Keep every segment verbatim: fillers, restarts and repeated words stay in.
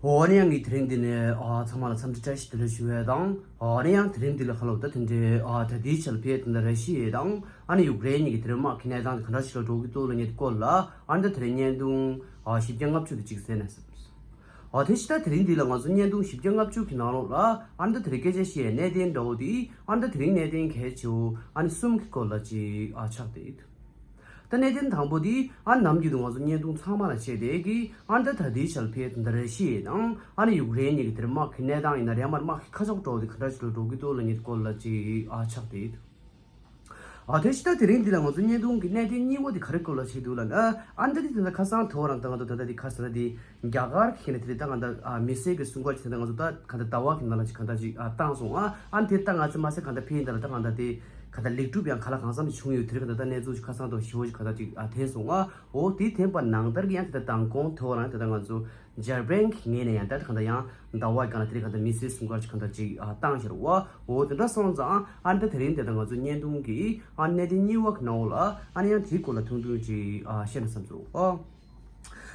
འོ་ནི་ཡང་ངས་དེ་རིང་འདི་ནས་ཨ་ཚང་མ་ལ་འཚམས་འདྲི་བཀྲ་ཤིས་བདེ་ལེགས་ཞུ་ཡས་དང་། འོ་ནི་ཡང་དེ་རིང་འདི་ལ་ཁ་ལོ་ད་དེ་འདྲའི་ཨ་ད་ལྟའི་ཆར་ཕེབས་དེ་འདྲ་ར་ཤི་ཡ་དང་ཨ་ནི་ཡུཀ་རེན་གཉིས་ཀྱི་དེ་རིང་དམག་གི་གནས་སྟངས་དེ་ག་འདྲ་ཞིག་ལ་འགྲོ་གི་འདུག་ལབ་མཁན་དེ་སྐོར་ལ་ཨ་ནི་ད་དེ་རིང་བརྙན་ཐུང་ཨ་བཞི་བརྒྱ་ལྔ་བཅུ་དེ་གཅིག་གསན་ན་བསམས། ཨ་དེ་ཕྱི་ད་དེ་རིང་འདི་ལ་ང་ཚོ་བརྙན་ཐུང་བཞི་བརྒྱ་ལྔ་བཅུ་གི་ནང་ལོགས་ལ་ཨ་ནི་ད་དེ་རིང་སྐད་ཆ་བཤད་ཡས་གནད་དོན་འདྲ་བོ་དེ་ཨ་ནི་ད་དེ་རིང་གནད་དོན་གལ་ཆེ་བོ་ཨ་ནི་གསུམ་གྱི་སྐོར་ལ་ཅིག་ཨ་ཆགས་བསྡད་ཡོད། ད་གནད་དོན་དང་པོ་དེ་ཨ་ནམ་རྒྱུན་དུ་ང་ཚོ་བརྙན་ཐུང་ཚང་མ་ལ་བཤད་བསྡད་ཀྱི་ཨ་ད་ད་ལྟའི་ཆར་ཕེབས་ད་ར་ཤི་ཡ་དང་ཨ་ནི་ཡུཀ་རེན་གཉིས་ཀྱི་དེར་དམག་གི་གནས་སྟངས་ཡིན་ན་རེད་མར་དམག་གི་ཁ་ཕྱོགས་འགྲོ་བ་དེ་ག་འདྲ་ཞིག་ལ་འགྲོ་གི་འདུག་ལབ་མཁན་སྐོར་ལ་ཅིག་ཨ་ཆགས་བསྡད་ཡོད། ཨ་དེ་ཕྱི་ད་དེ་རིང་འདི་ལ་ང་ཚོ་བརྙན་ཐུང་གི་གནད་དོན་གཉིས་པ་དེ་ག་རེ་སྐོར་ལ་བཤད་འདུག་ལབ་ན་ཨ་ད་དེ་དེ་ད་ཁ་སང་དོ་རང་ད་ང་ཚོ་ད་ད་དེ་ཁ་སང་དེ། རྒྱ་གར་གྱི་ནས་དེ་རིང་ད་གང་ལྟར་ཨ་མི་སེར་གྱི་སྲུང་སྐར་གྱི་དེ་ད་ང་ཚོ་ད་གང་ལྟར་ཟླ་བ་གི་ནང་ལ་ཅིག་གང་ལྟར་ཅིག་ཨ་བཏང་སོང་ཨ། ཨ་དེ་ད་ང་ཚོ་མ་ཟད་གང་ལྟར་ཕེབས་ཡིན་ད་ལ་ད་གང་ལྟར་དེ་གང་ལྟར་ལེགས་གྲུབ་ཡང་ག་ལ་གང་འཚམ་ཅིག་བྱུང་ཡོད་དེ་རིང་གང་ལྟར་ད་གནས་ཚུལ་ཅིག་ཁ་སང་དང་ཞི་བོ་ཅིག་གང་ལྟར་ཅིག་ཨ་ཐོན་སོང་ཨ། འོ་དེ་ཐོན་པ་ནང་ལྟར་གྱི་ཡང་དེ་ད་མདང་དགོང་དེ་བ་རང་དེ་ད་ང་ཚོ་འཇར་པན་གྱི་ངོས་ནས་ཡང་ད་གང་ལྟར་ཡང་ཟླ་བ་གི་གང་ལ་དེ་རིང་གང་ལྟར་མི་སེར་སྲུང་སྐར་ཅིག་གང་ལྟར་ཅིག་ཨ་བཏང་ཤར་བ། འོ་དེ་འདྲ་སོང་ཙང་ཨ་ད་དེ་རིང་དེ་ད་ང་ཚོ་བརྙན་ཐུང་གི་ཨ་གནད་དོན་གཉིས་པ་གི་ནང་ལ་ཨ་ནི་ཡང་དེའི་སྐོར་ལ་ཐུང་ཐུང་ཅིག་ཨ་བཤད་ན་བསམ་སོང་ཨ།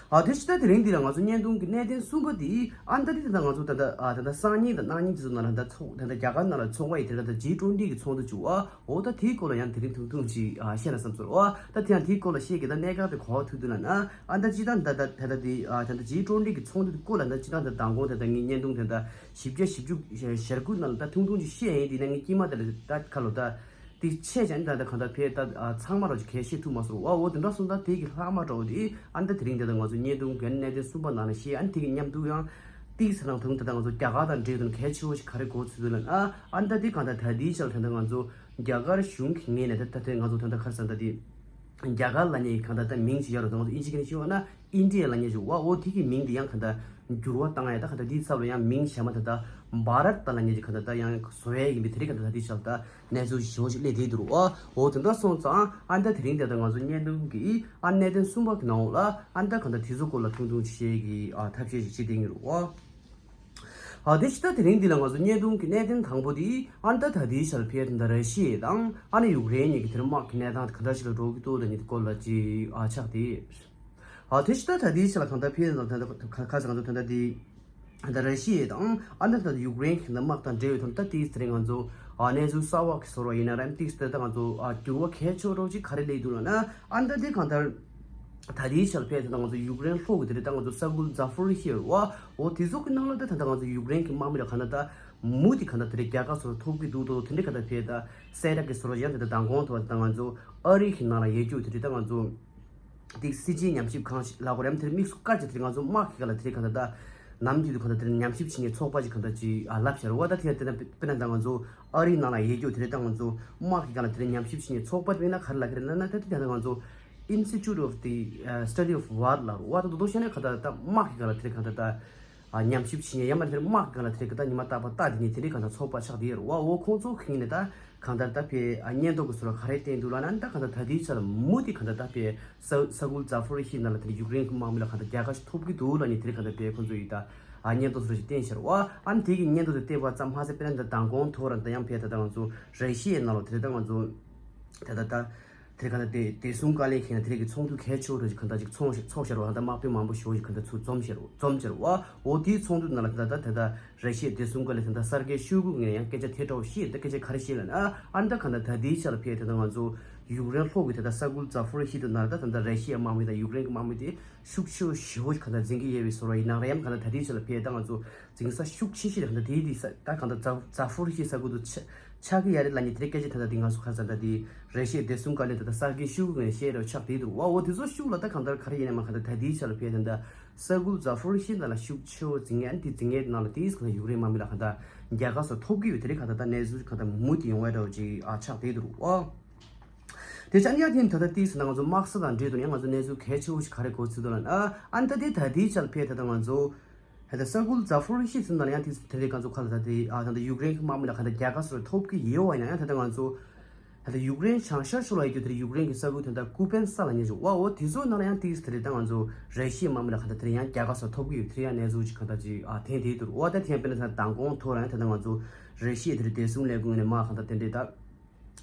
ཨ་དེ་ཕྱི་ད་དེ་རིང་འདི་ལ་ང་ཚོ་བརྙན་ཐུང་གི་གནད་དོན་གསུམ་པ་དེ་ཨ་ད་དེ་ད་ང་ཚོ་ད་ད་ཨ་ད་ད་སང་ཉིན་དང་གནངས་ཉིན་དེ་ཚོ་ནང་ལ་ད་ཚོགས་ད་ད་རྒྱ་གར་ནང་ལ་ཚོགས་པ་ཡི་དེ་ད་ད་ཇི་ཊུ་ཝེན་ཊི་གི་ཚོགས་འདུ་བྱུང་བ། འོ་ད་དེའི་སྐོར་ལ་ཡང་དེ་རིང་ཐུང་ཐུང་ཅིག་ཨ་བཤད་ན་བསམ་སོང་ཨ། ད་དེ་ཡང་དེའི་སྐོར་ལ་བཤད་གི་ད་གནད་འགག་དེ་གོ་བ་ཐུག་དུས་ལ་ན་ཨ་ད་ཅི་ད་ད་ད་ད་ད་དེ་ཨ་ད་ད་ཇི་ཊུ་ཝེན་ཊི་གི་ཚོགས་འདུ་དེ་སྐོར་ལ་ད་ཅི་ད་ད་མདང་དགོང་དེ་ད་ངའི་བརྙན་ཐུང་དེ་ད་བཞི་བརྒྱ་བཞི་བཅུ་ཞེ་དགུ་ནང་ལ་ད་ཐུང་ཐུང་ཅིག་བཤད་ཡིན་དེ་ན་ངའི་དཀྱིལ་མ་དེ་ལ་ད་ཁ་ལོ་ད། དེ་ཆེ་ཅན་ད་ལྟ་གང་ལྟར་ཕེ་ད་ཨ་ཚང་མ་རོ་ཅིག་གལ་ཤེས་ཐུབ་མ་སོང་། ཨོ་དེ་འདྲ་སོང་ད་དེ་གི་ལྷག་མ་འགྲོ་དེ་ཨ་ད་དེ་རིང་དེ་ད་ང་ཚོ་བརྙན་ཐུང་གི་གནད་དོན་གསུམ་པ་ནང་ལ་ཤེས་ཨ་དེ་གི་མཉམ་དུ་ཡང་ཏིག་ས་ནང་ཐུང་ད་ད་ང་ཚོ་རྒྱ་གར་དང་འབྲེལ་དོན་གལ་ཆེ་བོ་ཞིག་ག་རེ་གོ་ཚུལ་དུ་ལ་ཨ་ཨ་ད་དེ་གང་ལྟར་ད་དེའི་ཆར་ད་ད་ང་ཚོ་རྒྱ་གར་གཞུང་གི་ངོས་ནས་ད་ད་དེ་ང་ཚོ་ད་ད་ག་རེ་ཟེར་ད་དེ་རྒྱ་གར་ལ་ཉེ་གང་ད་ད་མིང་ཅིག་ཡོད་རོ་ད་ང་ཚོ་ཨིན་ཇི་གི་ནས་ཤེས་བ་ན། ཨིན་ཌི་ཡ་ལབ་མཁན་ཞིག་ཡོད་པ། འོ་དེ་གི་མིང་དེ་ཡང་གང་ལྟར་འགྱུར་བ་བཏང་ཡ་ད་གང་ལྟར་དེའི་ཚབ་ལ་ཡང་མིང་གཞན་མ་ད་ལྟ་བྷ་རཏ་ལབ་མཁན་ཞིག་གང་ལྟར་ད་ཡང་བཟོ་ཡ་ཡིན་པའི་དེ་རིང་གང་ལྟར་ད་དེའི་ཆ་ལ་ད་གནས་ཚུལ་ཞིབ་པོ་ཞིག་སླེབས་བསྡད་འདུག་ཨོ་འོ་དེ་འདྲ་སོང་ཙང་ཨ་ད་དེ་རིང་དེ་ད་ང་ཚོ་བརྙན་ཐུང་གི་ཨ་གནད་དོན་གསུམ་པ་གི་ནང་ལ་ཨ་ད་གང་ལྟར་དེ་ཚོ་སྐོར་ལ་ཐུང་ཐུང་ཞིག་བཤད་ཀྱི་ཨ་ཐབས་ཤེས་ཞིག་བྱེད་བསྡད་ཀྱི་རེད་ཨོ། ཨ་དེ་ཕྱི་ད་དེ་རིང་འདི་ལ་ང་ཚོ་བརྙན་ཐུང་གི་གནད་དོན་དང་པོ་དེ་ཨ་ད་ད་ལྟའི་ཆར་ཕེ་ད་ལྟ་ར་ཤི་ཡ་དང་ཨ་ནི་ཡུཀ་རེན་གཉིས་ཀྱི་དེར་དམག་གི་གནས་སྟངས་ག་འདྲ་ཞིག་ལ་འགྲོ་གི་འདུག་ལབ་མཁན་དེ་སྐོར་ལ་ཅིག་ཨ་ཆགས་ཏེ། ཨ་དེ་ཕྱི་ད་ད་ལྟའི་ཆར་ལ་གང་ལྟར་ཕེ་ད་ད་ད་ཁ་ཁ་ས་ང་ཚོ་ད་ལྟ་དེ་ད་ལྟ་ར་ཤི་ཡ་དང་ཨ་ནི་ད་ལྟ་ཡུཀ་རེན་གྱི་དམག་དང་འབྲེལ་བའི་ཐོག་ད་ཏིག་ཙམ་ང་ཚོ་ཨ་གནས་ཚུལ་གསར་བ་གི་བཟོ་འདྲ་ཡིན་ན་རམ་ཏིག་ཙམ་ད་ང་ཚོ་ཨ་འགྱུར་བ་གལ་ཆེ་རོགས་ཅིག་ག་རེ་སླེབས་འདུག་ལབ་ན་ཨ་ད་དེ་གང་ལྟར། ད་ལྟའི་ཆར་ཕེ་ད་ལྟ་ང་ཚོ་ཡུཀ་རེན་ལྷོ་གི་དེ་རེད་ད་ང་ཚོ་ས་ཁུལ་ཛ་ཕོ་རི་ཤི་ཡ་རེད་བ། འོ་དེ་ཚོ་གི་ནང་ལ་ད་ད་ལྟ་ང་ཚོ་ཡུཀ་རེན་གི་དམག་མི་ལ་གང་ལྟར་ད་མུ་མཐུད་གང་ལྟར་དེ་རེད་རྒྱལ་ཁ་སོགས་ཐོབ་གི་འདུག་དོ་དེ་འདྲ་གང་ལྟར་ཕེ་ད་གསལ་བསྒྲགས་གི་བཟོ་འདྲ་ཡང་དེ་ད་མདང་དགོང་ཐོག་ད་ང་ཚོ་ཨ་རི་གི་ནང་ལ་ཡོད་རྒྱུ་དེ་རེད་ད་ང་ཚོ་དེ་སྲིད་སྤྱིའི་ཉམས་ཞིབ་ཁང་ཞིག་ལ་གོ་རེམ་དེར་དམིགས་སུ་བཀར་ཅིག་དེ་རེད་ང་ཚོ་དམག་གི་སྒང་ལ་དེ་རེད་གང་ལྟར་ད་ནམ་རྒྱུན་དུ་གང་ལྟར་དེ་རེད་ཉམས་ཞིབ་བྱེད་མཁན་ཚོགས་པ་ཞིག་གང་ལྟར་ཅིག་ཨ་ལབ་བྱ་རེད་བ། ད་དེ་ཡང་དེ་ན་དཔེར་ན་ད་ང་ཚོ་ཨ་རིའི་ནང་ལ་ཡོད་རྒྱུ་དེ་རེད་ད་ང་ཚོ་དམག་གི་སྒང་ལ་དེ་རེད་ཉམས་ཞིབ་བྱེད་མཁན་ཚོགས་པ་དེ་ན་ག་རེ་ལབ་ཀྱི་རེད་ལབ་ན་ད་དེ་ད་ང་ཚོ་Institute of the uh, Study of War ལབ་རེད་བ། ད་དོ་དོ་བཤད་ན་ག་ད་ད་དམག་གི་སྒང་ལ་དེ་རེད་གང་ལྟར་ད་ཨ་ཉམས་ཞིབ་བྱེད་མཁན་ཡང་མ་དེ་རེད་དམག་གི་སྒང་ལ་དེ་རེད་ག་ད་ཉི་མ་རྟག་པར་ལྟ་དེ་ནས་དེ་རེད་གང་ལྟར་ཚོགས་པ་ཆགས་བསྡད་ཡོད་རེད་བ། འོ་ཁོང་ཚོ་གིས་ནས་ད་གང་ལྟར་ད་ཕེ་ཨ་སྙན་ཐོ་གི་བཟོ་འདྲ་ག་རེ་བསྟན་འདུག་ལབ་ན་ད་གང་ལྟར་ད་ལྟའི་ཆར་མུ་མཐུད་གང་ལྟར་ད་ཕེ་ས་ས་ཁུལ་ཛ་ཕོ་རི་ཤི་ནང་ལ་དེ་རེད་ཡུཀ་རེན་གི་དམག་མི་ལ་གང་ལྟར་རྒྱལ་ཁ་ཞིག་ཐོབ་ཀྱི་འདུག་ལབ་ནས་དེ་རེད་གང་ལྟར་ཕེ་ཁོང་ཚོ་ཡིས་ད་ཨ་སྙན་ཐོ་བཟོ་འདྲ་ཞིག་བསྟན་ཤར་བ། ཨ་ནི་དེ་གི་སྙན་ཐོ་དེ་བལྟས་པ་ཙམ་མ་ཟད་དཔེར་ན་ད་མདང་དགོང་ཐོག་ར་ད་ཡང་ཕེ་ད་ད་ང་ཚོ་ར་ཤི་ཡའི་ནང་ལ་དེ་རེད་ད་ང་ཚོ་ད་ད་ད། དེ་ག་ལ་དེ་བདེ་སྲུང་བཀའ་བློན་གྱིས་དེ་རིང་གི་ཚོགས་འདུ་གལ་ཆེ་བོ་རེ་ཞིག་གང་ལྟར་ཅིག་ཚོགས་ཚོགས་བཞག་རོགས་ད་དམག་དཔོན་མང་པོ་ཞེ་པོ་ཞིག་གང་ལྟར་ཚུར་འཛོམས་བཞག་རོགས་འཛོམས་བཞག་རོགས། འོ་དེའི་ཚོགས་འདུ་ནང་ལ་ད་ད་ད་ད་ར་ཤི་ཡའི་བདེ་སྲུང་བཀའ་བློན་ད་ད་སར་གེ་ཤོའི་གུ་ངོས་ནས་ཡང་སྐད་ཆ་ཐལ་དྲགས་བཤད་ད་སྐད་ཆ་ག་རེ་བཤད་ལབ་ན་ཨ་ནི་ད་གང་ལྟར་ད་ལྟའི་ཆ་ལ་ཕེ་ད་ད་ང་ཚོ་ཡུཀ་རེན་ལྷོ་གི་ད་ད་ས་ཁུལ་ཛ་ཕོ་རི་ཤི་ཏུ་ནང་ལ་ད་ད་ད་ར་ཤི་ཡའི་དམག་མི་དང་ཡུཀ་རེན་གི་དམག་མི་དེ་ཤུགས་ཆེ་བོ་ཞེ་པོ་ཞིག་གང་ལྟར་འཛིང་གི་ཡོད་པའི་བཟོ་འདྲ་ཡིན་ན་རེད་ཡང་གང་ལྟར་ད་ལྟའི་ཆ་ལ་ཕེ་ད་ང་ཚོ་འཛིང་ས་ཤུགས་ཆེ་ཤོས་དེ་གང་ལྟར་དེའི་དེ་ས་ད་གང་ལྟར་ཛ་ཛ་ཕོ་རི་ཤི་ས་ཁུལ་དུ་ཆགས་ཆགས་ཀྱི་ཡ་རེད་ལབ་མཁན་དེ་རེད། སྐད་ཆ་ད་ལྟ་དེ་ང་ཚོ་ཁ་ས་ད་དེ་ར་ཤི་ཡའི་བདེ་སྲུང་བཀའ་བློན་ད་ལྟ་སར་གེ་ཤོའི་གུ་ངོས་ནས་བཤད་རོགས་ཆགས་བསྡད་འདུག་བ། འོ་དེ་ཚོ་ཤུགས་ལ་ད་གང་ལྟར་ག་རེ་ཡིན་ནའི་མ་གང་ལྟར་ད་ལྟའི་ཆ་ལ་ཕེ་ད་ལྟ་ས་ཁུལ་ཛ་ཕོ་རི་ཤི་ནང་ལ་ཤུགས་ཆེ་བོ་འཛིང་ཡ་དེ་འཛིང་ཡའི་ནང་ལ་དེའི་གང་ལྟར་ཡུཀ་རེན་དམག་མི་ལ་གང་ལྟར་རྒྱལ་ཁ་སོགས་ཐོབ་ཀྱི་ཡོད་དེ་རེད། གང་ལྟར་ད་གནས་ཚུལ་གང་ལྟར་མུ་མཐུད་ཡོང་བ་འདྲ་བོ་ཅིག་ཨ་ཆགས་བསྡད་འདུག་བ། དེ་ཆ་ནི་ཡང་དེ་ད་ལྟ་དེའི་ཟེར་ན་ང་ཚོ་དམག་ས་དང་འབྲེལ་དུ་ཡང་ང་ཚོ་གནས་ཚུལ་གལ་ཆེ་བོ་ཞིག་ག་རེ་གོ་ཚུལ་འདུག་ལབ་ན་ཨ་ནི་ད་དེ་ད་ལྟའི་ཆ་ལ་ཕེ་ད་ལྟ་ང་ཚོ་ད་ལྟ་ས་ཁུལ་ཛ་ཕོ་རི་ཤི་ཟེར་ན་ཡང་དེ་དེ་རེད། ང་ཚོ་ཁ་ལ་ད་དེ་ཨ་ད་ལྟ་ཡུཀ་རེན་གི་དམག་མི་ལ་གང་ལྟར་རྒྱལ་ཁ་སོགས་ཐོབ་ཀྱི་ཡོད་བ་ཡིན་ན་ཡང་ད་ལྟ་ང་ཚོ་ད་ལྟ་ཡུཀ་རེན་བྱང་ཤར་ཕྱོགས་ལ་ཡོད་རྒྱུ་དེ་ཡུཀ་རེན་གི་ས་ཁུལ་དེ་ད་ཀུ་པན་ས་ལབ་མཁན་ཞིག་བ། འོ་དེ་ཚོ་ནང་ལ་ཡང་དེ་དེ་རེད། ད་ང་ཚོ་ར་ཤི་ཡའི་དམག་མི་ལ་གང་ལྟར་དེ་རེད་ཡང་རྒྱལ་ཁ་སོགས་ཐོབ་ཀྱི་ཡོད་དེ་རེད། ཡང་གནས་ཚུལ་ཅིག་གང་ལྟར་ཅིག་ཨ་ཐོན་བསྡད་འདུག་འོ་ད་དེ་ཡང་དཔེར་ན་ད་མདང་དགོང་ཐོག་རང་ཡང་ད་ལྟ་ང་ཚོ་ར་ཤི་ཡའི་དེ་རེད་བདེ་སྲུང་ལས་ཁུངས་ནས་མ་གང་ལྟར་དེ་འདྲས་ད།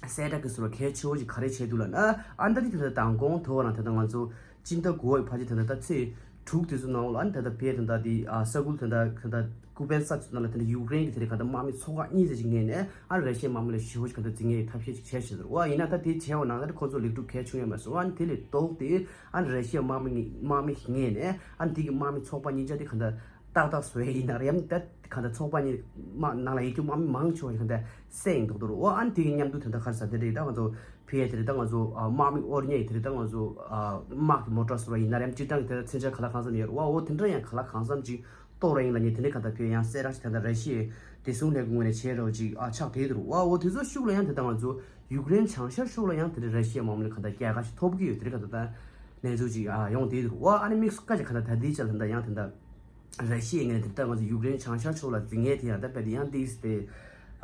གསལ་བསྒྲགས་ཀྱི་ཟུར་གལ་ཆེ་བོ་ཞིག་ག་རེ་བྱས་འདུག་ལབ་ན་ཨ་ནི་ད་དེ་ད་ལྟ་མདང་དགོང་དོ་རང་ད་ལྟ་ང་ཚོ་སྤྱི་ཟླ་དགུ་པའི་ཕལ་ཆེར་ད་ལྟ་ད་ཚེས་ དྲུག་དེ་ཚོ་ནང་ལ་ཨ་ནི་ད་ལྟ་བལ་ད་ལྟ་དེ་ཨ་ས་ཁུལ་ད་ལྟ་ད་ལྟ་ཀུ་པན་ས་ཚོ་ནང་ལ་ད་ལྟ་ཡུཀ་རེན་གྱི་དེ་རེད་ག་ད་དམག་མི་ཚོགས་ཁག་གཉིས་ཙམ་ཅིག་ངེས་ནས་ཨ་ར་ཤི་ཡའི་དམག་མི་ལ་ཞེ་པོ་ཅིག་ག་ད་འཛིང་ངེས་ཐབས་ཤེས་ཅིག་བྱས་བྱས་ཟེར་བ་ཡིན་ན། ད་དེ་བྱས་པ་ནང་ད་ཁོ་ཚོ་ལེགས་གྲུབ་གལ་བྱུང་ཡོད་མ་སོང་། ཨ་ནི་དེ་ལས་ལྡོག་སྟེ་ཨ་ར་ཤི་ཡའི་དམག་མི་ངེས་དམག་མི་ངེས་ནས་ཨ་ནི་དེ་གི་དམག་མི་ཚོགས་པ་གཉིས་ཆ་དེ་ག་ད་ཏག་ཏག་བཟོ་ཡས་ཡིན་ན་རེད་ཡ་ད་ག་ད་ཚོགས་པ་གཉིས་དམག་ནང་ལ་ཡོད་རྒྱུ་དམག་མི་མང་ཆེ་བ་ཞིག་ག་ད་བསད་ཡིན་མདོག་མདོག་རེད་བ། ཨ་ནི་དེ་གི་མཉམ་དུ་དེ་ད་ག་རེ་ཟེར་དེ་རེད་ད་ང་ཚོ། ཕི་ཡ་དེ་རེད་ད་ང་ཚོ་ཨ་དམག་མི་དབོར་ཉེས་དེ་རེད་ད་ང་ཚོ་ཨ་དམག་གི་མོ་ཊ་སོ་ར་ཡིན་ན་རེམ་སྤྱིར་བཏང་གི་དེ་ད་མཚོན་ཆ་ག་ལ་གང་འཚམ་ཡོད་རེད་བ། འོ་དེ་འདྲ་ཡང་ག་ལ་གང་འཚམ་ཅིག་གཏོར་ར་ཡིན་ལ་ཉེ་དེ་འདྲ་ག་ད་ཕི་ཡ་ཡང་གསལ་རང་ཞིག་ད་ད་ར་ཤི་ཡའི་བདེ་སྲུང་ལས་ཁུངས་ངོས་ནས་བྱས་རོགས་ཅིག་ཨ་ཆགས་བསྡད་འདུག་རེད་བ། འོ་དེ་ཚོ་ཤུགས་ལ་ཡང་དེ་ད་ང་ཚོ་ཡུཀ་རེན་བྱང་ཤར་ཕྱོགས་ལ་ཡང་དེ་འདྲ་ར་ཤི་ཡའི་དམག་མི་ལ་ག་ད་རྒྱལ་ཁ་ཞིག་ཐོབ་ཀྱི་ཡོད་དེ་རེད་ག་ད་ད་གནས་ཚུལ་ཅིག་ཨ་ཡོང་བསྡད་འདུག་རེད་བ། ཨ་ནི་དམིགས་སུ་བཀར་ཅིག་ག་ད་ད་དེའི་ཆ་ལ་ད་ཡང་དེ་ད། ར་ཤི་ཡའི་ངོས་ནས་དེ་ལྟར་ང་ཚོ་ཡུཀ་རེན་བྱང་ཤར་ཕྱོགས་ལ་འཛིང་ངེས་དེ་ཡང་ད་རྦད་དེ་ཡང་ཏིས་དེ་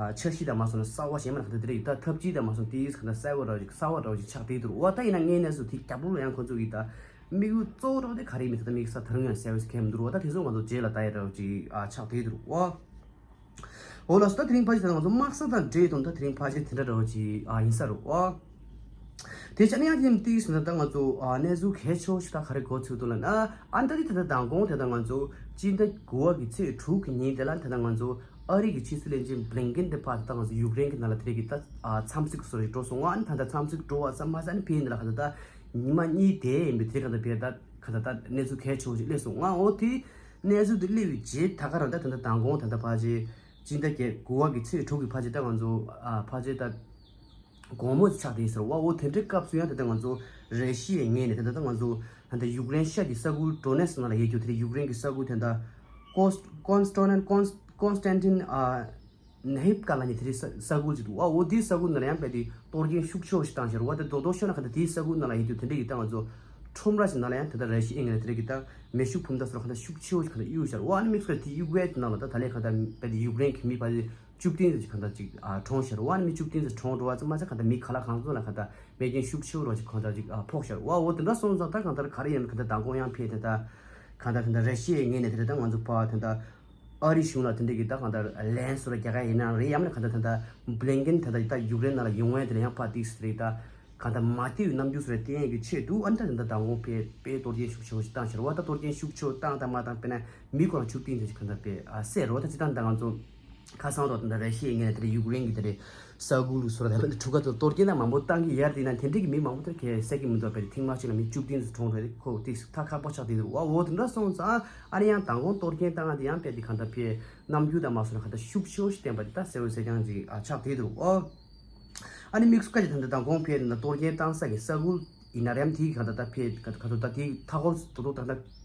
འཆར་གཞི་དང་མ་སོང་ན་གསར་བ་ཞེས་མ་ལགས་ད་དེ་རིགས་ད་ཐབས་ཇུས་དང་མ་སོང་ཏིས་ག་ད་གསར་བ་ར་གསར་བ་ར་ཞིག་ཆགས་བསྡད་འདུག་བ། ད་ཡིན་ན་ངའི་གནས་ཚུལ་དེ་རྒྱབ་ལོགས་ལ་ཡང་ཁོ་ཚོ་གིས་ད་དམིགས་ཡུལ་གཙོ་བོ་ར་དེ་ག་རེ་མི་ད་ད་དམིགས་ས་ད་རུང་ཡང་གསལ་བོ་ཞིག་གས་མི་འདུག་བ། ད་དེ་ཚོ་ང་ཚོ་རྗེས་ལ་ད་ཡ་ར་ཞིག་ཆགས་བསྡད་འདུག་བ། འོ་ལགས་སོ། ད་དེ་རིང་ཕལ་ཆེར་ད་ང་ཚོ་དམག་ས་དང་འབྲེལ་དོན་ད་དེ་རིང་ཕལ་ཆེར་དེ་འདྲ་འདྲ་བོ་ཅིག་ཨ་ཡིན་ས་རེད་ཨ། དེ་ཆ་ནས་ཡང་དེ་ཏིག་ཟེར་ན་ད་ང་ཚོ་ཨ་གནས་ཚུལ་གལ་ཆེ་བོ་ཞིག་ད་ག་རེ་གོ་ཚུལ་འདུག་ལབ་ན་ཨ་ད་དེ་ད་ལྟ་མདང་དགོང་དེ་ད་ང་ཚོ་སྤྱི་ཟླ་དགུ་པ་གི་ཚེས་དྲུག་གི་ཉིན་དེ་ལ་ད་ལྟ་ང་ཚོ་ཨ་རི་གི་ཕྱི་སྲིད་བློན་ཆེན་བྷི་ལིན་ཀེན་དེ་ཕར་ད་ང་ཚོ་ཡུཀ་རེན་གི་ནང་ལ་དེ་རིང་གི་ད་ཨ་འཚམས་གཟིགས་སོ་རེ་འགྲོ་སོང་ཨ་ནི་ད་ད་འཚམས་གཟིགས་འགྲོ་བ་ཙམ་མ་ཟད་ཨ་ནི་ཕེབས་ཡིན་ད་ལ་ག་ད་ད་ཉི་མ་གཉིས་དེ་ཡིན་པའི་དེ་རིང་ག་ད་ཕེབས་ད་ག་ད་ད་གནས་ཚུལ་གལ་ཆེ་བོ་ཞིག་སླེབས་སོང་ཨ། འོ་དེ། གནས་ཚུལ་དེ་སླེབས་པའི་རྗེས་ད་ག་རང་ད་ད་ལྟ་མདང་དགོང་ད་ལྟ་ཕལ་ཆེར་སྤྱི་ཟླ་བརྒྱད་དགུ་པ་གི་ཚེས་དྲུག་གི་ཕལ་ཆེར་ད་ང་ཚོ་ཨ་ཕལ་ཆེར་ད་དགོང་མོ་ཆགས་བསྡད་ཡོད་ཟེར་བ། འོ་དེ་འདྲའི་སྐབས་སུ་ཡང་ད་ལྟ་ང་ཚོ་ར་ཤི་ཡའི་ངོས་ནས་ད་ལྟ་ད་ང་ཚོ་ད་ལྟ་ཡུཀ་རེན་ཤར་གྱི་ས་ཁུལ་ཌོ་ནེ་སི་ནང་ལ་ཡོད་རྒྱུ་དེ་རེད། ཡུཀ་རེན་གྱི་ས་ཁུལ་དེ་ད་ཀོན་སི་ཀོན་སི་ཊོ་ནན་ཀོན་སི་ཀོན་སི་ཊན་ཊིན་ཨ། ནེ་ཧིབ་ཀ་ལ་ནི་དེ་རིང་ས་ས་ཁུལ་ཅིག་འདུག་བ། འོ་དེའི་ས་ཁུལ་ནང་ལ་ཡང་རྦད་དེ་གཏོར་སྐྱོན་ཤུགས་ཆེ་བ་ཞིག་བཏང་ཤར་བ། དེ་རྡོག་རྡོག་ཤོད་ན་ག་ད་དེའི་ས་ཁུལ་ནང་ལ་ཡིན་དུས་དེ་འདྲ་ཡིན་ད་ང་ཚོ་ཁྲོམ་ར་ཞིག་ནང་ལ་ཡང་དེ་ལྟར་ར་ཤི་ཡའི་ངོས་ནས་དེ་འདྲ་གི་ད་མེ་ཤུགས་འཕུར་མདའ་སོགས་ག་ད་ཤུགས་ཆེ་བ་ཞིག་ག་ད་གཡུག་ཤར་བ། ཨ་ནི་དམིགས་བསལ་དེ་གཡུག་པའི་ནང་ལ་ད་ད་ལས་ག་ད་རྦད་དེ་ཡུཀ་རེན་གྱི་མི་ཕལ་ཆེར་བཅུ་བདུན་ཙམ་ཞིག་ག་ད་ཅིག་ཨ་གྲོངས་ཤར་བ། ཨ་ནི་མི་བཅུ་བདུན་ཙམ་གྲོངས་འགྲོ་བ་ཙམ་མ་ཟད་ག་ད་མི་ག་ལ་གང་ཚོད་ལ་ག་ད་རྨས་སྐྱོན་ཤུགས་ཆེ་བ་རོ་ཞིག་གང་ད་ཅིག་ཨ་ཕོག་ཤར་བ། འོ་དེ་འདྲ་སོང་ཙང་ད་གང་ལྟར་ག་རེ་ཡིན་ག་ད་མདང་དགོང་ཡང་ཕེབས་དེ་ད་གང་ལྟར་གང་ལྟར་ར་ཤི་ཡའི་ངོས་ནས་དེ་རེད་ད་ང་ཚོ་ཕར་དེ་ད། ཨ་རི་གཞུང་ལ་དེ་འདྲ་གི་ད་གང་ལྟར་ལན་སོ་ར་རྒྱག་ག་ཡིན་ན་རེད། ཡང་ན་གང་ལྟར་ད་ལྟ་བྷི་ལིན་ཀེན་ད་ལྟ་ད་ཡུཀ་རེན་ནང་ལ་ཡོང་བའི་དེ་ལ་ཡང་ཕར་ཏིག་སི་རེད་ད་གང་ལྟར་མ་བལྟས་པའི་རྣམ་འགྱུར་སོ་ར་བསྟན་ཡས་ཀྱི་ཆེད་དུ་ཨ་ནི་ད་ད་ལྟ་མདང་དགོང་དཔེ་དཔེ་གཏོར་སྐྱོན་ཤུགས་ཆེ་བོ་ཞིག་བཏང་ཤར་བ། ད་གཏོར་སྐྱོན་ཤུགས་ཆེ་བོ་བཏང་དང་མ་བཏང་དཔེར་ན་མི་ཁོ་རང་བཅུ་བདུན་དེ་ཞིག་གང་ལྟར་དཔེ་ཨ་བསད་རོ། ད་ཅི་ད་ད་ང་ཚོ་ཁ་སང་རོ་ད་ལྟ་ར་ཤི་ཡའི་ངོས་ནས་དེ་ལ་ཡུཀ་རེན་གྱི་དེ་རེད། ས་ཁུལ་ལུགས་སོ་ར་དང་གྲུ་ཁ་དང་གཏོར་སྐྱོན་དང་མང་པོ་བཏང་གི་ཡར་དེ་ན་དེ་འདྲ་གི་མི་མང་པོ་དེར་ཁས་སད་ཀྱི་མི་འདུག་པས་ཐེངས་མ་གཅིག་ལ་མི་བཅུ་བདུན་ཙམ་གྲོངས་འགྲོ་དེ་ཁོ་ཏིག་ཐག་ཁག་པོ་ཆགས་བསྡད་འདུག་བ། འོ་དེ་འདྲ་སོང་ཙང་ཨ་ནི་ཡང་མདང་དགོང་གཏོར་སྐྱོན་བཏང་ཡ་དེ་ཡང་དཔེ་དེ་གང་ལྟར་ཕེ་རྣམ་འགྱུར་དང་མ་སོང་ན་གང་ལྟར་ཤུགས་ཆེ་བོ་ཞིག་བསྟན་པ་དེ་ད་གསལ་བོ་གསལ་རྐྱང་ཅིག་ཨ་ཆགས་བསྡད་འདུག་བ། ཨ་ནི་དམིགས་སུ་བཀར་གྱི་ད་ལྟ་མདང་དགོང་ཕེ་ད་གཏོར་སྐྱོན་བཏང་ས་གི་ས་ཁུལ་ཡིན་ན་རེམ་དེ་གི་གང་ལྟར་ད་ཕེ་ག་ག་ད་དེ་མཐའ་འཁོར་དོ་དོ་ད་ལྟ་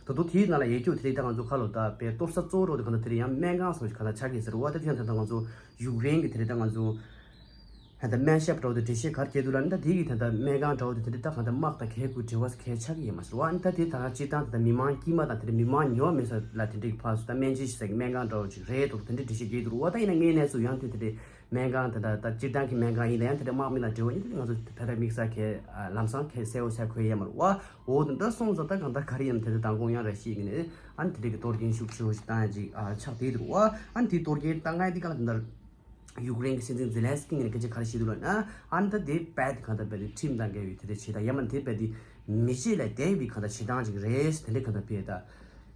དོ་དོ་དེའི་ནང་ལ་ཡོད་རྒྱུ་དེ་རེད། ད་ང་ཚོ་ཁ་ལོ་ད་ཕེ་གཏོར་ས་གཙོ་བོ་རོ་དེ་གང་ལྟར་དེ་རེད། ཡང་སྨན་ཁང་སོགས་ཀྱི་གང་ལྟར་ཆགས་ཀྱི་ཟེར་བ། ད་དེ་ཡང་ད་ལྟ་ང་ཚོ་ཡུཀ་རེན་གྱི་དེ་རེད། ད་ང་ཚོ་ད་ལྟ་སྨན་ཞབས་འདྲ་བོ་དེ་འགྲེལ་བཤད་ག་རེ་བྱས་འདུག་ལབ་ན། ད་དེ་གི་ད་ལྟ་སྨན་ཁང་འདྲ་བོ་དེ་དེ་འདྲ་ད་གང་ལྟར་དམག་དང་གས་དགུ་འབྲེལ་བ་གས་ཆགས་ཀྱི་ཡོད་མ་ཟེར་བ། ཨ་ནི་ད་དེ་ད་ག་སྤྱིར་བཏང་ད་ལྟ་མི་མང་དཀྱུས་མ་དང་དེ་འདྲ་མི་མང་ཉུང་བ་མེད་ས་ལ་དེ་འདྲ་གི་ཕར་ཚུར་ད་སྨན་བཅོས་བྱེད་ས་གི་སྨན་ཁང་འདྲ་བོ་ཅིག་རེད་འདུག་དེ་འདྲ་འགྲེལ་བཤད་བྱས་འདུག་བ། ད་ཡིན་ན་ངའི་གནས་ཚུལ་ཡང་དེ་དེ་འདྲ་སྨན་ཁང་ད་ལྟ་ད་སྤྱིར་བཏང་གི་སྨན་ཁང་ཡིན་ན་ཡང་དེ་འདྲ་དམག་མི་དང་འབྲེལ་བ་ཡིན་དེ་ང་ཚོ་ད་ལྟ་དམིགས་བསལ་གས་ལམ་སང་གས་གསལ་བོ་གསལ་གོ་ཡས་མ་རེད་བ། འོ་དེ་འདྲ་སོང་ཙང་ད་གང་ལྟར་ག་རེ་ཡིན་ན་དེ་འདྲ་མདང་དགོང་ཡང་ར་ཤི་ཡའི་ངོས་ནས་ཨ་ནི་དེ་འདྲ་གི་གཏོར་སྐྱོན་ཤུགས་ཆེ་བོ་ཞིག་བཏང་ཡ་ཅིག་ཨ་ཆགས་བསྡད་འདུག་བ། ཨ་ནི་དེ་གཏོར་སྐྱོན་བཏང་ཡ་དེ་གང་ལྟར་ད་ལྟ། ཡུཀ་རེན་གྱི་སྲིད་འཛིན་ཛེ་ལན་སི་ཀི་ངོས་ནས་སྐད་ཆ་ག་རེ་བཤད་འདུག་ལབ་ན། ཨ་ནི་ད་དེ་རྦད་དེ་གང་ལྟར་རྦད་དེ་ཁྲིམས་དང་འགལ་བའི་དེ་འདྲ་བྱེད་སྟངས་ཡང་མིན་དེ་རྦད་དེ་མི་བྱེད་ལས་འདས་པའི་གང་ལྟར་བྱེད་སྟངས་ཅིག་རེད་དེ་འདྲ་གང་ལྟར་བྱས་ད།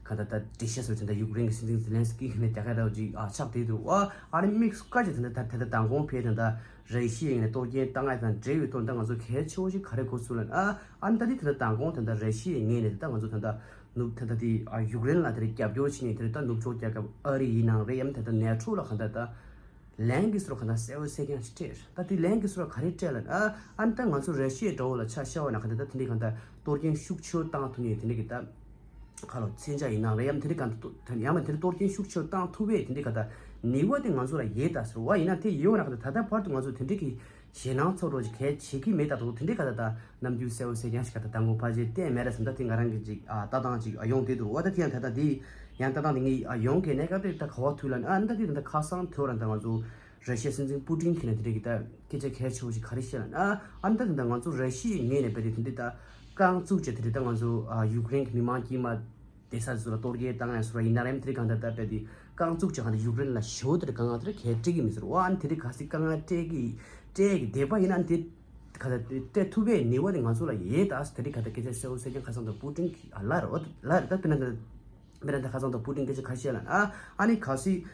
གང་ལྟར་ད་འགྲེལ་བཤད་སོགས་དེ་འདྲ་ཡུཀ་རེན་གྱི་སྲིད་འཛིན་ཛེ་ལན་སི་ཀི་ངོས་ནས་རྒྱག་ག་འདྲ་བོ་ཅིག་ཨ་ཆགས་བསྡད་འདུག་བ། ཨ་ནི་དམིགས་སུ་བཀར་གྱི་དེ་འདྲ་ད་དེ་འདྲ་མདང་དགོང་ཕེ་དེ་འདྲ་ར་ཤི་ཡའི་ངོས་ནས་གཏོར་སྐྱོན་བཏང་ཡ་དང་འབྲེལ་བའི་ཐོག་ད་ང་ཚོ་གལ་ཆེ་བོ་ཞིག་ག་རེ་གོ་ཚུལ་ལབ་ན། ཨ་ནི་ད་དེ་དེ་འདྲ་མདང་དགོང་དེ་འདྲ་ར་ཤི་ཡའི་ངོས་ནས་ད་ང་ཚོ་དེ་འདྲ་ནུབ་ད་ད་དེ་ཨ་ཡུཀ་རེན་ལ་དེ་འདྲ་རྒྱབ་སྐྱོར་བྱེད་མཁན་དེ་འདྲ་ད་ནུབ་ཕྱོགས་རྒྱལ་ཁབ་ཨ་རི་ཡིན་ནའང་རེད། ཡང་ད་ལྟ་ནེ་ཊོ་ལ་གང་ལྟར་ད་ལན་གྱི་སོར་གང་ལྟར་གསལ་བོ་གསལ་རྐྱང་ཞིག་སྤྲད། ད་དེ་ལན་གྱི་སོར་ག་རེ་སྤྲད་ལབ་ན། ཨ་ནི་ད་ང་ཚོ་ར་ཤི་ཡའི་དགྲ་བོ་ལ་ཆ་བཞག་པ་ན་གང་ལྟར་ད་དེ་འདྲའི་གང་ལྟར་གཏོར་སྐྱོན་ཤུགས་ཆེ་བོ་བཏང་ཐུབ་མཁན་དེ་འདྲའི་གི་ད་ཁ་ལོ་མཚོན་ཆ་ཡིན་ནའང་རེད། ཡང་དེ་འདྲའི་གང་ལྟར་ཡང་ན་དེ་འདྲའི་གཏོར་སྐྱོན་ཤུགས་ཆེ་བོ་བཏང་ཐུབ་པའི་དེ་འདྲའི་གང་ལྟར་ནུས་པ་དེ་ང་ཚོ་ལ་ཡོད་ད་ཟེར་བ་ཡིན་ན། དེ་ཡོད་ན་གང་ལྟར་ད་ལྟ་བར་དུ་ང་ཚོ་དེ་འདྲའི་གི་ཞེད་སྣང་ཚོར་རོགས་ཀྱི་གལ་ཆེ་གི་མེད་ད། དོ་དེ་འདྲའི་ག་ད་ད་རྣམ་འགྱུར་གསལ་བོ་གསལ་རྐྱང་ཞིག་ག་ད་མདང་དགོང་ཕལ་ཆེར་བསྟན་མེད་ར་ཟིན། ད་དེ་ང་རང་གི་ཅིག་ཨ་ལྟ་སྟངས་ཅིག་ཨ་ཡོང་བསྡད་འདུག་བ། ད་དེ་ཡང་ད་ལྟ་འདི་ཡང་ལྟ་སྟངས་འདི་ངས་ཨ་ཡོང་གི་གནས་སྐབས་དེ་ད་ག་བ་ཐུག་ལ་ཨ་ནི་ད་དེ་ད་ཁ་སང་ཐོ་ར་ད་ང་ཚོ་ར་ཤི་ཡའི་སྲིད་འཛིན་པུ་ཏིན་གྱིས་ན་དེ་འདྲའི་གི་ད་སྐད་ཆ་གལ་ཆེ་བོ་ཞིག་ག་རེ་བཤད་ལ་ན། ཨ་ནི་ད་དེ་ད་ང་ཚོ་ར་ཤི་ཡའི་ངོས་ནས་བལྟས་དེ་འདྲའི་ད་རྐང་བཙུགས་བྱས་དེ་འདྲའི་ད་ང་ཚོ་ཨ་ཡུཀ་རེན་གྱི་མི་མང་དཀྱུས་མ་དེ་ས་ཚོ་ལ་གཏོར་རྒོལ་བཏང་ཡ་སོགས་ཡིན་ན་རེམ་དེ་གང་ལྟར་ད་རྦད་དེ་རྐང་བཙུགས་ཀྱི་གང་ལྟར་ཡུཀ་རེན་ལ་ཞེ་པོ་དེ་དཀའ་ངལ་དེ་གལ་སྤྲད་ཀྱི་མི་ཟེར་བ། ཨ་ནི་དེ་རིགས་ག་ཚོད་དཀའ་ངལ་སྤྲད་ཀྱི་སྤྲད་ཀྱི་བསྡད་པ་ཡིན་ན་དེ་ ག་ད་སྤྲད་ཐུབ་པའི་ནུས་པ་དེ་ང་ཚོ་ལ་ཡོད་ད། དེ་རིང་ག་ད་སྐད་ཆ་གསལ་བོ་གསལ་རྐྱང་ཁ་སང་དང་པུ་ཏིན་གྱིས་ཨ་ལབ་རེད། ཨོ་ལབ་རེད། ད་དཔེར་ན་ད་དཔེར་ན་ད་ཁ་སང་དང་པུ་ཏིན་སྐད་ཆ་ཁ་ཤས་ལབ་ན་ཨ་ཨ་ནི་གལ་སྲིད་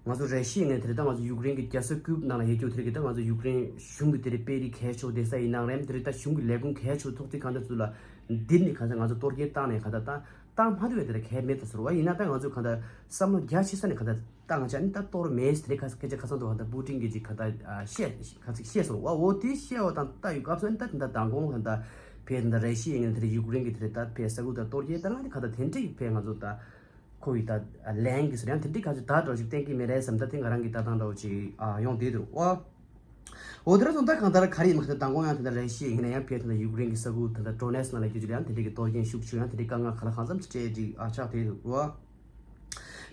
ང་ཚོ་ར་ཤི་ཡའི་ངོས་ནས་དེ་རིང་ད་ང་ཚོ་ཡུཀ་རེན་གྱི་རྒྱལ་ས་ཀིབ་ནང་ལ་ཡོད་རྒྱུ་དེ་རིང་གི་ད་ང་ཚོ་ཡུཀ་རེན་གཞུང་གི་དེ་རིང་དཔོན་རིགས་གལ་ཆེ་བོ་བསྡད་ས་ཡིན་ནའང་རེད། དེ་རིང་ད་གཞུང་གི་ལས་ཁུངས་གལ་ཆེ་བོ་ཐོག་དེ་གང་ལྟར་ཚུར་ལ་འདིར་ནས་གང་ལྟར་ང་ཚོ་གཏོར་སྐྱོན་བཏང་ནས་གང་ལྟར་ད་བཏང་མ་ཐུབ་པའི་དེ་རིང་གལ་མེད་ད་ཟེར་བ་ཡིན་ན། ད་ང་ཚོ་གང་ལྟར་བསམ་བློ་རྒྱ་ཆེ་ས་ནས་གང་ལྟར་བཏང་བྱས་ནི་ད་གཏོར་མེད་ཟེར་ཁ་སྐད་ཆ་ཁ་སང་དུ་ཧ་ད་པུ་ཏིན་གྱིས་ཅིག་ཁ་ད་ཨ་བཤད་ཁ་ཅིག་བཤད་སོང་བ། འོ་དེ་བཤད་བ་དང་ལྟ་ཡོད་སྐབས་སུ་ནི་ད་དེ་འདྲ་མདང་དགོང་ཧ་ད་ཕེ་དེ་འདྲ་ར་ཤི་ཡའི་ངན་དེ་ཡུཀ་རེན་གྱི་དེ་ད་ཕེ་ས་ཁུལ་ད་གཏོར་སྐྱོན་ད་ང་ནི་ཁ་ད་དེ་འདྲ་ཕེ་ང་ཚོ་ད་ཁོ་ཡི་ད་ལན་གྱི་ཟེར་ཡང་དེ་འདྲ་ཁ་ཅིག་ད་འགྲོ་ཞིག་གཏན་གྱི་མི་རེད་བསམ། ད་དེ་ང་རང་གི་ལྟ་སྟངས་འདྲ་བོ་ཅིག་ཨ་ཡོང་བསྡད་འདུག་བ། འོ་དེ་འདྲ་སོང་ད་གང་ལྟར་ག་རེ་ཡིན་མ་ཁ་ད་མདང་དགོང་ཡང་དེ་འདྲ་ར་ཤི་ཡའི་ངན་ཡང་ཕེ་དེ་འདྲ་ཡུཀ་རེན་གྱི་ས་ཁུལ་དེ་འདྲ་ཌོ་ནེ་སི་ནང་ལ་རྒྱུ་ཅིག་ཡང་དེ་འདྲ་གི་གཏོར་སྐྱོན་ཤུགས་ཆེ་ཡང་དེ་འདྲ་དཀའ་ངལ་ག་ལ་གང་འཚམ་ཅིག་སྤྲད་ཅིག་ཨ་ཆགས་བསྡད་འདུག་བ།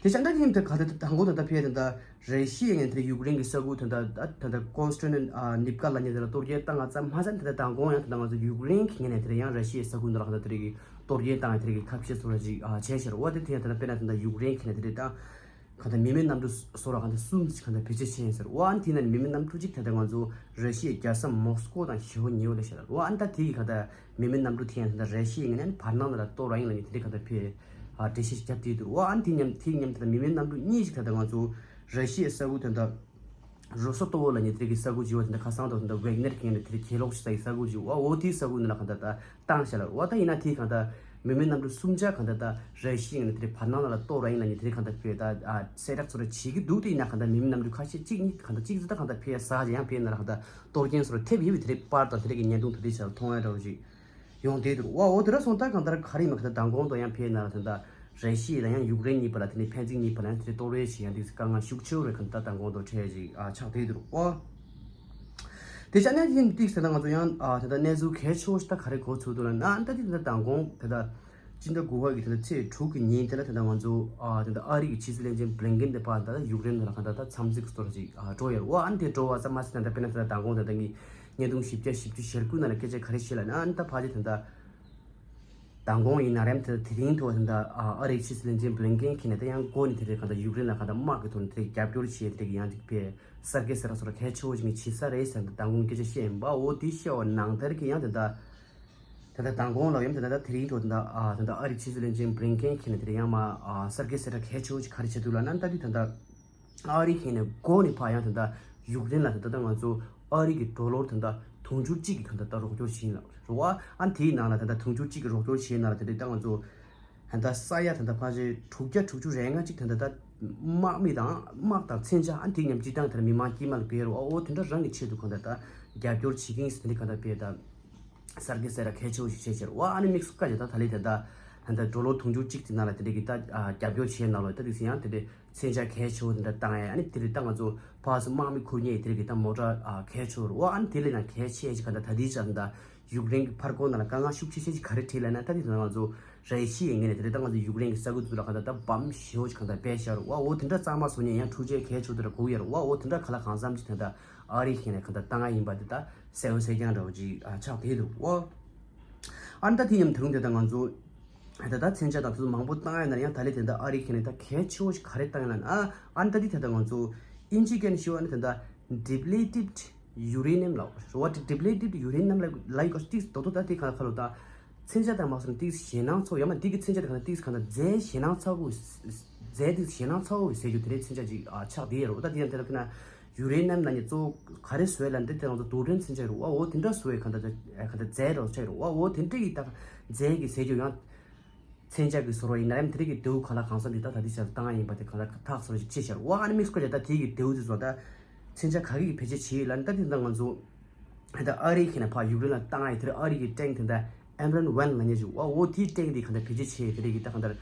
དེ་བྱས་ན་ད་ཡིན་ད་ག་ད་དང་པོ་ད་ལྟ་ཕེ་ད་ལྟ་ར་ཤི་ཡའི་ངན་དེ་ཡུཀ་རེན་གྱི་ས་ཁུལ་ད་ལྟ་ད་ལྟ་ཀོན་སི་ཊན་ཊིན་ཨ་ནིབ་ཀ་ལབ་མཁན་དེ་ལ་གཏོར་སྐྱོན་བཏང་ང་ཙམ་མ་ཟད་ད་ལྟ་མདང་དགོང་ཡང་ད་ལྟ་ང་ཚོ་ཡུཀ་རེན་གྱི་ངན་ནས་དེ་ལ་ཡང་ར་ཤི་ཡའི་ས་ཁུལ་འདི་ལ་ག་ད་དེ་རིགས་ཀྱི་གཏོར་སྐྱོན་བཏང་ཡ་དེ་རིགས་ཀྱི་ཐབས་ཤེས་བཟོ་འདྲ་ཅིག་ཨ་བྱས་ཤར་བ། དེ་དེ་ཡང་ད་ལྟ་དཔེར་ན་ད་ལྟ་ཡུཀ་རེན་གྱི་ངན་དེ་རིགས་ད་ག་ད་མི་མེད་གནམ་གྲུ་སོ་ར་ག་ད་གསུམ་ཅིག་ག་ད་བེད་སྤྱོད་བྱས་ཡིན་ཟེར་བ། ཨ་ནི་དེ་ན་མི་མེད་གནམ་གྲུ་ཅིག་ད་ལྟ་ང་ཚོ་ར་ཤི་ཡའི་རྒྱལ་ས་མོ་སི་ཀོ་དང་ཞེ་པོ་ཉེ་བོ་ལ་ཤར་བ། ཨ་ནི་ད་དེ་གི་ག་ད་མི་མེད་གནམ་གྲུ་དེ་ཡང་ད་ལྟ་ར་ཤི་ཡའི་ངན་ནས་བར་སྣང་ལ་གཏོར་བ་ཡིན་ལབ་ནས་དེ་རིགས་ག་ད་ཕེ་ཨ་འགྲེལ་བཤད་བརྒྱབ་བསྡད་འདུག་བ། ཨ་ནི་དེ་མཉམ་དེ་མཉམ་དེ་ལ་མི་མེད་གནམ་གྲུ་གཉིས་ཤིག་ད་ལྟ་ང་ཚོ་ར་ཤི་ཡའི་ས་ཁུལ་དེ་འདྲ་རུ་སོ་ཏོ་ཝོ་ལབ་མཁན་དེ་རིགས་ཀྱི་ས་ཁུལ་ཅིག་ཡོད་དེ་འདྲ་ཁ་སང་དང་དེ་འདྲ་ཝེག་ནེར་གྱི་ངན་ནས་དེ་རིགས་གྱེན་ལོག་ཞིག་ས་ཡི་ས་ཁུལ་ཅིག་བ། འོ་དེའི་ས་ཁུལ་འདི་ལ་གང་ལྟར་ད་བཏང་བཞག་ལ་བ། ད་ཡིན་ན་དེ་གང་ལྟར་མི་མེད་གནམ་གྲུ་གསུམ་ཆ་གང་ལྟར་ད་ར་ཤི་ཡའི་ངན་ནས་དེ་རིགས་བར་སྣང་ལ་གཏོར་བ་ཡིན་ལབ་མཁན་དེ་རིགས་གང་ལྟར་ཕེ་ད་ཨ་གསལ་བསྒྲགས་ཚོ་ར་བྱེད་ཀྱི་འདུག་དེ་ཡིན་ན་གང་ལྟར་མི་མེད་གནམ་གྲུ་ཁ་ཤས་གཅིག་གཉིས་གང་ལྟར་གཅིག་ཙམ་ད་གང་ལྟར་ཕེ་ཟ་ཅིག་ཡང་ཕེ་ན་ལ་གང་ལྟར་གཏོར་སྐྱོན་ཚོ་ར་ཐེབས་ཡོད་པའི་དེ་རིགས་པར་དང་དེ་རིགས་ཀྱི་བརྙན་ཐུང་དེ་རིགས་ཆ་ལ་མཐོང་ཡ་འདྲ་བོ་ཅིག་ཡོང་བསྡད་འདུག་བ། འོ་དེ་འདྲ་སོང་ད་གང་ལྟར་ག་རེ་ཡིན་མ་ག་ད་མདང་དགོང་དུ་ཡང་ཕེ་ན་ལ་ད་ལྟ་ར་ཤི་ཡ་དང་ཡང་ཡུཀ་རེན་གཉིས་བར་ལ་དེ་ནས་ཕན་ཚུན་གཉིས་བར་ལ་ཡང་དེ་གཏོར་བའི་ཆེད་ཡང་དེ་དཀའ་ངལ་ཤུགས་ཆེ་བོ་རེད་ག་ད་མདང་དགོང་དུ་འཕྲད་ཅིག་ཨ་ཆགས་བསྡད་འདུག་བ། དེ་ཆ་ནས་ཡིན་ཏིག་ཟེར་ན་ང་ཚོ་ཡང་ཨ་ད་ལྟ་གནས་ཚུལ་གལ་ཆེ་བོ་ཞིག་ད་ག་རེ་གོ་ཚུལ་འདུག་ལ་ན་ད་དེ་ད་ལྟ་མདང་དགོང་ད་ལྟ་སྤྱི་ཟླ་དགུ་པ་གི་ད་ལྟ་ཚེས་དྲུག་གི་ཉིན་དེ་ལ་ད་ལྟ་ང་ཚོ་ཨ་ད་ལྟ་ཨ་རི་གི་ཕྱི་སྲིད་བློན་ཆེན་བྷི་ལིན་ཀེན་དེ་ཕར་ད་ལྟ་ཡུཀ་རེན་ལ་ག་ད་ད་འཚམས་གཟིགས་སོར་ཅིག་ཨ་འགྲོ་ཡོད་རེད་བ། ཨ་ནི་དེ་འགྲོ་བ་ཙམ་མ་ཟད་ད་ལྟ་དཔེར་ན་ད་ལྟ་མདང་དགོང་ད་ལྟ་ངས་བརྙན་ཐུང་བཞི་བརྒྱ་བཞི་བཅུ་ཞེ་དགུ་ནང་ལ་སྐད་ཆ་ག་རེ་བཤད་ལ་ན་ཨ་ནི་ད་ཕལ་ཆེར་ད་ལྟ། མདང་དགོང་ཡིན་ན་རེམ་དེ་དེ་རིང་ཐོག་ད་ལྟ་ཨ་རིའི་ཕྱི་སྲིད་བློན་ཆེན་བྷི་ལིན་ཀེན་གྱིས་ནས་ད་ཡང་འགོ་ནས་དེ་རེད་གང་ལྟར་ཡུཀ་རེན་ལ་གང་ལྟར་དམག་གི་ཐོག་ནས་དེ་རེད་རྒྱབ་སྐྱོར་བྱེད་དེ་རེད་ཡང་དེ་བས་གསར་བརྗེ་ཟེར་ར་སོགས་ལ་གལ་ཆེ་བོ་ཞིག་ནས་བྱེད་ས་རེད་ཟེར་ནས་མདང་དགོང་སྐད་ཆ་བཤད་ཡིན་པ། འོ་དེ་བཤད་པ་ནང་ལྟར་གྱི་ཡང་ད་ལྟ་ད་ལྟ་མདང་དགོང་ལ་ཡང་ད་ལྟ་དེ་རིང་ཐོག་ད་ལྟ་ཨ་ད་ལྟ་ཨ་རིའི་ཕྱི་སྲིད་བློན་ཆེན་བྷི་ལིན་ཀེན་གྱིས་ནས་དེ་རེད་ཡང་མ་ཨ་གསར་བརྗེ་ཟེར་ར་གལ་ཆེ་བོ་ཞིག་ག་རེ་བྱེད་འདུག་ལབ་ན་ད་དེ་ད་ལྟ། ཨ་རི་གིས་ནས་འགོ་ནས་ཕར་ཡང་ད་ལྟ་ཡུཀ་རེན་ལ་ད་ལྟ་ང་ཚོ་ཨ་རི་གི་ཌོ་ལར་ད་ལྟ་དུང་ཕྱུར་གཅིག་གི་ད་ལྟ་རོགས་སྐྱོར་བྱས་ཡིན་ལ་རེད་བ། ཨ་དེའི་ནང་ལ་ད་ལྟ་དུང་ཕྱུར་གཅིག་གི་རོགས་སྐྱོར་བྱས་ནང་ལ་ད་ལྟ་ད་ང་ཚོ་ད་ལྟ་ས་ཡ་ད་ལྟ་ཕལ་ཆེར་དྲུག་བརྒྱ་དྲུག་ཅུ་རེ་ལྔ་གཅིག་ད་ལྟ་ད་དམག་མི་དང་དམག་དང་མཚོན་ཆ་ཨ་དེ་མཉམ་སྤྱི་བཏང་དེར་མི་མང་དཀྱུས་མ་ལ་སྤེལ་རོགས་ཨ་འོ་དེ་འདྲ་རང་གི་ཆེད་དུ་གང་ལྟར་ད་རྒྱབ་སྐྱོར་བྱེད་ཀྱིན་ཟེར་ནས་གང་ལྟར་སྤེལ་ད། གསར་བརྗེ་ཟེར་ར་གལ་ཆེ་བོ་ཞིག་བྱས་ཕྱིར་བ། ཨ་ནི་དམིགས་སུ་བཀར་ཏེ་ད་ད་ལྟའི་དེ་འདྲ་ད་ལྟ་ཌོ་ལར་དུང་ཕྱུར་གཅིག་དེ་ནང་ལ་དེ་འདྲ་གི་ད་རྒྱབ་སྐྱོར་བྱས་ནང་ལ་ད་དེ་ཚེ་ཡང་དེ་འདྲའི་མཚོན་ཆ་གལ་ཆེ་བོ་དེ་འདྲ་བཏང་ཡ། ཨ་ནི་དེ་རེད་ད་ང་ཚོ་ཕར་ཚུར་དམག་མི་ཁུར་མཁན་དེ་འདྲ་གི་ད་མོ་ཊ་གལ་ཆེ་བོ་རེད་བ། ཨ་ནི་དེ་ལས་ན་གལ་ཆེ་ཞིག་ག་ད་ད་ལྟའི་ཆ་ད་ཡུཀ་རེན་གི་ཕར་སྐོར་ནང་ལ་དཀའ་ངལ་ཤུགས་ཆེ་ཤེས་ཞིག་ག་རེ་འཕྲད་ལབ་ན་ད་དེ་ད་ང་ཚོ་ར་ཤི་ཡའི་ངོས་ནས་དེ་འདྲ་ད་ང་ཚོ་ཡུཀ་རེན་གི་ས་ཁུལ་ཚོ་ལ་ག་ད་ད་བམ་ཞེ་བོ་ཞིག་ག་ད་སྤེལ་བཞག་རེད་བ། འོ་དེ་འདྲ་གཙང་མ་བཟོ་མཁན་ཡང་འཕྲུལ་ཆས་གལ་ཆེ་བོ་དེ་འདྲ་དགོས་ཡ་རེད་བ། འོ་དེ་འདྲ་ག་ལ་གང་འཚམ་ཞིག་ད་ད་ཨ་རི་གི་ནས་ག་ད་བཏང་ཡ་ཡིན་པ་དེ་ད། གསལ་པོ་གསལ་རྐྱང་འདྲ་བོ་ཅིག་ཨ་ཆགས་བསྡད་འདུག་ཨོ། ཨ་ནི་ད་དེ་མཉམ་དུ་དེ་ད་ང་ཚོ་ད་ད་མཚོན་ཆ་དང་དེ་ཚོ་མང་པོ་བཏང་ཡ་ན་ཡང་ད་ལེ་དེ་ད་ཨ་རི་ཁེ་ནས་ད་གལ་ཆེ་བོ་ཞིག་ག་རེ་བཏང་ཡ་ན་ཨ་ཨ་ནི་ད་དེ་ད་ད་ང་ཚོ་ཨིན་ཇི་སྐད་ནས་ཞུ་བ་ནི་དེ་ད་depleted uranium ལ་རོ་ཨ་depleted uranium ལ་ལ་ཡི་གོ་ཏིག་ཏོ་ཏོ་ད་དེ་ག་ཁ་ལོ་ད་མཚོན་ཆ་དང་མ་སོང་ཏིག་ཞེད་སྣང་ཚོགས་ཡོད་མ་དེ་གི་མཚོན་ཆ་དང་ག་ན་ཏིག་ག་ན་རྫས་ཞེད་སྣང་ཚ་བོ་རྫས་ཏིག་ཞེད་སྣང་ཚ་བོ་ཟེར་རྒྱུ་དེ་རེད་མཚོན་ཆ་ཅིག་ཨ་ཆགས་བསྡད་ཡ་རོ་ད་དེ་ཡང་དེ་ལ་ཁེ་ན། ཡུ་རེ་ནམ་ནང་ནས་གཙོ་བོ་ག་རེ་བཟོས་ལབ་ན་དེ་དེ་ང་ཚོ་རྡུལ་ཕྲན་མཚོན་ཆ་རེད་བ། འོ་དེ་འདྲ་བཟོ་བའི་ག་འདྲ་ག་འདྲ་རྫས་རོ་ཆ་རེད་བ། འོ་དེ་འདྲ་ཡི་ད་རྫས་ཀྱི་ཟེར་རྒྱུ་ཡང་མཚོན་ཆ་གི་བཟོ་རོ་ཡིན་ན་རེམ་དེ་རིགས་ཀྱི་རྡེའུ་ག་ལ་གང་ས་འདི་ད་ད་དེ་ཆ་བཏང་ཡ་ཡིན་པ་དེ་ག་ལ་ཐག་སོ་རོ་ཅིག་ཆེ་ཤར་བ། ཨ་ནི་དམིགས་བཀར་ཡ་ད་དེ་གི་རྡེའུ་དེ་ཚོ་ད་མཚོན་ཆ་ག་གི་གི་བེད་སྤྱོད་བྱེད་ཡོད་ལབ་ན་ད་དེ་ད་ང་ཚོ་ད་ཨ་རི་ཁེ་ན་ཕ་ཡུ་རེ་ལ་བཏང་ཡ་དེ་རིགས་ཨ་རི་གི་ཊེང་དེ་ད་ཨེམ་རན་ཝན་ལ་ཉེ་ཞུ་བ། འོ་དེའི་ཊེང་དེ་ག་འདྲ་བེད་སྤྱོད་བྱེད་ཡ་དེ་རིགས་ཀྱི་ད་ག་འདྲ།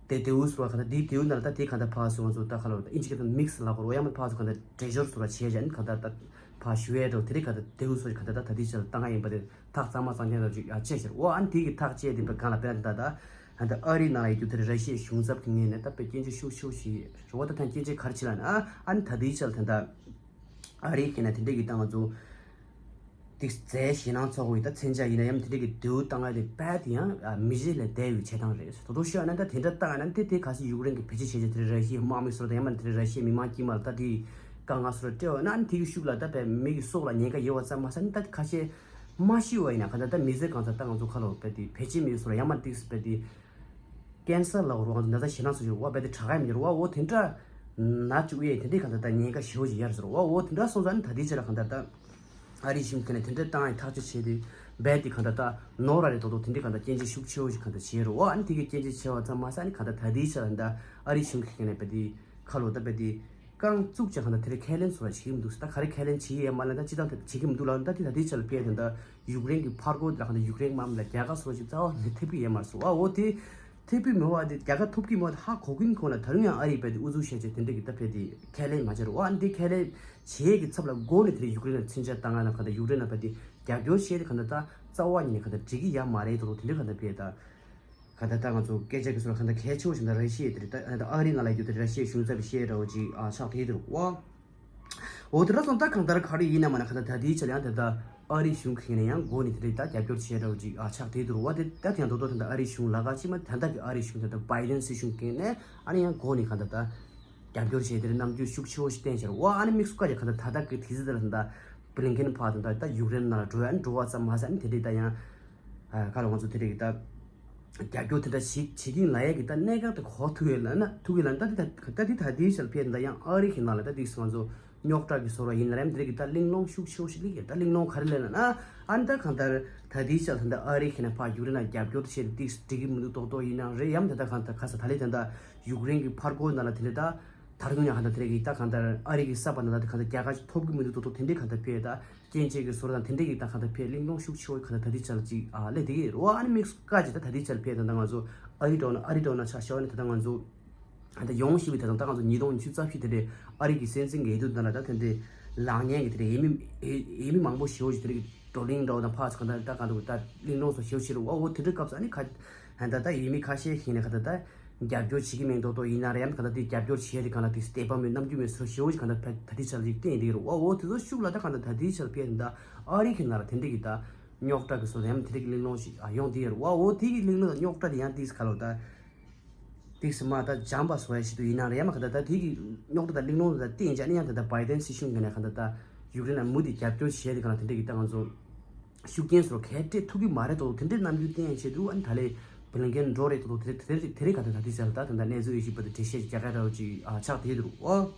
དེ་རྡེའུ་སོ་ར་ག་ད་དེའི་རྡེའུ་ནང་ལ་ད་དེ་ག་ད་ཕར་སོང་ཚོ་ད་ག་ལ་ཨིན་ཇི་ག་ད་མིག་སི་ལ་གོ་རོ་ཡ་མ་ཕར་སོང་ག་ད་དྲི་ཞོར་སོ་ར་བྱས་ཀྱང་ག་ད་ད་ཕར་ཞུ་ཡས་འགྲོ་དེ་རིགས་ག་ད་རྡེའུ་སོ་ག་ད་ད་ད་དེ་ཆ་ལ་བཏང་ཡ་ཡིན་པ་དེ་ཐག་གཙང་མ་གཙང་རྐྱང་ར་ཅིག་ཡ་བྱས་ཤར། འོ་ཨ་ནི་དེ་གི་ཐག་བཅད་དེ་པ་གང་ལ་དཔེར་ན་ད་ད་ད་ཨ་རི་ནང་ལ་ཡོད་རྒྱུ་དེ་རེད། ར་ཤི་ཡའི་གཞུང་ཚབ་ཀྱི་ངོས་ནས་ད་དཔེ་སྐྱོན་བརྗོད་ཤུགས་ཆེ་བོ་ཞིག་རེད་བ། ད་ཐང་སྐྱོན་བརྗོད་ག་རེ་བྱེད་ལ་ན་ཨ་ཨ་ནི་ད་དེའི་ཆ་ལ་ད་ད། ཨ་རི་ཁེ་ན་དེ་འདྲ་གི་ད་ང་ཚོ་ཏིག་རྫས་ཞེད་སྣང་ཚོགས་པའི་ད་མཚོན་ཆ་ཡིན་ན་ཡང་དེ་འདྲ་གི་རྡེའུ་བཏང་ཡ་དེ་རྦད་དེ་ཡང་མི་གཞི་ལས་འདས་པའི་བྱེད་སྟངས་རེད། དོ་དོ་ཤོད་ན་ད་དེ་འདྲ་བཏང་ཡ་ན་དེ་དེ་ག་སི་ཡུཀ་རེན་གི་བེད་སྤྱོད་བྱེད་ཆེད་དེ་ར་ཤི་ཡའི་དམག་མི་ཚོ་དང་ཡང་མ་དེ་ར་ཤི་ཡའི་མི་མང་དཀྱུས་མ་ལ་ད་དེ་ དཀའ་ངལ་སོགས་སྤྲད་ཡོད་ན། ཨ་ནི་དེ་གི་ཤུགས་ལ་ད་བས་མི་གི་སྲོག་ལ་ཉེན་ཁ་ཡོད་པ་ཙམ་མ་ཟད། ཨ་ནི་ད་ཁ་ཤས་མ་ཤི་བ་ཡིན་ན་གང་ལྟར་ད་མི་ཚེ་གང་ཚ་ད་ང་ཚོ་ཁ་ལོ་བས་དེ་བེད་སྤྱད་མི་སོགས་ལ་ཡང་མ་ཏིག་སི་བས་དེ་ཀན་སར་ལ་འོ་རུ་ང་ཚོ་ན་ཚ་ཞེ་ན་སོགས་ཞིག་བ་བས་དེ་དྲག་ག་ཡང་མི་འགྱུར་བ། འོ་དེ་འདྲ་ན་བཅུག་ཡས་དེ་འདྲའི་གང་ལྟར་ད་ཉེན་ཁ་ཞེ་བོ་ཞིག་ཡར་ཟེར་བ། འོ་དེ་འདྲ་སོང་ཙང་ཨ་ནི་ད་དེ་ཆ་ལ་གང་ལྟར་ད་ཨ་རིའི་གཞུང་གི་ནས་དེ་འདྲ་བཏང་ཡས་ཐག་གཅོད་བྱས་དེ་བས་དེ་གང་ལྟར་ད་ནོར་ར་རེ་ཏོག་ཏོག་དེ་འདྲའི་གང་ལྟར་སྐྱོན་བརྗོད་ཤུགས་ཆེ་བོ་ཞིག་གང་ལྟར་བྱས་རུ་བ། ཨ་ནི་དེ་གི་སྐྱོན་བརྗོད་ཆེ་བ་ཙམ་མ་ཟད། ཨ་ནི་གང་ལྟར་ད་དེའི་ཆ་ལ་ད་ཨ་རིའི་གཞུང་གི་ནས་བས་དེ་ཁ་ལོ་ད་བས་དེ་རྐང་བཙུགས་ཀྱང་གང་ལྟར་དེ་རིང་ཁས་ལེན་སོགས་ལ་བྱེད་ཀྱི་མི་འདུག་ད་ག་རེ་ཁས་ལེན་བྱེད་ཀྱི་ཡོད་མ་ལ་ད་ཅི་ད་བྱེད་ཀྱི་མི་འདུག་ལ། ད་དེ་ད་དེའི་ཆ་ལ་བས་དེ་ད་ཡུཀ་རེན་གྱི་ཕར་རྒོལ་དེ་ལ་གང་ལྟར་ཡུཀ་རེན་དམག་མི་ལ་རྒྱལ་ཁ་སོགས་ཤིག་རྩ་བ་ནས་ཐེབས་ཀྱི་ཡོད་མ་རེད་ཟེར་བ། འོ་དེ་ཐེབས་ཀྱི་མེད་པ་དེ་རྒྱལ་ཁ་ཐོབ་ཀྱི་མེད་པ་དེ་ཧ་གོ་གིན་གོ་ན། ད་རུང་ཡང་ཨ་རིས་བས་དེ་ཨུ་ཚུགས་བཤད་བྱས་དེ་འདྲ་གི་ད་བས་དེ་ཁས་ལེན་མ་བྱས་རུ་བ། ཨ་ནི་དེ་ཁས་ལེན་བྱེད་ཀྱི་ཚབ་ལ་སྒོ་ནས་དེ་རིང་ཡུཀ་རེན་ལ་མཚོན་ཆ་བཏང་ང་ན་གང་ལྟར་ཡུཀ་རེན་ལ་བས་དེ་རྒྱབ་སྐྱོར་བྱས་དེ་གང་ལྟར་ད་རྩ་བ་ཉིད་ནས་གང་ལྟར་འགྲིག་གི་ཡོད་མ་རེད་དོ་དེ་འདྲ་གང་ལྟར་བས་ད། ག་ད་ལྟ་ང་ཚོ་སྐད་ཆ་གི་སོར་ག་ད་གལ་ཆེ་བོ་ཞིག་ད་ར་ཤི་ཡའི་དེ་རེད། ད་ད་ཨ་རི་ནང་ལ་ཡོད་དེ་ར་ཤི་ཡའི་གཞུང་ཚབ་བཤད་འདྲ་བོ་ཅིག་ཨ་ཆགས་དེ་དུ་བ། འོ་དེ་ར་སོང་ད་གང་ལྟར་ག་རེ་ཡིན་ན་མ་ན་ག་ད་ད་དེའི་ཆ་ལ་ཡང་ད་ད་ཨ་རི་གཞུང་གི་ནས་ཡང་སྒོ་ནས་དེ་རེད་ད་རྒྱབ་སྐྱོར་བྱས་འདྲ་བོ་ཅིག་ཨ་ཆགས་དེ་དུ་བ། དེ་ད་དེ་ཡང་དོ་དོ་ད་ད་ཨ་རི་གཞུང་ལ་ག་ཅི་མ་ད་ད་གི་ཨ་རི་གཞུང་ད་ད་བྷའི་ཌེན་སྲིད་གཞུང་གི་ནས་ཨ་ནི་ཡང་སྒོ་ནས་ག་ད་ད་རྒྱབ་སྐྱོར་བྱས་དེ་རེད། རྣམ་འགྱུར་ཤུགས་ཆེ་བོ་ཞིག་བསྟན་བྱས་ར་བ། ཨ་ནི་དམིགས་སུ་བཀར་ཡ་ག་ད་ད་ད་གི་དེ་ཟི་ད་ལ་ད་ད་བྷི་ལིན་ཀེན་ཕར་ད་ད་ད་ཡུཀ་རེན་ནང་ལ་འགྲོ་ཡ་འགྲོ་བ་ཙམ་མ་ཟད། ཨ་ནི་དེ་རེད་ད་ཡང་ཨ་ག་ལ་ང་ཚོ་དེ་རེད་གི་ད། རྒྱབ་སྐྱོར་དེ་འདྲ་ཞིག་བྱེད་ཀྱིན་ལ་ཡས་ཀྱི་ད་གནད་འགག་དེ་གོ་ཐུབ་ཡོད་ལ་ན་ཐུབ་ཀྱི་ལ་ན། ད་དེ་ད་ད་དེ་ད་དེའི་ཞལ་ཕེ་ད་ཡང་ཨ་རི་གི་ནང་ལ་ད་དེ་སོང་ང་ཚོ་རྙོག་དྲ་གི་སོར་བ་ཡིན་ན་རེམ་དེ་རིགས་ཀྱི་ད་གླེང་སློང་ཤུགས་ཆེ་བོ་ཞིག་སླེབས་ཡོད། ད་གླེང་སློང་ག་རེ་ལབ་ན་ན་ཨ་ནི་ད་གང་ལྟར་ད་དེའི་ཞལ་ད་ད་ཨ་རི་གི་ནས་ཕར་རྒྱུག་རེ་ན་རྒྱབ་སྐྱོར་དེ་བྱས་ཏེ་དེ་འགྲིག་གི་མི་འདུག་ཏོག་ཏོག་ཡིན་ན་རེད། ཡང་ད་ད་གང་ལྟར་ག་ས་ད་ལེ་ད་ད་ཡུཀ་རེན་གི་ཕར་རྒོལ་ནང་ལ་དེ་འདྲ་ད་ད་རུང་ཡང་གང་ལྟར་དེ་རིགས་ཀྱི་ད་གང་ལྟར་ཨ་རི་གི་ས་བབ་ནང་ལ་ད་གང་ལྟར་རྒྱལ་ཁ་ཐོབ་གི་མི་འདུག་ཏོག་ཏོག་དེ་འདྲའི་གང་ལྟར་ཕེ་ད། སྐྱོན་བརྗོད་ཀྱི་སོར་དང་དེ་འདྲས་ཀྱི་ད་གང་ལྟར་ཕེ་གླེང་སློང་ཤུགས་ཆེ་བོ་གང་ལྟར་ད་ལྟའི་ཆར་ཅིག་ཨ་ལས་དེ་གི་རོ་ཨ་ནི་དམིགས་སུ་བཀར་ཅིག་ད་ད་ལྟའི་ཆར་ཕེ་ད་ད་ང་ཚོ་ཨ་རི་འགྲོ་ན་ཨ་རི་འགྲོ་ན་ཆ་ཤོ་ནི་ད་ད་ང་ཚོ་ད་ཡོང་ཞིག་བི་ད་ད་ད་ང་ཚོ་ཉིས་སྟོང་ཉི་ཤུ་རྩ་བཞི་དེ་རེད། ཨ་རི་གི་སྲིད་འཛིན་འགས་དུ་ད་ལ་ད་དེ་འདྲས་ལངས་ཉན་གི་དེ་རེད། ཡེ་མི་ཡེ་མི་མང་པོ་ཞེ་བོ་ཞིག་དེ་རེད་གི་བགྲོ་གླེང་འགྲོ་ད་ཕ་ཚོ་གང་ལྟར་ད་གང་ལྟར་ད་གླེང་སློང་སོགས་ཞེ་བོ་ཞིག་རེད། ཨོ་དེ་འདྲའི་སྐབས་སུ་ཨ་ནི་ཁ་ད་ད་ཡེ་མི་ཁ་ཤས་ཤིག་ནས་གང་ལྟར་ད། རྒྱབ་སྐྱོར་བྱེད་ཀྱི་མེད་མདོག་མདོག་ཡིན་ན་རེད། ཡང་གང་ལྟར་དེ་རྒྱབ་སྐྱོར་བྱས་ཏེ་གང་ལ་དེ་བསྟོད་པ་མེད་རྣམ་འགྱུར་མེད་སོ་ཞེ་བོ་ཞིག་གང་ལྟར་ད་ད་ལྟའི་ཆར་ཅིག་བསྟན་ཡི་འདུག་རོ། ཨོ་དེ་ཚོ་ཤུགས་ལ་ད་གང་ལྟར་ད་ལྟའི་ཆར་ཕེ་ད་ཨ་རི་གི་ནང་ལ་དེ་འདྲས་ཀྱི་ད་རྙོག་དྲ་གི་སོ་ད་ཡང་དེ་འདྲས་ཀྱི་གླེང་སློང་ཞིག་ཨ་ཡོང་དེ་ཡོད་རོ། ཨོ་དེ་གི་གླེང་སློང་དང་རྙོག་དྲ་དེ་ཡང་དེ་ག་ལོ་ད་དེ་སི་མ་ད་འཇམ་པ་སོ་ཡ་ཞིག་ཏུ་ཡིན་ན་རེད། ཡང་མ་གང་ལྟར་ད་དེ་གི་རྙོག་དྲ་དང་གླེང་སློང་དང་བསྟན་ཅག་ནི་ཡང་ད་ལྟ་བྷའི་ཌེན་སྲིད་གཞུང་གི་ནས་གང་ལྟར་ད་ཡུཀ་རེན་ལ་མུ་མཐུད་རྒྱབ་སྐྱོར་བྱས་ཏེ་གང་ལ་དེ་འདྲས་ཀྱི་ད་ང་ཚོ། ཤུགས་རྐྱེན་སོགས་གལ་སྤྲད་ཐུབ་ཀྱི་མ་རེད་དོ། དེ་འདྲའི་རྣམ་འགྱུར་བསྟན་ཡང་བྱེད་དུས་ཨ་ནི་ད་ལས་བྷི་ལིན་ཀེན་འགྲོ་རེད་དོ། དེ་དེ་དེ་རེད་གང་ལྟར་ད་དེ་ཚར་ད་ད་ལྟ་གནས་ཚུལ་ཡོད་ཞིག་པ་དེ་འགྲེལ་བཤད་རྒྱག་ག་འདྲ་བོ་ཅིག་ཨ་ཆགས་བསྡད་འདུག་ཨོ།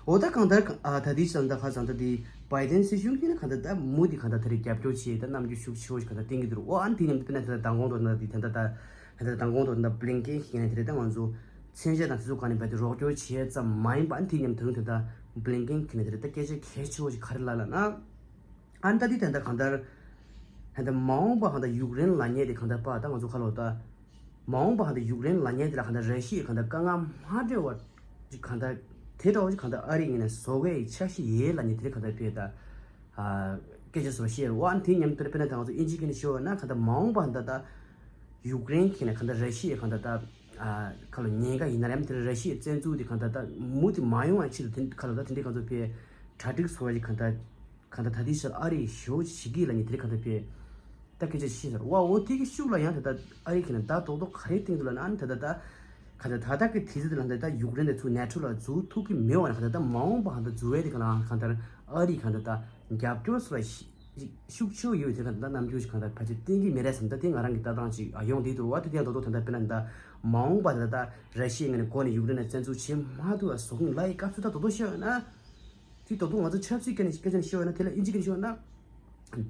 འོ་ད་གང་ལྟར་ཨ་ད་དེ་ཚར་ད་ཁ་ཚང་ད་དེ་བྷའི་ཌེན་སྲིད་གཞུང་གིས་ནི་གང་ལྟར་ད་མུ་དེ་གང་ལྟར་ད་རེས་རྒྱབ་སྐྱོར་བྱས་ད་རྣམ་འགྱུར་ཤུགས་ཆེ་བོ་ཞིག་གང་ལྟར་བསྟན་གྱི་འདུག་ཨོ། ཨ་ནི་དེ་མཉམ་དུ་དཔེར་ན་ད་ལྟ་མདང་དགོང་དུ་ན་དེ་ད་ལྟ་ད་ད་ལྟ་མདང་དགོང་དུ་ན་བྷི་ལིན་ཀེན་ཞིག་ནས་དེ་རེད་ད་ང་ཚོ་མཚོན་ཆ་དང་དེ་ཚོ་གང་ནས་བས་དེ་རོགས་སྐྱོར་བྱས་ཙམ་མ་ཡིན་པ་ཨ་ནི་དེ་མཉམ་དུ་ད་བྷི་ལིན་ཀེན་གྱིས་ནས་དེ་རེད་ད་སྐད་ཆ་གལ་ཆེ་བོ་ཞིག་ག་རེ་ལབ་ལབ་ན། ཨ་ནི་ད་དེ་ད་ལྟ་གང་ལྟར། ད་ལྟ་མ་འོངས་པ་གང་ལྟར་ཡུཀ་རེན་ལ་ཉེ་དེ་གང་ལྟར་པ་ད་ང་ཚོ་ཁ་ལོ་ད། མ་འོངས་པ་གང་ལྟར་ཡུཀ་རེན་ལ་ཉེ་དེ་ལ་གང་ལྟར་ར་ཤི་ཡའི་གང་ལྟར་དཀའ་ངལ་མ་འཕྲད་བར་གཅིག་གང་ལྟར་དེ་འདྲ་བ་ཞིག་གང་ལྟར་ཨ་རི་ངོས་ནས་བཟོ་གའི་འཆར་གཞི་ཡོད་ལ་ཉེ་དེ་གང་ལྟར་བས་ད། སྐད་ཆ་སོགས་བཤད་རོ། ཨ་ནི་དེ་མཉམ་དུ་དཔེར་ན་ད་ང་ཚོ་ཨིན་ཇི་སྐད་ནས་ཤོད་ན་གང་ལྟར་མ་འོངས་པ་གང་ལྟར་ད། ཡུཀ་རེན་གྱི་ནས་གང་ལྟར་ར་ཤི་ཡའི་གང་ལྟར་ད། ཁ་ལོ་ཉེན་ཁ་ཡིན་ན་རེམ་དེ་ར་ཤི་ཡའི་བཙན་འཛུལ་དེ་གང་ལྟར་ད་མུ་དེ་མ་ཡོང་བ་ཆེད་དུ་དེ་ག་ལོ་ད་དེ་འདྲའི་གང་ཚོ་ཕའི་གྲ་སྒྲིག་བཟོ་བ་ཞིག་གང་ལྟར་གང་ལྟར་ད་དེ་ཕྱིར་ཨ་རི་ཞོ་ཞིག་གི་ལ་ཉེ་དེ་གང་ལྟར་ཕའི་ད་སྐད་ཆ་ཤེས་ཟེར་བ། འོ་དེ་གི་ཤུགས་ལ་ཡང་དེ་ལྟར་ཨ་རི་གི་ནས་ད་རྡོག་རྡོག་ག་རེ་བཏིང་འདུག་ལ་ན་ཨ་ནི་ད་ལྟ་ད་གང་ལྟར་ད་ལྟ་གི་དུས་ཚོད་དེ་ལ་ད་ལྟ་ཡུཀ་རེན་དེ་ཚུར་ནེ་ཊོ་ལ་འཛུལ་ཐུབ་ཀྱི་མེད་བ་ན་གང་ལྟར་ད་མ་འོངས་པ་གང་ལྟར་འཛུལ་བའི་དེ་ག་ལ་གང་ལྟར་ཨ་རི་གང་ལྟར་ད་རྒྱབ་སྐྱོར་སོགས་ལ་ཤི་ཤུགས་ཆེ་བ་ཡོད་དེ་ག་ད་རྣམ་འགྱུར་ཞིག་གང་ལྟར་ཕལ་ཆེར་བསྟན་གྱི་མེད་རེད་བསམ། ད་དེ་ང་རང་གི་ལྟ་སྟངས་ཅིག་ཡོང་བསྡད་འདུག་བ། དེ་དེ་ཡང་རྡོག་རྡོག་ད་ལྟ་དཔེར་ན་ད་མ་འོངས་པ་ད་ལྟ་ར་ཤི་ཡའི་ངོས་ནས་འགོ་ནས་ཡུཀ་རེན་ལ་བཙན་འཛུལ་བྱེད་མ་ཐུབ་པ་བཟོ་གི་ལ་ཡི་སྐབས་སུ་ད་རྡོག་རྡོག་བཤད་ཡོད་ན། དེ་རྡོག་རྡོག་ང་ཚོ་ཆབ་སྲིད་སྐད་ནས་སྐད་ཆ་ནས་བཤད་ཡོད་ན་དེ་ལ་ཨིན་ཇི་སྐད་ནས་བཤད་ཡོད་ན།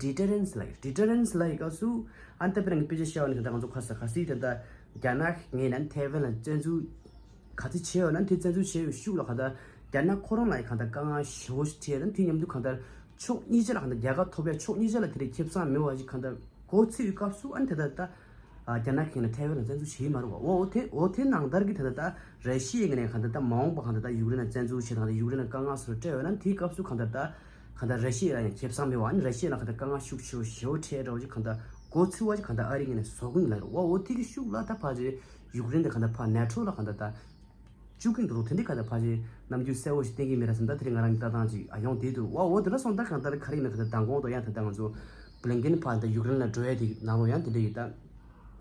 ཌི་ཊེ་རེན་སི་ལ་ཡི་ཌི་ཊེ་རེན་སི་ལ་ཡི་སྐབས་སུ་ཨ་ནི་ད་དཔེར་ན་ངས་དཔེ་ཆ་བཤད་ཡོད་ན་ད་ང་ཚོ་ཁ་ས་ཁ་སི་ད་ལྟ་རྒྱ་ནག་ངོས་ནས་ཐའེ་ཝན་ལ་བཙན་འཛུལ། ག་ཚོད་བྱས་ཡོད་ན་དེ་བཙན་འཛུལ་བྱས་ཡོད་ཤུགས་ལ་གང་ལྟར་རྒྱ་ནག་ཁོ་རང་ལ་ཡང་གང་ལྟར་དཀའ་ངལ་ཞེ་བོ་ཞིག་འཕྲད་ཡོད་ན། དེ་མཉམ་དུ་གང་ལྟར་ཕྱོགས་གཉིས་ཆ་ལ་གང་ལྟར་རྒྱལ་ཁ་ཐོབ་ཡ་ཕྱོགས་གཉིས་ཆ་ལ་དེ་རིགས་ཁེ་བཟང་མེད་པ་ཞིག་གང་ལྟར་གོ་ཚོད་ཡོད་སྐབས་སུ་ཨ་ནི་དེ་ལྟར་ད་རྒྱ་ནག་གིས་ན་ཐའེ་ཝན་ལ་བཙན་འཛུལ་བྱས་མ་རེད་བ། འོ་དེ་འོ་དེ་ནང་ལྟར་གྱི་དེ་ལྟར་ད་ར་ཤི་ཡའི་ངོས་ནས་གང་ལྟར་ད་མ་འོངས་པ་གང་ལྟར་ད་ཡུཀ་རེན་ལ་བཙན་འཛུལ་བྱས་དང་ད་ཡུཀ་རེན་ལ་དཀའ་ངལ་སོགས་སྤྲད་ཡོད་ན་དེའི་སྐབས་སུ་གང་ལྟར་ད་གང་ལྟར་ར་ཤི་ཡ་ལ་ཡང་ཁེ་བཟང་མེད་བ། ཨ་ནི་ར་ཤི་ཡ་ལ་གང་ལྟར་དཀའ་ངལ་ཤུགས་ཆེ་བ་ཞེ་བོ་འཕྲད་འདྲ་བོ་ཞིག་གང་ལྟར་གོ་ཚོད་བ་ཞིག་གང་ལྟར་ཨ་རི་ངོས་ནས་བཟོ་གི་ཡིན་ལ་རེད་བ། འོ་དེ་གི་ཤུགས་ལ་ད་ཕལ་ཆེར་ཡུཀ་རེན་དེ་གང་ལྟར་ཕར་ནེ་ཊོ་ལ་གང་ལྟར་ད། བཅུག་གིན་འདུག་དེ་འདྲའི་ཁ་ད་ཕལ་ཆེར་རྣམ་འགྱུར་གསལ་བོ་ཞིག་བསྟན་གྱི་མེད་ར་བསམ། ད་དེ་རིང་ང་རང་གི་ལྟ་སྟངས་ཅིག་ཨ་ཡོང་བསྡད་འདུག་བ། འོ་དེ་འདྲ་སོང་ད་གང་ལྟར་ག་རེ་ཡིན་ན་ག་ད་མདང་དགོང་དུ་ཡང་ད་ལྟ་ང་ཚོ་བྷི་ལིན་ཀེན་ཕར་ད་ཡུཀ་རེན་ལ་འགྲོ་ཡ་དེ་ནང་ལོགས་ཡང་དེ་འདྲ་ཡི་ད་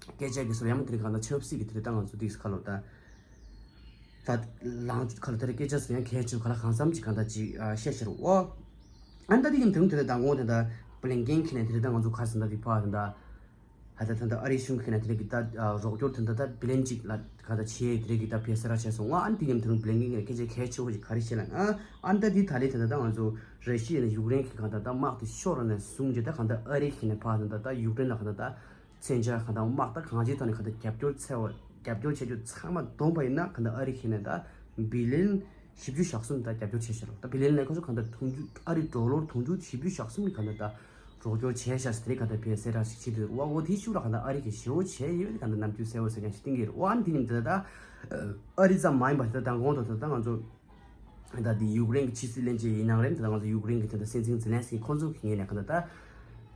སྐད་ཆ་གི་སོར་ཡང་མ་དེ་རིང་གང་ལྟར་ཆབ་སྲིད་ཀྱི་དེ་རིང་ད་ང་ཚོ་དེ་ཁ་ལོ་ད་ ད་ལངས་ཁ་ལ་དེ་རིང་སྐད་ཆ་ཟེར་ཡང་གལ་ཆེ་ག་ལ་གང་འཚམ་ཅིག་གང་ལྟར་ཅིག་ཨ་བཤད་ཤར་འོ། ཨ་ནི་ད་དེ་ཡིན་དུས་དེ་ལ་མདང་དགོང་དེ་ད་བླིང་ཀེན་ཁྱེར་ནས་དེ་རིང་ད་ང་ཚོ་ག་ཟེར་ད་དེ་ཕར་དེ་ད་ཧ་ད་ད་ད་ཨ་རིའི་གཞུང་ཁྱེར་ནས་དེ་རིང་གི་ད་ཨ་རོགས་སྐྱོར་དེ་ད་ད་བི་ལན་ཅིག་ལ་ག་ད་ཆེ་དེ་རིང་གི་ད་ཕེ་ས་ར་བྱས་སོང་ཨ། ཨ་ནི་དེ་ཡིན་དུས་བླིང་ཀེན་ཁྱེར་སྐད་ཆ་གལ་ཆེ་བོ་ཞིག་ག་རེ་བཤད་ལ་ཨ། ཨ་ནི་ད་དེ་ད་ལས་དེ་ད་ད་ང་ཚོ་ར་ཤི་ཡ་ནས་ཡུཀ་རེན་གྱི་ག་ད་ད་དམག་དེ་ཤོར་ནས་བཟུང་རྗེས་ད་ག་ད་ཨ་རི་ཁྱེར་ནས་ཕར་དེ་ད་ད་ཡུཀ་རེན་ལ་ག་ད་ད། མཚོན་ཆ་གང་དང་དམག་ད་གང་ཅིའི་ཐོག་ནས་གང་ལྟར་རྒྱབ་སྐྱོར་འཚོལ་བ་རྒྱབ་སྐྱོར་བྱ་རྒྱུ་ཚང་མ་བསྡོམས་པ་ཡིན་ན་གང་ལྟར་ཨ་རི་ཁྱེར་ནས་ད་བི་ལིན་བཞི་བཅུ་ཞེ་གསུམ་ད་རྒྱབ་སྐྱོར་བྱས་ཤག་ད་བི་ལིན་ལས་ཁོ་ཚོ་གང་ལྟར་དུང་ཕྱུར་ཨ་རི་ཌོ་ལར་དུང་ཕྱུར་བཞི་བཅུ་ཞེ་གསུམ་གྱི་གང་ལྟར་ད་རོགས་སྐྱོར་བྱས་ཤག་ཟེར་གང་ལྟར་ཕེ་སེ་ར་ཞིག་བྱེད་དུས་བ་འོ་དེའི་ཤུགས་ལ་གང་ལྟར་ཨ་རི་གི་ཞེ་པོ་བྱས་ཡོད་གང་ལྟར་ནམ་རྒྱུན་གསལ་བོ་གསལ་རྐྱང་ཞིག་བསྟན་གྱི་རེད། འོ་ཨ་ནི་དེ་ཡིན་ད་ད་ཨ་རི་ཙམ་མ་ཡིན་པ་ད་ད་གོང་དུ་ད་ད་ང་ཚོ། ད་དེ་ཡུཀ་རེན་གྱི་ཕྱི་སྲིད་བློན་ཆེན་ཡིན་ནའང་རེད། ད་ང་ཚོ་ཡུཀ་རེན་གྱི་དེ་འདྲ་སྲིད་འཛིན་ཛེ་ལན་སི་ཁོང་ཚོ་གི་ངོས་ནས་གང་ལྟར་ད་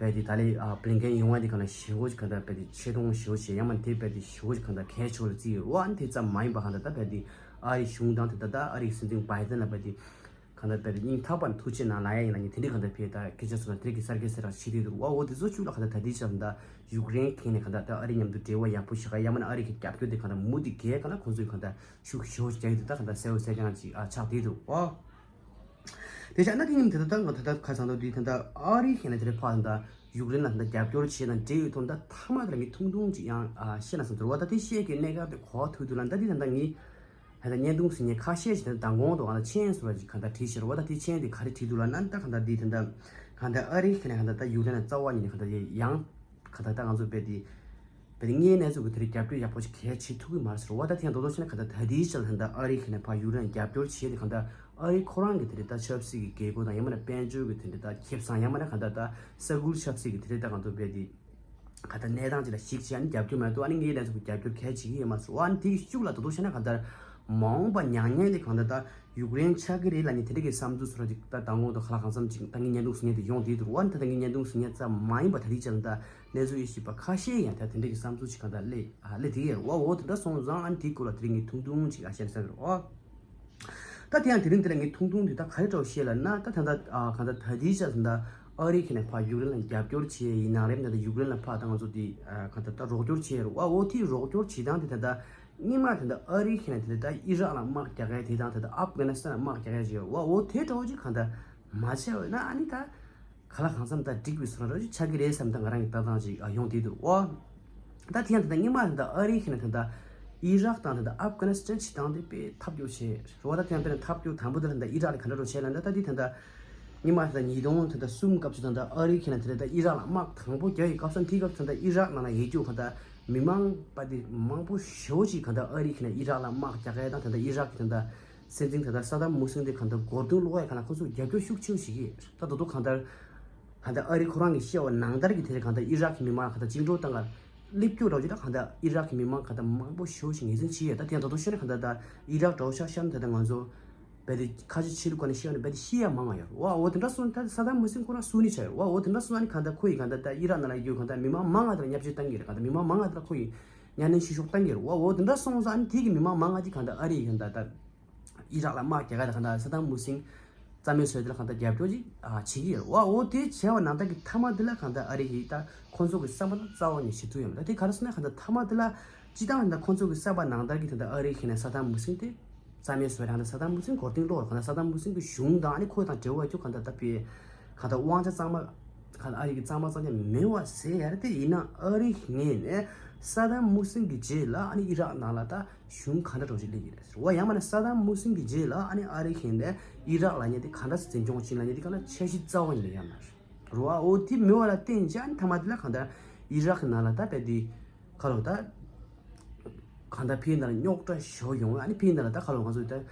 རྦད་དེ་ད་ལས་ཨ་བླིན་ཀེན་ཡོང་བ་དེ་གང་ལ་ཞེ་པོ་ཅིག་གང་ལྟར་རྦད་དེ་ཆེ་མཐོང་ཞེ་པོ་བྱས་ཡང་མ་དེ་རྦད་དེ་ཞེ་པོ་ཅིག་གང་ལྟར་གལ་ཆེ་བོ་ལ་བརྩི་ཡོད་རེད། ཨ་ནི་དེ་ཙམ་མ་ཡིན་པ་གང་ལྟར་ད་རྦད་དེ་ཨ་རི་གཞུང་དང་དེ་ད་ད་ཨ་རི་གི་སྲིད་འཛིན་བྷའི་ཏན་ལ་རྦད་དེ་གང་ལྟར་རྦད་དེ་སྙིང་ཐག་པ་ནས་ཐུགས་རྗེ་གནང་ལབ་ཡ་ཡིན་ལ་ངས་དེ་འདྲའི་གང་ལྟར་ཕེ་ད་སྐད་ཆ་ཚོ་ལ་དེ་གི་གསར་སྐད་གསར་ར་བྱེད་དེ་འདུག་ཨ་འོ་དེ་ཚོ་ཤུགས་ལ་གང་ལྟར་ད་དེ་ཙམ་ད་ཡུཀ་རེན་གི་ངོས་ནས་གང་ལྟར་ད་ཨ་རི་མཉམ་དུ་འབྲེལ་བ་ཡག་པོ་བྱེད་ག་ཡང་མིན་ན་ཨ་རི་གི་རྒྱབ་སྐྱོར་དེ་གང་ལྟར་མུ་མཐུད་གང་ལྟར་ཁོང་ཚོས་གང་ལྟར་ཤུགས་ཞེ་པོ་རྒྱག་གི་འདུག་ད་གང་ལྟར་གསལ་བོ་གསལ་རྐྱང་ཅིག་ཨ་ཆགས་བསྡད་འདུག་ཨོ། དེ་བྱས་ན་དེ་ཡིན་དེ་ལྟར་ད་ང་ད་ལྟ་ཁ་སང་དུ་དུས་ད་ལྟ་ཨ་རི་ཁེ་ན་དེ་རེད་ཕ་ད་ཡུཀ་རེན་ལ་ད་ལྟ་རྒྱབ་སྐྱོར་བྱས་དང་འབྲེལ་ཡོད་དོན་དག་ཐ་མ་དེ་ལ་ངས་ཐུང་ཐུང་ཅིག་ཡང་ཨ་བཤད་ན་བསམ་འདུག་བ། ད་དེ་བཤད་ཀྱི་གནད་འགག་དེ་གོ་བ་ཐུག་འདུག་ལ་ད་དེ་ད་ལྟ་ངས་ད་ལྟ་བརྙན་ཐུང་ཟིན་ཉེ་ཁ་ཤས་ཤིག་ད་ལྟ་མདང་དགོང་དུ་ང་ལ་མཆན་བཟོ་བ་ཅིག་ག་ད་བྲིས་ཤེར་བ། ད་དེ་མཆན་དེ་ག་རེ་བྲིས་འདུག་ལ་ན་ད་ག་ད་དེ་ད་ལྟ་ག་ད་ཨ་རི་ཁེ་ན་ག་ད་ད་ཡུཀ་རེན་ལ་རྩ་བ་ཉིད་ནས་ག་ད་ཡང་ག་ད་ད་ང་ཚོ་དཔེ་དེ། བས་ཏེ་དངོས་གནས་ཚུལ་གྱི་དེ་རིང་རྒྱབ་སྐྱོར་ཡག་པོ་ཞིག་གལ་ཆེ་ཐུག་གི་མ་རེད་ཟེར་བ། ད་ཐེངས་རྡོག་རྡོག་བྱས་ན་ག་ད་ད་ལྟའི་ཆར་ད་ལྟ་ཨ་རི་ཁེ་ན་ཕར་ཡུཀ་རེན་རྒྱབ་སྐྱོར་བྱས་ཏེ་ག་ད་ཨ་རི་ཁོ་རང་གི་དེ་རིང་ད་ཆབ་སྲིད་ཀྱི་བཀས་བཀོད་དང་ཡང་མིན་ན་དཔལ་འབྱོར་གྱི་དེ་རིང་ད་ཁེ་བཟང་ཡང་མིན་ན་ག་ད་ད་ས་ཁུལ་ཆབ་སྲིད་ཀྱི་དེ་རིང་ད་ག་ད་བས་ཏེ་ག་ད་གནས་སྟངས་ཅིག་ལ་གཞིགས་བྱས་ཨ་ནི་རྒྱབ་སྐྱོར་མ་གཏོགས་ཨ་ནི་དངོས་གནས་ཚུལ་གྱི་རྒྱབ་སྐྱོར་གལ་ཆེ་གི་ཡོད་མ་རེད་ཟེར་བ། ཨ་ནི་དེ་གི་ཤུགས་ལ་རྡོག་རྡོག་བྱས་ན་ག་ད་མ་འོངས་པ་མྱ་ངན་དེ་ག་ད་ད། ཡུཀ་རེན་ཆགས་ཀྱི་རེད་ལབ་ནས་དེ་འདྲ་གི་བསམ་ཚུལ་ཚོ་ར་ཅིག་ད་དང་པོ་དང་ཁ་ལག་གང་འཚམ་ཅིག་ད་ངའི་བརྙན་ཐུང་གཟིགས་མཁན་དེ་ཡོང་བསྡད་འདུག་བ། ད་ད་ངའི་བརྙན་ཐུང་གཟིགས་མཁན་ཙམ་མ་ཡིན་པ་ད་རེས་ཅང་ད་གནས་ཚུལ་ཡེ་ཤེས་པ་ཁ་ཤས་ཡང་ད་དེ་འདྲ་གི་བསམ་ཚུལ་ཅིག་གང་ད་སླེབས་ཨ་སླེབས་དེ་ཡོད་རེད་བ། འོ་དེ་འདྲ་སོང་ཙང་ཨ་ནི་དེའི་སྐོར་ལ་དེ་རིང་ངས་ཐུང་ཐུང་ཅིག་ཨ་བཤད་ན་བསམ་གི་རེད་བ། ད་དེ་ཡང་དེ་རིང་དེ་ལ་ངས་ཐུང་ཐུང་དེ་ད་ག་རེ་འདྲ་བོ་བཤད་ལབ་ན་ད་ད་ད་ཨ་གང་ད་ད་དེའི་ཆ་ད་ཨ་རི་ཁེ་ན་ཕར་ཡུཀ་རེན་ལ་རྒྱབ་སྐྱོར་བྱེད་ཡིན་ནའང་རེད། ད་ད་ཡུཀ་རེན་ལ་ཕར་ད་ང་ཚོ་དེ་ཨ་གང་ད་ད་རོགས་སྐྱོར་བྱེད་ཡོད་རེད་བ། འོ་དེ་རོགས་སྐྱོར་བྱེད་སྟངས་དེ་ད་ད། སྔོན་མ་དེ་འདྲ་ཨ་རི་ཁེ་ན་དེ་འདྲ་ད་ཨི་རག་ལ་དམག་རྒྱག་ཡ་དེ་དང་དེ་འདྲ་ཨབ་གྷ་ནི་སི་ཐན་ལ་དམག་རྒྱག་ཡ་ཅིག་ཡོད་བ། འོ་དེ་འདྲ་བོ་ཅིག་གང་ལྟར་མ་བྱས་འོས་ན་ཨ་ནི་ད་ག་ལ་གང་འཚམ་ད་འགྲིག་པའི་བཟོ་འདྲ་ཅིག་ཆགས་ཀྱི་རེད་བསམ་ད་ང་རང་གི་ལྟ་སྟངས་ཅིག་ཨ་ཡོང་བསྡད་འདུག་བ། ད་དེ་ཡང་དེ་འདྲ་སྔོན་མ་དེ་འདྲ་ཨ་རི་ཁེ་ན་དེ་འདྲ་ཨི་རག་དང་དེ་འདྲ་ཨབ་གྷ་ནི་སི་ཐན་བྱེད་སྟངས་དེ་དཔེ་ཐབས་སྐྱོ་བྱས་རེད་བ། ད་དེ་ཡང་དཔེར་ན་ཐབས་སྐྱོ་དང་པོ་དེ་ལ་འདྲ་ཨི་རག་ལ་ག་འདྲ་འགྲོ་བྱས་ལབ་ན་ད་དེ་དེ་འདྲ་སྔོན་མ་དེ་འདྲ་ཉིས་སྟོང་དེ་འདྲ་གསུམ་སྐབས་སུ་དེ་འདྲ་ཨ་རི་ཁེ་ན་དེ་འདྲ་ད་ཨི་རག་ལ་དམག་དང་པོ་རྒྱག་ཡི་སྐབས་སུ་དེའི་སྐབས་སུ་དེ་འདྲ་ཨི་རག་ནང་ལ་ཡོད་རྒྱུ་གང་ལྟར། མི་མང་པ་དེ་མང་པོ་ཞེ་པོ་ཅིག་གང་ལྟར་ཨ་རི་ཁེ་ན་ཨི་རག་ལ་དམག་རྒྱག་ཡ་དང་དེ་འདྲ་ཨི་རག་གི་དེ་འདྲ་སྲིད་འཛིན་དེ་འདྲ་ས་དམ་ཧུ་སིན་དེ་གང་ལྟར་མགོ་རྟིང་སློག་ཡ་གང་ལ་ཁོ་ཚོས་རྒྱབ་སྐྱོར་ཤུགས་ཆེ་བོ་བྱེད་ཀྱི་ཡོད། ད་དོ་དོ་གང་ལྟར་གང་ལྟར་ཨ་རི་ཁོ་རང་གིས་བཤད་པ་ནང་ལྟར་གྱི་དེ་རེད། གང་ལྟར་ཨི་རག་གི་མི་མང་གང་ལྟར་བཅིངས་འགྲོལ་བཏང་ག་སླེབས་རྒྱུ་འདྲ་བོ་ཅིག་ད་གང་ལྟར་ཨི་རག་གི་མི་མང་གང་ལྟར་མང་པོ་ཞེ་པོ་ཞིག་ངོས་འཛིན་བྱེད་ཡོད། ད་དེ་ཡང་དོ་དོ་བཤད་ན་གང་ལྟར་ད་ཨི་རག་འདྲ་བོ་ཤག་ཤག་ན་ད་ལྟ་ང་ཚོ། བས་ཏེ་ཁ་ཆེ་ཆེ་ལུགས་ཀ་ནས་བཤད་ཡོང་ན་བས་ཏེ་ཤི་ཡ་མང་ང་ཡོད་རེད་བ། འོ་དེ་འདྲ་སོང་ད་ས་དམ་ཧུ་སིན་ཁོ་རང་སུ་ནི་ཆ་ཡོད་རེད་བ། འོ་དེ་འདྲ་སོང་ཨ་ནི་གང་ལྟར་ཁོ་ཡི་གང་ལྟར་ད་ཨི་རག་ནང་ལ་ཡོད་གང་ལྟར་མི་མང་མང་ང་དེ་ལ་བརྙས་བཅོས་བཏང་གི་རེད། གང་ལྟར་མི་མང་མང་ང་དེ་ལ་ཁོ་ཡི་གཉའ་གནོན་བཤུ་གཞོག་བཏང་གི་རེད་བ། འོ་དེ་འདྲ་སོང་ཙང་ཨ་ནི་དེ་གི་མི་མང་མང་ང་དེ་གང་ལྟར་ཨ་རི་ཡི་གང་ལྟར་ད་ཨི་རག་ལ་དམག་རྒྱག་ག་ད་གང་ལྟར་ས་དམ་ཧུ་སིན་རྩ་མེད་བཟོས་དེ་ལ་གང་ལྟར་རྒྱབ་སྐྱོར་ཅིག་ཨ་བྱེད་ཀྱི་ཡོད་རེད་བ། འོ་དེ་བྱས་པ་ནང་ལྟར་གི་མཐའ་མ་དེ་ལ་གང་ལྟར་ཨ་རི་ཡི་ད་ཁོ་ཚོ་གི་བསམ་པ་ད་རྩ་བ་ནས་བྱེད་ཐུབ་ཡོད་མ་རེད། དེ་ག་རེ་ཟེར་ན་གང་ལྟར་མཐའ་མ་དེ་ལ་སྤྱི་བཏང་ད་ཁོ་ཚོ་གི་བསམ་པ་ནང་ལྟར་གི་ད་ལྟ་ཨ་རི་ཁེ་ན་ས་དམ་ཧུ་སིན་དེ་རྩ་མེད་བཟོས་རང་ད་ས་དམ་ཧུ་སིན་མགོ་རྟིང་སློག་གང་ལྟར་ས་དམ་ཧུ་སིན་གི་གཞུང་དང་ཨ་ནི་ཁོ་དང་འབྲེལ་བ་ཡོད་རྒྱུ་གང་ལྟར་ད་དཔེ་གང་ལྟར་དབང་ཆ་གཙང་མ་གང་ལྟར་ཨ་རི་གི་གཙང་མ་གཙང་རྐྱང་མེད་པ་ཟེར་ཡ་རེད། དེ་ཡིན་ན་ཨ་རི་ངོས་ནས་ས་དམ་ཧུ་སིན་གི་རྗེས་ལ་ཨ་ནི་ཨི་རག་ནང་ལ་ད་གཞུང་གང་འདྲ་འདྲ་བོ་ཞིག་སླེབས་ཀྱི་རེད་ཟེར་བ། ཡང་མིན་ན་ས་དམ་ཧུ་སིན་གྱི་རྗེས་ལ་ཨ་ནི་ཨ་རི་ཁེ་ནས་ཨི་རག་ལབ་མཁན་དེ་གང་འདྲ་སེ་འཛིན་སྐྱོང་བྱེད་ལབ་མཁན་དེ་གང་ལ་འཆར་གཞི་རྩ་བ་ཉིད་ནས་ཡོད་མ་རེད་བ། འོ་དེ་མེད་པ་ལ་བརྟེན་བྱས་ཨ་ནི་མཐའ་མ་དེ་ལ་གང་ལྟར་ཨི་རག་གི་ནང་ལ་ད་རྦད་དེ་ཁ་ལོ་ད་གང་ལྟར་ཕའི་ནང་ལ་རྙོག་དྲ་ཞེ་པོ་ཡོང་བ། ཨ་ནི་ཕའི་ནང་ལ་ད་ཁ་ལོ་ང་ཚོ་ད་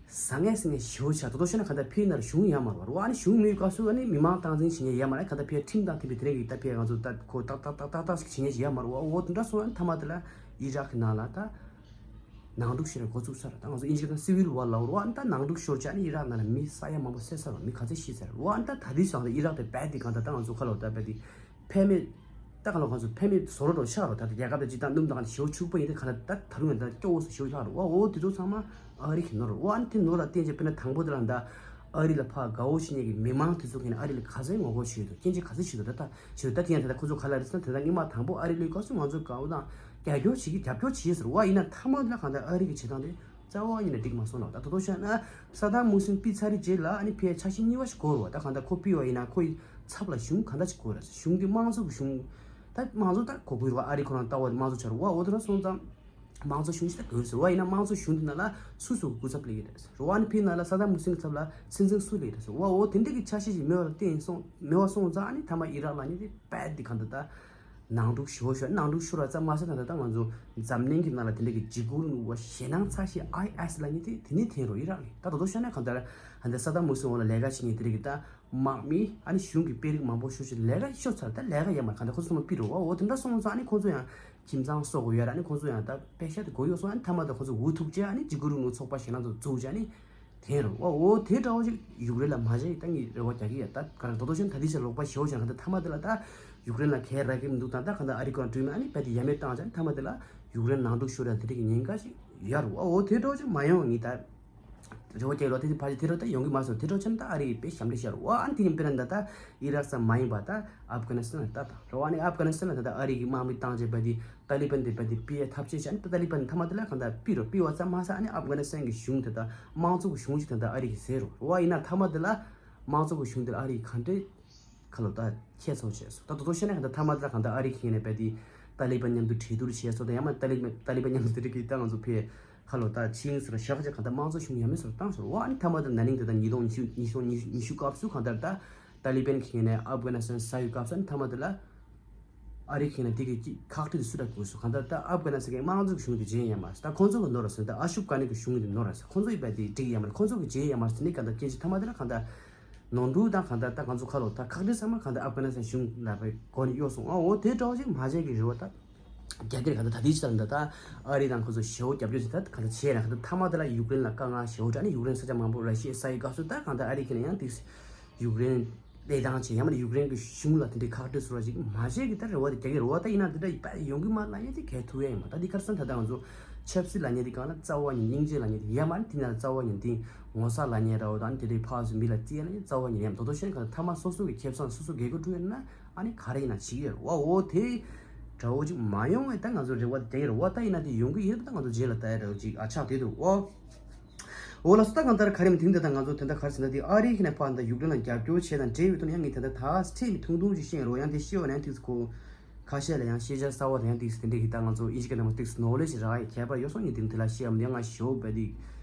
ཟ་ངེས་ཟ་ངེས་ཞེ་པོ་ཆགས། དོ་དོ་བཤད་ན་གང་ལྟར་ཕའི་ནང་ལ་གཞུང་ཡོད་མ་རེད་བ། ཨ་ནི་གཞུང་མེད་སྐབས་སུ་ཨ་ནི་མི་མང་སྟངས་འཛིན་བྱེད་མཁན་ཡོད་མ་རེད། གང་ལྟར་ཕའི་ཁྲིམས་དང་མཐུན་པའི་དེ་རིང་གི་ད་ཕའི་ང་ཚོ་ད་ཁོ་ཏག་ཏག་ཏག་ཏག་ཏག་ཞིག་བྱེད་མཁན་ཞིག་ཡོད་མ་རེད་བ། འོ་དེ་འདྲ་སོང་ཨ་ནི་མཐའ་མ་དེ་ལ་ཨི་རག་གི་ནང་ལ་ད། ནང་འཁྲུག་ཤོར་རེ་འགོ་བཙུགས་ཚར། ད་ང་ཚོ་ཨིན་ཇི་སྐད་ནང་སི་ཝིལ་ཝར་ལབ་རེད་བ། ད་ནང་འཁྲུག་ཤོར་བྱས་ནས་ཨི་རག་ནང་ལ་མི་ས་ཡ་མང་པོ་བསད་ཚར་བ། མི་ག་ཚོད་ཤི་ཚར་བ། ད་ད་དུས་སང་ད་ཨི་རག་དེ་རྦད་དེ་གང་ལྟར་ད་ང་ཚོ་ཁ་ལོ་ད་རྦད་དེ་ཕན་མེད། ད་གང་ལོ་ང་ཚོ་ཕན་མེད་བཟོ་འདྲ་འདྲ་ཆགས་རེད། ད་ད་རྒྱལ་ཁབ་དང་སྤྱི་བཏང་སྣུམ་དང་ཞེ་པོ་ཕྱུག་པོ་ཡིན་དུས་གང་ལྟར་ད་ད་རུང་ཡང་ད་སྐྱོ་བོ་སུ་ཞེ་པོ་ཆགས་རེད་བ། འོ་དེ་ཚོ་ཚང་མ་ཨ་རི་གི་ནོར་རེད་བ། ཨ་ནི་དེ་ནོར་ལ་བརྟེན་བྱས་དཔེར་ན་དང་པོ་དེ་ལ་ད་ཨ་རི་ལ་ཕར་དགའ་བོ་བྱེད་མཁན་གྱི་མི་མང་དེ་ཚོ་གིས་ནི་ཨ་རི་ལ་ག་ཚོད་ངོ་རྒོལ་བྱེད་ཀྱི་འདུག་སྐྱོན་བརྗོད་ག་ཚོད་བྱེད་ཀྱི་འདུག་ད་ད་བྱེད་འདུག་ད་དེ་ཡང་ད་ལྟ་ཁོ་ཚོ་ག་ལ་རེད་ཟེར་ན་ད་ལྟ་སྔོན་མ་དང་པོ་ཨ་རི་ལོའི་སྐབས་སུ་ང་ཚོ་དགའ་བོ་དང་རྒྱབ་སྐྱོར་བྱེད་ཀྱི་རྒྱབ་སྐྱོར་བྱེད་ཟེར་བ་ཡིན་ན་མཐའ་མ་དེ་ལ་གང་ལྟར་ཨ་རི་གི་བྱེད་སྟངས་དེ་ རྩ་བ་ཉིད་ནས་འགྲིག་མ་སོང་ལ། ད་དོ་དོ་བཤད་ན་ས་དམ་མུ་སིན་ཕུད་ཚར་རེད་རྗེས་ལ་ཨ་ནི་ཕར་འཆར་གཞི་གཉིས་པ་ཞིག་བསྐོར་བ། ད་གང་ལྟར་ཁོ་ཕུད་པ་ཡིན་ན་ཁོའི་ཚབ་ལ་གཞུང་གང་འདྲ་ཞིག་དགོས་རེད། གཞུང་འདི་དམངས་གཙོ་གི་གཞུང་། ད་དམངས་གཙོ་ད་གོ་དགོས་རེད་བ། ཨ་རི་ཁོ་རང་ལྟ་བ་དམངས་གཙོ་ཆགས་རེད་བ། འོ་དེ་འདྲ་སོང་ཙང་དམངས་གཙོ་གཞུང་ཞིག་ད་དགོས་ཟེར་བ་ཡིན་ན་དམངས་གཙོ་གཞུང་འདི་ནང་ལ་སུ་སུ་སྐུ་ཚབ་སླེབས་ཀྱི་རེད་ཟེར་བ། ཨ་ནི་ཕུད་ནང་ལ་ས་དམ་མུ་སིན་གྱི་ཚབ་ལ་སྲིད་འཛིན་སུ་སླེབས་རེད་ཟེར་བ། འོ་དེ་འདྲ་གི་འཆར་གཞི་ཞིག་མེད་པ་ལ་བརྟེན་སོང་མེད་པ་སོང་ཙང་ཨ་ནི་མཐའ་མ་ཨི་རག་ལབ་མཁན་དེ་རྦད་དེ་གང་ལྟར་ད། ནང་འཁྲུག་ཞེ་པོ་ཤོར། ནང་འཁྲུག་ཤོར་བ་ཙམ་མ་ཟད་ད་ལྟ་ང་ཚོ་འཛམ་གླིང་གི་ནང་ལ་དེ་འདྲ་གི་འཇིགས་སྐུལ་འོ་ཞེད་སྣང་ཚ་ཤོས་ཨའི་ཨེས་ལབ་མཁན་དེ་དེ་ནས་ཐོན་རེད་ཨི་རག་ནས། ད་དོ་དོ་བཤད་ན་གང་ལྟར་ཧན་ད་ས་དམ་མུ་སིན་འོག་ལ་ལས་ཀ་བྱེད་མཁན་དེ་འདྲ་གི་ད་དམག་མི་ཨ་ནི་གཞུང་གི་དཔོན་རིགས་མང་པོ་ཤོར་ཤོར་ལས་ཀ་ཤོར་ཚར། ད་ལས་ཀ་ཡོད་མ་རེད། གང་ལྟར་ཁོ་ཚོ་ཚང་མ་ཕུད་རེད་བ། འོ་དེ་འདྲ་སོང་ཙང་ཨ་ནི་ཁོ་ཚོ་ཡང་ཁྱིམ་ཚང་གསོ་དགོས་ཡོད་རེད། ཨ་ནི་ཁོ་ཚོ་ཡང་ད་པེ་ཤ་དེ་དགོས་ཡོད་སོང་། ཨ་ནི་མཐའ་མ་ད་ཁོ་ཚོ་འུ་ཐུག་བྱས་ཨ་ནི་འཇིགས་སྐུལ་རིང་ལུགས་ཚོགས་པ་ཞེད་སྣང་ཚོ་འཛུགས་བྱས་ཨ་ནི། དེ་རུ་ཨོ་ཨོ་དེ་འདྲ་བོ་ཅིག་ཡུཀ་རེན་ལ་མ་བྱས་ཡིན་ད་ངས་རེ་བ་རྒྱག་གི་ཡ། ད་ག་རེ་ད་དོ་ཤོན་ད་དེ་ཕྱིར་ལོག་པ་ཞེ་པོ་ཅིག་ཡང་ད་མཐའ་མ་དེ་ལ་ད་ཡུཀ་རེན་ལ་གས་རག་གི་མི་འདུག་ད་ད་ག་ད་ཨ་རི་ཀོན་བཀྲུས་མ་ཨ་ནི་བལ་དེ་ཡ་མེད་བཏང་བྱས་མཐའ་མ་དེ་ལ་ཡུཀ་རེན་ནང་འཁྲུག་ཤོར་ཡ་དེ་འདྲ་གི་ཉེན་ཁ་ཞིག་ཡོད་རུ་ཨོ་དེ་འདྲ་བོ་ཅིག་མ་ཡོང་ངས་ད་རེ་བ་རྒྱག་ལོ། དེ་དེ་ཕ་ཅི་དེ་འདྲ་ད་ཡོང་གི་མ་སོང་། དེ་འདྲ་ཅན་ད་ཨ་རི་དཔེ་ཞབས་འདྲེན་ཤར་ཨོ་ཨ་ནི་དེ་ཡིན་དཔེར་ན་ད་ད་ཨི་རག་ཙམ་མ་ཡིན་པ་ད་ཨབ་གྷ་ནི་སི་ཐན་ད་ད་རེ་བ་ཨ་ནི་ཨབ་གྷ་ནི་སི་ཐན་ལ་ད་ད་ཨ་རི་གི་དམག་མི་བཏང་བྱས་བལ་དེ། ཏ་ལི་པན་དེ་བལ་དེ་ཕུད་ཡ་ཐབས་ཤེས་བྱས་ནས་ཏ་ལི་པན་མཐའ་མ་དེ་ལ་གང་ལྟར་ཕུད་རོ། ཕུད་པ་ཙམ་མ་ཟད་ཨ་ནི་ཨབ་གྷ་ནི་སི་ཐན་གྱི་གཞུང་དེ་དང་དམངས་གཙོ་གི་གཞུང་ཅིག་དེ་དང་ཨ་རི་གིས་བཟོས་རོ་བ་ཡིན་ན་མཐའ་མ་དེ་ལ་དམངས་གཙོ་གི་གཞུང་དེ་ལ་ཨ་རི་གིས་ག་འདྲས་ཁ་ལོ་ད་ཁྱད་ཚོར་བྱས་སོ། ད་དོ་དོ་བཤད་ན་གང་ལྟར་མཐའ་མ་དེ་ལ་གང་ལྟར་ཨ་རི་གིས་ནས་བལ་དེ་ཏ་ལི་པན་མཉམ་དུ་གྲོས་བསྡུར་བྱས་སོ། ད་ཡང་མ་ཏ་ལི་ཏ་ལི་པན་མཉམ་དུ་དེ་རིགས་ཀྱི་ད་ང་ཚོ་ཕེ་ཁ་ལོ་ད་ཕྱིན་སོ་ར་ཤག་ཅིག་གང་ལྟར་དམངས་གཙོ་གཞུང་ཡ་མེད་སོ་ར་བཏང་སོ་ར་བ་ཨ་ནི་མཐའ་མ་དེ་ལ་ན་ནིང་དེ་དང་ཉིས་སྟོང་ཉི་ཤུ་ཉིས་སྟོང་ཉི་ཤུ་ཉི་ཤུ་སྐབས་སུ་གང་ལྟར་ད་ཏ་ལི་པན་གིས་ནས་ཨབ་གྷ་ནི་སི་ཐན་ས་ཡོད་སྐབས་སུ་ཨ་ནི་མཐའ་མ་དེ་ལ། ཨ་རི་གིས་ན་དེ་གི་ཁག་དཀྲི་དེ་སུ་ལ་དགོས་སུ་གང་ལྟར་ད་ཨབ་གྷ་ནི་སི་ཐན་གི་དམངས་གཙོ་གི་གཞུང་དེ་བརྗེད་ཡ་མ་རེད། ད་ཁོང་ཚོ་གི་ནོར་རེད་ཟེར། ད་ཨ་ཤུབ་གྷ་ནི་གི་གཞུང་དེ་ནོར་རེད་ཟེར། ཁོང་ཚོ་ཡི་བལ་དེ་འགྲིག་ཡ་མ་རེད། ཁོང་ཚོ་གི་བརྗེད་ཡ་མ་རེད་ཟེར་ནི་གང་ལྟར་སྐྱེ་ཆེ་མཐའ་མ་དེ་ལ་གང་ལྟར་ནོར་འཁྲུལ་དང་གང་ལྟར་ད་ང་ཚོ་ཁ་ལོ་ད་ཁག་དཀྲི་ཚང་མ་གང་ལྟར་ཨབ་གྷ་ནི་སི་ཐན་གཞུང་ལ་བའི་སྒོ་ནས་གཡོག་སོང་ཨ། འོ་དེ་འདྲ་བོ་ཞིག་མ་བྱས་གི་རེད་བ། ད་རྒྱ་གར་གང་ལྟར་ད་དེ་ཅི་ལྟར་འདི་ད་ཨ་རི་དང་ཁོང་ཚོ་ཞེ་པོ་རྒྱབ་སྐྱོར་ཟེར་ད་གང་ལྟར་བྱས་ན་གང་ལྟར་མཐའ་མ་དེ་ལ་ཡུཀ་རེན་ལ་དཀའ་ངལ་ཞེ་པོ་འདྲ་ནི་ཡུཀ་རེན་ས་ཆ་མང་པོ་ར་ཤི་ཡའི་ས་ཡི་སྐབས་སུ་ད་གང་ལྟར་ཨ་རི་གིས་ན་ཡང་དེ་ཡུཀ་རེན། ལས་དང་བྱས་ཡང་མ་ཡུཀ་རེན་གྱི་གཞུང་ལ་དེ་འདྲའི་ཁག་དཀྲི་བཟོ་བ་ཞིག་མ་བྱས་ཀྱི་ད་རེ་བ་དེ་རྒྱག་གི་རེད་བ། ད་ཡིན་ན་དེ་འདྲ་ཡོང་གི་མ་རེད་ལབ་ཡ་དེ་གལ་ཐུབ་ཡ་ཡིན་མ། ད་འདི་ཁར་སང་ད་ལྟ་ང་ཚོ་ཆབ་སྲིད་ལབ་མཁན་དེ་གང་ལ་རྩ་བ་ཉིད་སྙིང་རྗེ་ལབ་མཁན་དེ་ཡ་མ་རེད། དེ་ན་རྩ་བ་ཉིད་དེ་ངོ་ཚ་ལབ་མཁན་ར་བ་དང་དེ་འདྲའི་ཕར་ཚུར་མི་ལ་བརྩི་ཡ་ལབ་མཁན་རྩ་བ་ཉིད་ཡ་མ། དོ་དོ་ཤེས་ན་གང་ལྟར་མཐའ་མ་སོ་སོ་གི་ཁེ་བཟང་སོ་སོ་སྒེར་གོ་འགྲོ་ཡ་ན་ཨ་ནི་ག་རེ་ཡིན་ན་བྱེད་ཀྱི་ཡོད་རེད་བ། འོ་དེ་འདྲ་བོ་ཅིག་མ་ཡོང་བས་ད་ང་ཚོ་རེ་བ་དེ་རྒྱག་གི་རེད་བ། ད་ཡིན་ན་དེ་ཡོང་གི་ཡིན་རེད། ད་ང་ཚོ་རྗེས་ལ་ལྟ་ཡ་འདྲ་བོ་ཅིག་ཨ་ཆགས་བསྡད་འདུག་བ། འོ་ལགས་སོ། ད་གང་ལྟར་ག་རེ་མི་དེང་འདི་ད་ང་ཚོ་དེ་འདྲ་ག་རེ་ཟེར་ན་དེ་ཨ་རི་གིས་ནས་ཕར་འདི་ཡུཀ་རེན་ལ་རྒྱབ་སྐྱོར་བྱས་དང་འབྲེལ་ཡོད་དུ་ཡང་ངས་དེ་འདྲ་ད་ཁྲིད་ནས་ཐུང་ཐུང་ཅིག་བཤད་རོགས། ཡང་དེ་ཤེས་པ་ནས་དུས་སུ་ཁོ་ཁ་ཤས་ལ་ཡང་ཤེས་བྱ་གསར་བ་དང་ཡང་དུས་སུ་དེ་འདྲ་གི་ད་ང་ཚོ་ཨིན་ཇི་སྐད་ནང་དུས་སུ་ནོ་ལེ་ཇི་རག་ཡ་ཁྱད་པར་ཡོད་སོང་། ངས་དེ་འདི་ལ་བཤད་ཡ་མི་ཡང་ང་ཞོ་བ་དེ་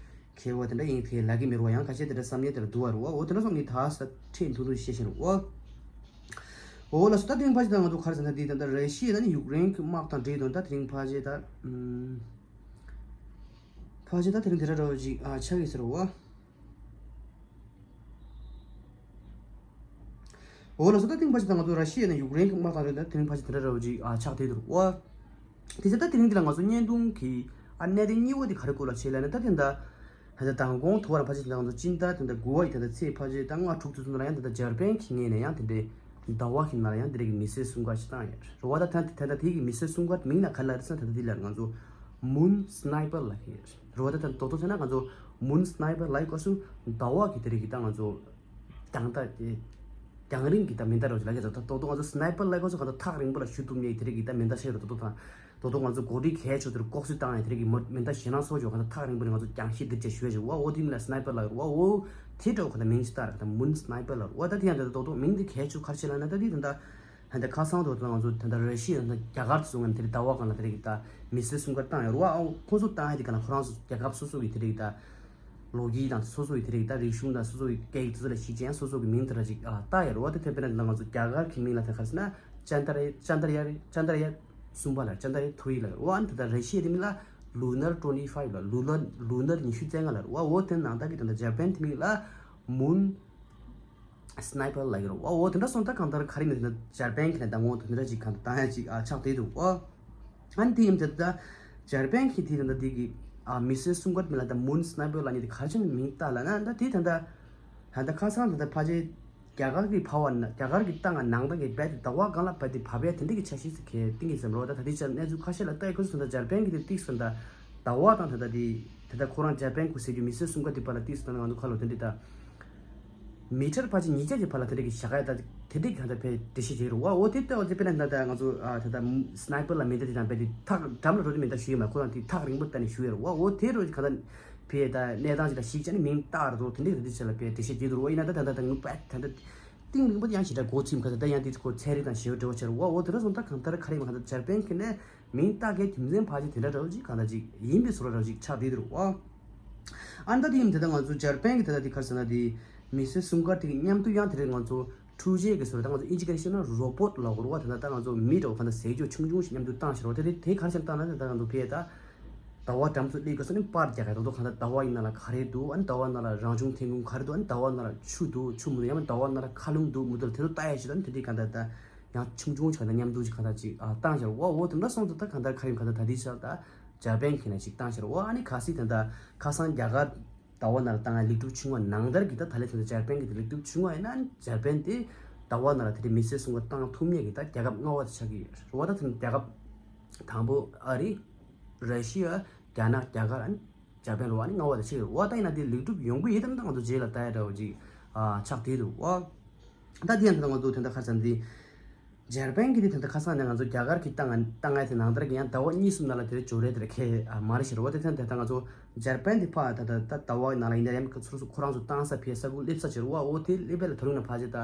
མཁས་པ་དེ་འདྲ་ཡིན་དེ་ལབ་ཀྱི་མི་རོ། ཡང་ཁ་ཤས་དེ་འདྲ་བསམ་ཡས་དེ་འདྲ་འདུག་བ་རོ། འོ་དེ་འདྲ་སོང་ངས་ད་ས་ཁྲིད་ཐུང་ཐུང་ཞིག་བཤད་བཞིན་རོ། འོ་ལགས་སོ། ད་དེ་རིང་ཕལ་ཆེར་ད་ང་ཚོ་ག་རེ་ཟེར་ན་དེ་ད་ལྟ་ར་ཤི་ཡ་ད་ནི་ཡུཀ་རེན་གྱི་དམག་དང་འབྲེལ་དོན་ད་དེ་རིང་ཕལ་ཆེར་ད་ཨུམ། ཕལ་ཆེར་ད་དེ་རིང་དེ་འདྲ་འདྲ་བོ་ཅིག་ཨ་ཆགས་ཀྱི་ཟེར་བ། འོ་ལགས་སོ། ད་ཐེངས་ཕལ་ཆེར་ད་ང་ཚོ་ར་ཤི་ཡ་ནས་ཡུཀ་རེན་གྱི་དམག་དང་འབྲེལ་ད་དེ་རིང་ཕལ་ཆེར་དེ་འདྲ་འདྲ་བོ་ཅིག་ཨ་ཆགས་བསྡད་འདུག་བ། དེ་ཚེ་ད་དེ་རིང་འདི་ལ་ང་ཚོ་བརྙན་ཐུང་གི་ཨ་གནད་དོན་གཉིས་པ་དེ་ག་རེ་སྐོར་ལ་བྱས་ལབ་ན་ད་དེ་འདྲ་ད་ལྟ་མདང་དགོང་དུ་བ་ར་ཕལ་ཆེར་ད་ང་ཚོ་སྤྱི་ཟླ་དེ་འདྲ་དགུ་བ་ཡི་ད་ལྟ་ཚེས་ཕལ་ཆེར་ད་ལྔ་དྲུག་ཙམ་ལ་ཡང་དེ་འདྲ་འཇར་པན་གྱི་ངོས་ནས་ཡང་དེ་འདྲའི་ཟླ་བ་གི་ནང་ལ་ཡང་དེ་འདྲ་གི་མི་སེར་སྲུང་སྐར་ཞིག་བཏང་ཡོད་རེད་བ། ད་ད་ད་ད་དེ་གི་མི་སེར་སྲུང་སྐར་མིང་ལ་ག་རེ་ལབ་རེད་ཟེར་ན་ད་ལྟ་དེ་ལ་ང་ཚོ་མུན་སི་ནའི་པར་ལབ་ཀྱི་ཡོད་རེད་བ། ད་ད་དོ་དོ་ཟེར་ན་ང་ཚོ་མུན་སི་ནའི་པར་ལབ་སྐབས་སུ་ཟླ་བ་གི་དེ་རིགས་ཀྱི་ད་ང་ཚོ་རྒྱང་ཐག་དེ་རྒྱང་རིང་གི་ད་མེ་མདའ་རོ་ཅིག་ལབ་ཀྱི་ཡོད་རེད། ད་དོ་དོ་ང་ཚོ་སི་ནའི་པར་ལབ་སྐབས་སུ་གང་ལྟར་ཐག་རིང་པོ་ལ་ཞུ་ཐུབ་མཁན་དེ་རིགས་ཀྱི་ད་མེ་མདའ་ཤེས་རེད། དོ་དོ་དང་དོ་དོ་ང་ཚོ་འགོ་ཁྲིད་གལ་ཆེ་ཚོར་ལྐོག་གསོད་བཏང་ཡ་དེ་རིགས་ཀྱི་མེ་མེ་མདའ་ཞེད་སྣང་ཚོར་ཅོག་གང་ལྟར་ཐག་རིང་པོ་ནས་ང་ཚོ་རྒྱང་ཤེལ་འདི་བཅས་ཞུ་ཡ་ཅིག་བ། འོ་དེ་མིན་ལ་སི་ནའི་པར་ལབ་ཀྱི་རེད་བ། འོ་དེ་འདྲ་གང་ལྟར་མིང་ཅིག་བཏགས་རེད། ད་མུན་སི་ནའི་པར་ལབ་རེད་བ། ད་དེ་ཡང་ད་དོ་དོ་མིང་འདི་གལ་ཆེ་ག་རེ་བྱས་ལབ་ན་ད་དེ་ད་ད། ད་ལྟ་ཁ་སང་དུ་ད་ང་ཚོ་ད་ལྟ་ར་ཤི་ཡ་དང་རྒྱ་གར་དུ་སོང་ངམ་དེ་རིང་ཟླ་བ་གང་ལ་དེ་རིང་གི་ད་མི་སེར་སྲུང་སྐར་བཏང་ཡོད་རེད་བ། ཨ་ཁོ་ཚོ་བཏང་ཡ་དེ་ག་ན་ཁོ་རང་ཚོ་རྒྱལ་ཁབ་སོ་སོ་གི་དེ་རིང་གི་ད་ལོ་རྒྱུས་དང་སོ་སོ་གི་དེ་རིང་གི་ད་རིག་གཞུང་དང་སོ་སོ་གི་སྐད་ཡིག་དེ་ཚོ་ལ་གཞིགས་བྱས་ཡང་སོ་སོ་གི་མིང་དེ་འདྲ་ཅིག་ཨ་བཏགས་ཡོད་རེད་བ། དེ་དེ་དཔེར་ན་ད་ལྟ་ང་ཚོ་རྒྱ་གར་གི་མིང་ལ་ད་ག་རེ་ཟེར་ན་ཅན་དྲ་ཡ་ཅན་དྲ་ཡ་རེད། ཅན་དྲ་ཡ་གསུམ་པ་ལ་ཅན་དྲ་ཡ་ཐུ་རི་ལ་རེད་བ། ཨ་ནི་ད་ལྟ་ར་ཤི་ཡ་དེ་མིང་ལ་ལུ་ནར་ཊུ་ཝེན་ཊི་ཕའིབ་ལ་ལུ་ནར་ལུ་ནར་ཉི་ཤུ་རྩ་ལྔ་ལ་རེད་བ། འོ་དེ་ནང་ད་གི་ད་ལྟ་ཇར་པན་དེ་མིང་ལ་མུན། སི་ནའི་པར་ལབ་ཀྱི་རེད་བ། འོ་དེ་འདྲ་སོང་ད་གང་ལྟར་ག་རེ་མིན་ཟེར་ན་ཇར་པན་གྱི་ནས་ད་ངོ་དེ་འདྲ་ཅིག་གང་ལྟར་བཏང་ཡ་ཅིག་ཨ་ཆགས་བསྡད་འདུག་བ། ཨ་ནི་དེ་ཡིན་ཙང་ད་ཇར་པན་གྱི་དེ་ད་ལྟ་དེ་གི་ཨ་མི་སེར་སྲུང་སྐར་མི་ལ་ད་མུན་སི་ནའི་པར་ལབ་མཁན་དེ་ག་རེ་བྱས་ནས་མིང་བཏགས་ལབ་ན་ད་དེ་ད་ལྟ་ད་ལྟ་ཁ་སང་ད་ལྟ་ཕལ་ཆེར་རྒྱ་གར་གྱི་ཕ་བ་ན་རྒྱ་གར་གྱི་ཏང་ནང་ཏང་གི་རྦད་དེ་ཟླ་བ་སྒང་ལ་རྦད་དེ་བབས་ཡ་དེ་འདྲ་གི་འཆར་གཞི་ཟེར་གི་གཏིང་གི་ཟེར་རོ། ད་ད་ལྟའི་ཆར་གནས་ཚུལ་ཁ་ཤས་ལ་ལྟ་ཡི་ཁོ་ཚོ་ད་ལྟ་ཇར་པན་གྱི་དེ་ཏིག་ཟེར་ད་ཟླ་བ་དང་ད་ལྟ་དེ་ད་ལྟ་ཁོ་རང་ཇར་པན་གྱི་ཟེར་རྒྱུ་མི་སེར་སྲུང་སྐར་དེ་བར་ལ་ཏིག་ཟེར་ད་ང་ཚོ་ཁ་ལོ་དེ་འདྲ་ད། མི་ཊར་ཕལ་ཆེར་ཉིས་བརྒྱ་ཅིག་བར་ལ་དེ་འདྲ་གི་བཞག་ཡ་ད་དེ་འདྲ་གི་གང་ལྟར་ཕལ་འགྲེལ་བཤད་བྱེད་རུང་བ། འོ་དེ་ལྟ་བ་དེ་དཔེར་ན་ད་ལྟ་ང་ཚོ་ཨ་ད་ལྟ་སི་ནའི་པར་ལ་མེ་མདའ་དེ་དང་ཕལ་དེ་ཐག་འགྲམ་ལ་འགྲོ་དུས་མེ་མདའ་གཞུ་ཡོད་མ་ཁོ་རང་དེ་ཐག་རིང་པོ་ལྟ་ནས་གཞུ་ཡོད་རུང་བ། འོ་དེ་རུ་གང་ལྟར་ ཕའི་ད་གནས་སྟངས་ཅིག་ལ་གཞིགས་བྱས་ནས་མིང་བཏགས་རེད་འདུག་དེ་འདྲའི་རེད་དེ་ཆེ་ལ་ཕའི་འགྲེལ་བཤད་བརྒྱབ་འདུག་རོ། ཡིན་ན་ད་ད་ད་ད་ངུ་པད་ད་ད་ཏིང་རིང་པོ་ཡང་ཞེ་དྲག་འགོ་ཚུགས་མཁན་ད་ད་ཡང་དེ་ཚོ་ཚན་རིག་དང་ཞེ་པོ་འབྲེལ་བ་ཆེ་རུ་བ། འོ་དེ་འདྲ་སོང་ད་གང་ལྟར་ག་རེ་ཡིན་མ་གང་ལྟར་འཇར་པན་གྱི་ནས་མིང་བཏགས་མཁན་རྒྱུ་མཚན་ཕལ་ཆེར་དེ་འདྲ་འདྲ་བོ་ཅིག་གང་ལྟར་ཅིག་ཡིན་པའི་བཟོ་འདྲ་འདྲ་བོ་ཅིག་ཆགས་བསྡད་འདུག་རོ། ཨ་ནི་ད་དེ་ཡིན་ད་ད་ང་ཚོ་འཇར་པན་གྱི་ད་ད་དེ་ག་རེ་ཟེར་ན་དེ་མི་སེར་སྲུང་སྐར་དེ་གི་མཉམ་དུ་ཡང་དེ་རིང་ང་ཚོ་འཕྲུལ་ཆས་ཀྱི་བཟོ་འདྲ་ད་ང་ཚོ་ཨིན་ཇི་སྐད་ནས་བཤད་ན་རོ་བོ་ཊི་ལབ་དགོས་རེད་བ། ད་ད་ད་ང་ཚོ་མི་འདྲ་བོ་གང་ལྟར་ཟས་སྤྱོད་ཆུང་ཆུང་ཞིག་མཉམ་དུ་བཏང་ཞིག་རོ། དེ་དེ་དེ་ག་རེ་བྱས་ནས་བཏང་ན་ད་ད་ང་ཚོ་ཕའི་ད་ཟླ་བ་འགྲམ་ཚོ་སླེབས་དགོས་ས་ནས་པར་རྒྱག་ག་ད་དོ་གང་ལྟར་ཟླ་བ་ཡི་ནང་ལ་ག་རེ་འདུག་ཨ་ནི་ཟླ་བ་ནང་ལ་རང་བྱུང་ཐོན་ཁུངས་ག་རེ་འདུག་ཨ་ནི་ཟླ་བ་ནང་ལ་ཆུ་འདུག་ཆུ་མི་འདུག་ཡང་ན་ཟླ་བ་ནང་ལ་མཁའ་རླུང་འདུག་མི་འདུག་དེ་ཚོ་ལྟ་ཡ་ཞིག་ད་ནི་དེ་འདྲའི་གང་ལྟར་ད་ཡང་ཆུང་ཆུང་ཞིག་གང་ལྟར་མཉམ་དུ་ཞིག་གང་ལྟར་ཅིག་ཨ་བཏང་ཞིག་རོ། འོ་འོ་དེ་འདྲ་སོང་ཙང་ད་གང་ལྟར་ག་རེ་ཡིན་གང་ལྟར་ད་དེ་ཞིག་ད་འཇར་པན་གྱི་ནས་ཞིག་བཏང་ཞིག་རོ། ཨ་ནི་གལ་སྲིད་ད་ད་ཁ་སང་རྒྱ་གར་ཟླ་བ་ནང་ལ་བཏང་ཡ་ལེགས་གྲུབ་བྱུང་བ་ནང་ལྟར་གྱི་ད་ད་ལན་ད་ད་འཇར་པན་གྱི་ད་ལེགས་གྲུབ་བྱུང་བ་ཡིན་ན་འཇར་པན་དེ་ཟླ་བ་ནང་ལ་དེ་འདྲའི་མི་སེར་སྲུང་སྐར་བཏང་ཐུབ་མཁན་གྱི་ད་རྒྱལ་ཁབ་ལྔ་པ་དེ་ཆགས་ཀྱི་ཡོད་རེད་བ། ད་དེ་རྒྱལ་ཁབ་དང་པོ་ཨ་རི། ར་ཤི་ཡ། རྒྱ་ནག་རྒྱ་གར་ཨ་ནི་འཇར་པན་རེད་བ། ཨ་ནི་ལྔ་པ་དེ་ཆགས་ཀྱི་ཡོད་རེད་བ། ད་ཡིན་ན་དེ་ལེགས་གྲུབ་ཡོང་གི་ཡོད་དམ་ད་ང་ཚོ་རྗེས་ལ་ལྟ་ཡ་འདྲ་བོ་ཅིག་ཨ་ཆགས་བསྡད་འདུག་བ། ད་དེ་ཡང་ད་ང་ཚོ་དེ་འདྲ་ཁ་སང་དེ། འཇར་པན་གྱི་དེ་ད་ལྟ་ཁ་སང་ནས་ང་ཚོ་རྒྱ་གར་གྱིས་བཏང་བཏང་ཡ་དེ་ནང་ལྟར་གྱི་ཡང་ཟླ་བ་གཉིས་གསུམ་ནང་ལ་དེ་འདྲ་འབྱོར་རེད་དེ་འདྲ་ཁེལ་ཨ་མ་རེད་ཤག་རེད་བ། དེ་ཐེངས་དེ་ད་ང་ཚོ་འཇར་པན་དེ་ཕར་ད་ད་ད་ཟླ་བ་ནང་ལ་ཡིན་ན་ཡང་ཁོ་ཚོ་ཁོ་རང་ཚོ་བཏང་ས་ཕའི་ས་ཁུལ་སླེབས་ས་ཅིག་རེད་བ། འོ་དེ་སླེབས་པ་ལ་ད་རུང་ན་ཕལ་ཆེར་ད་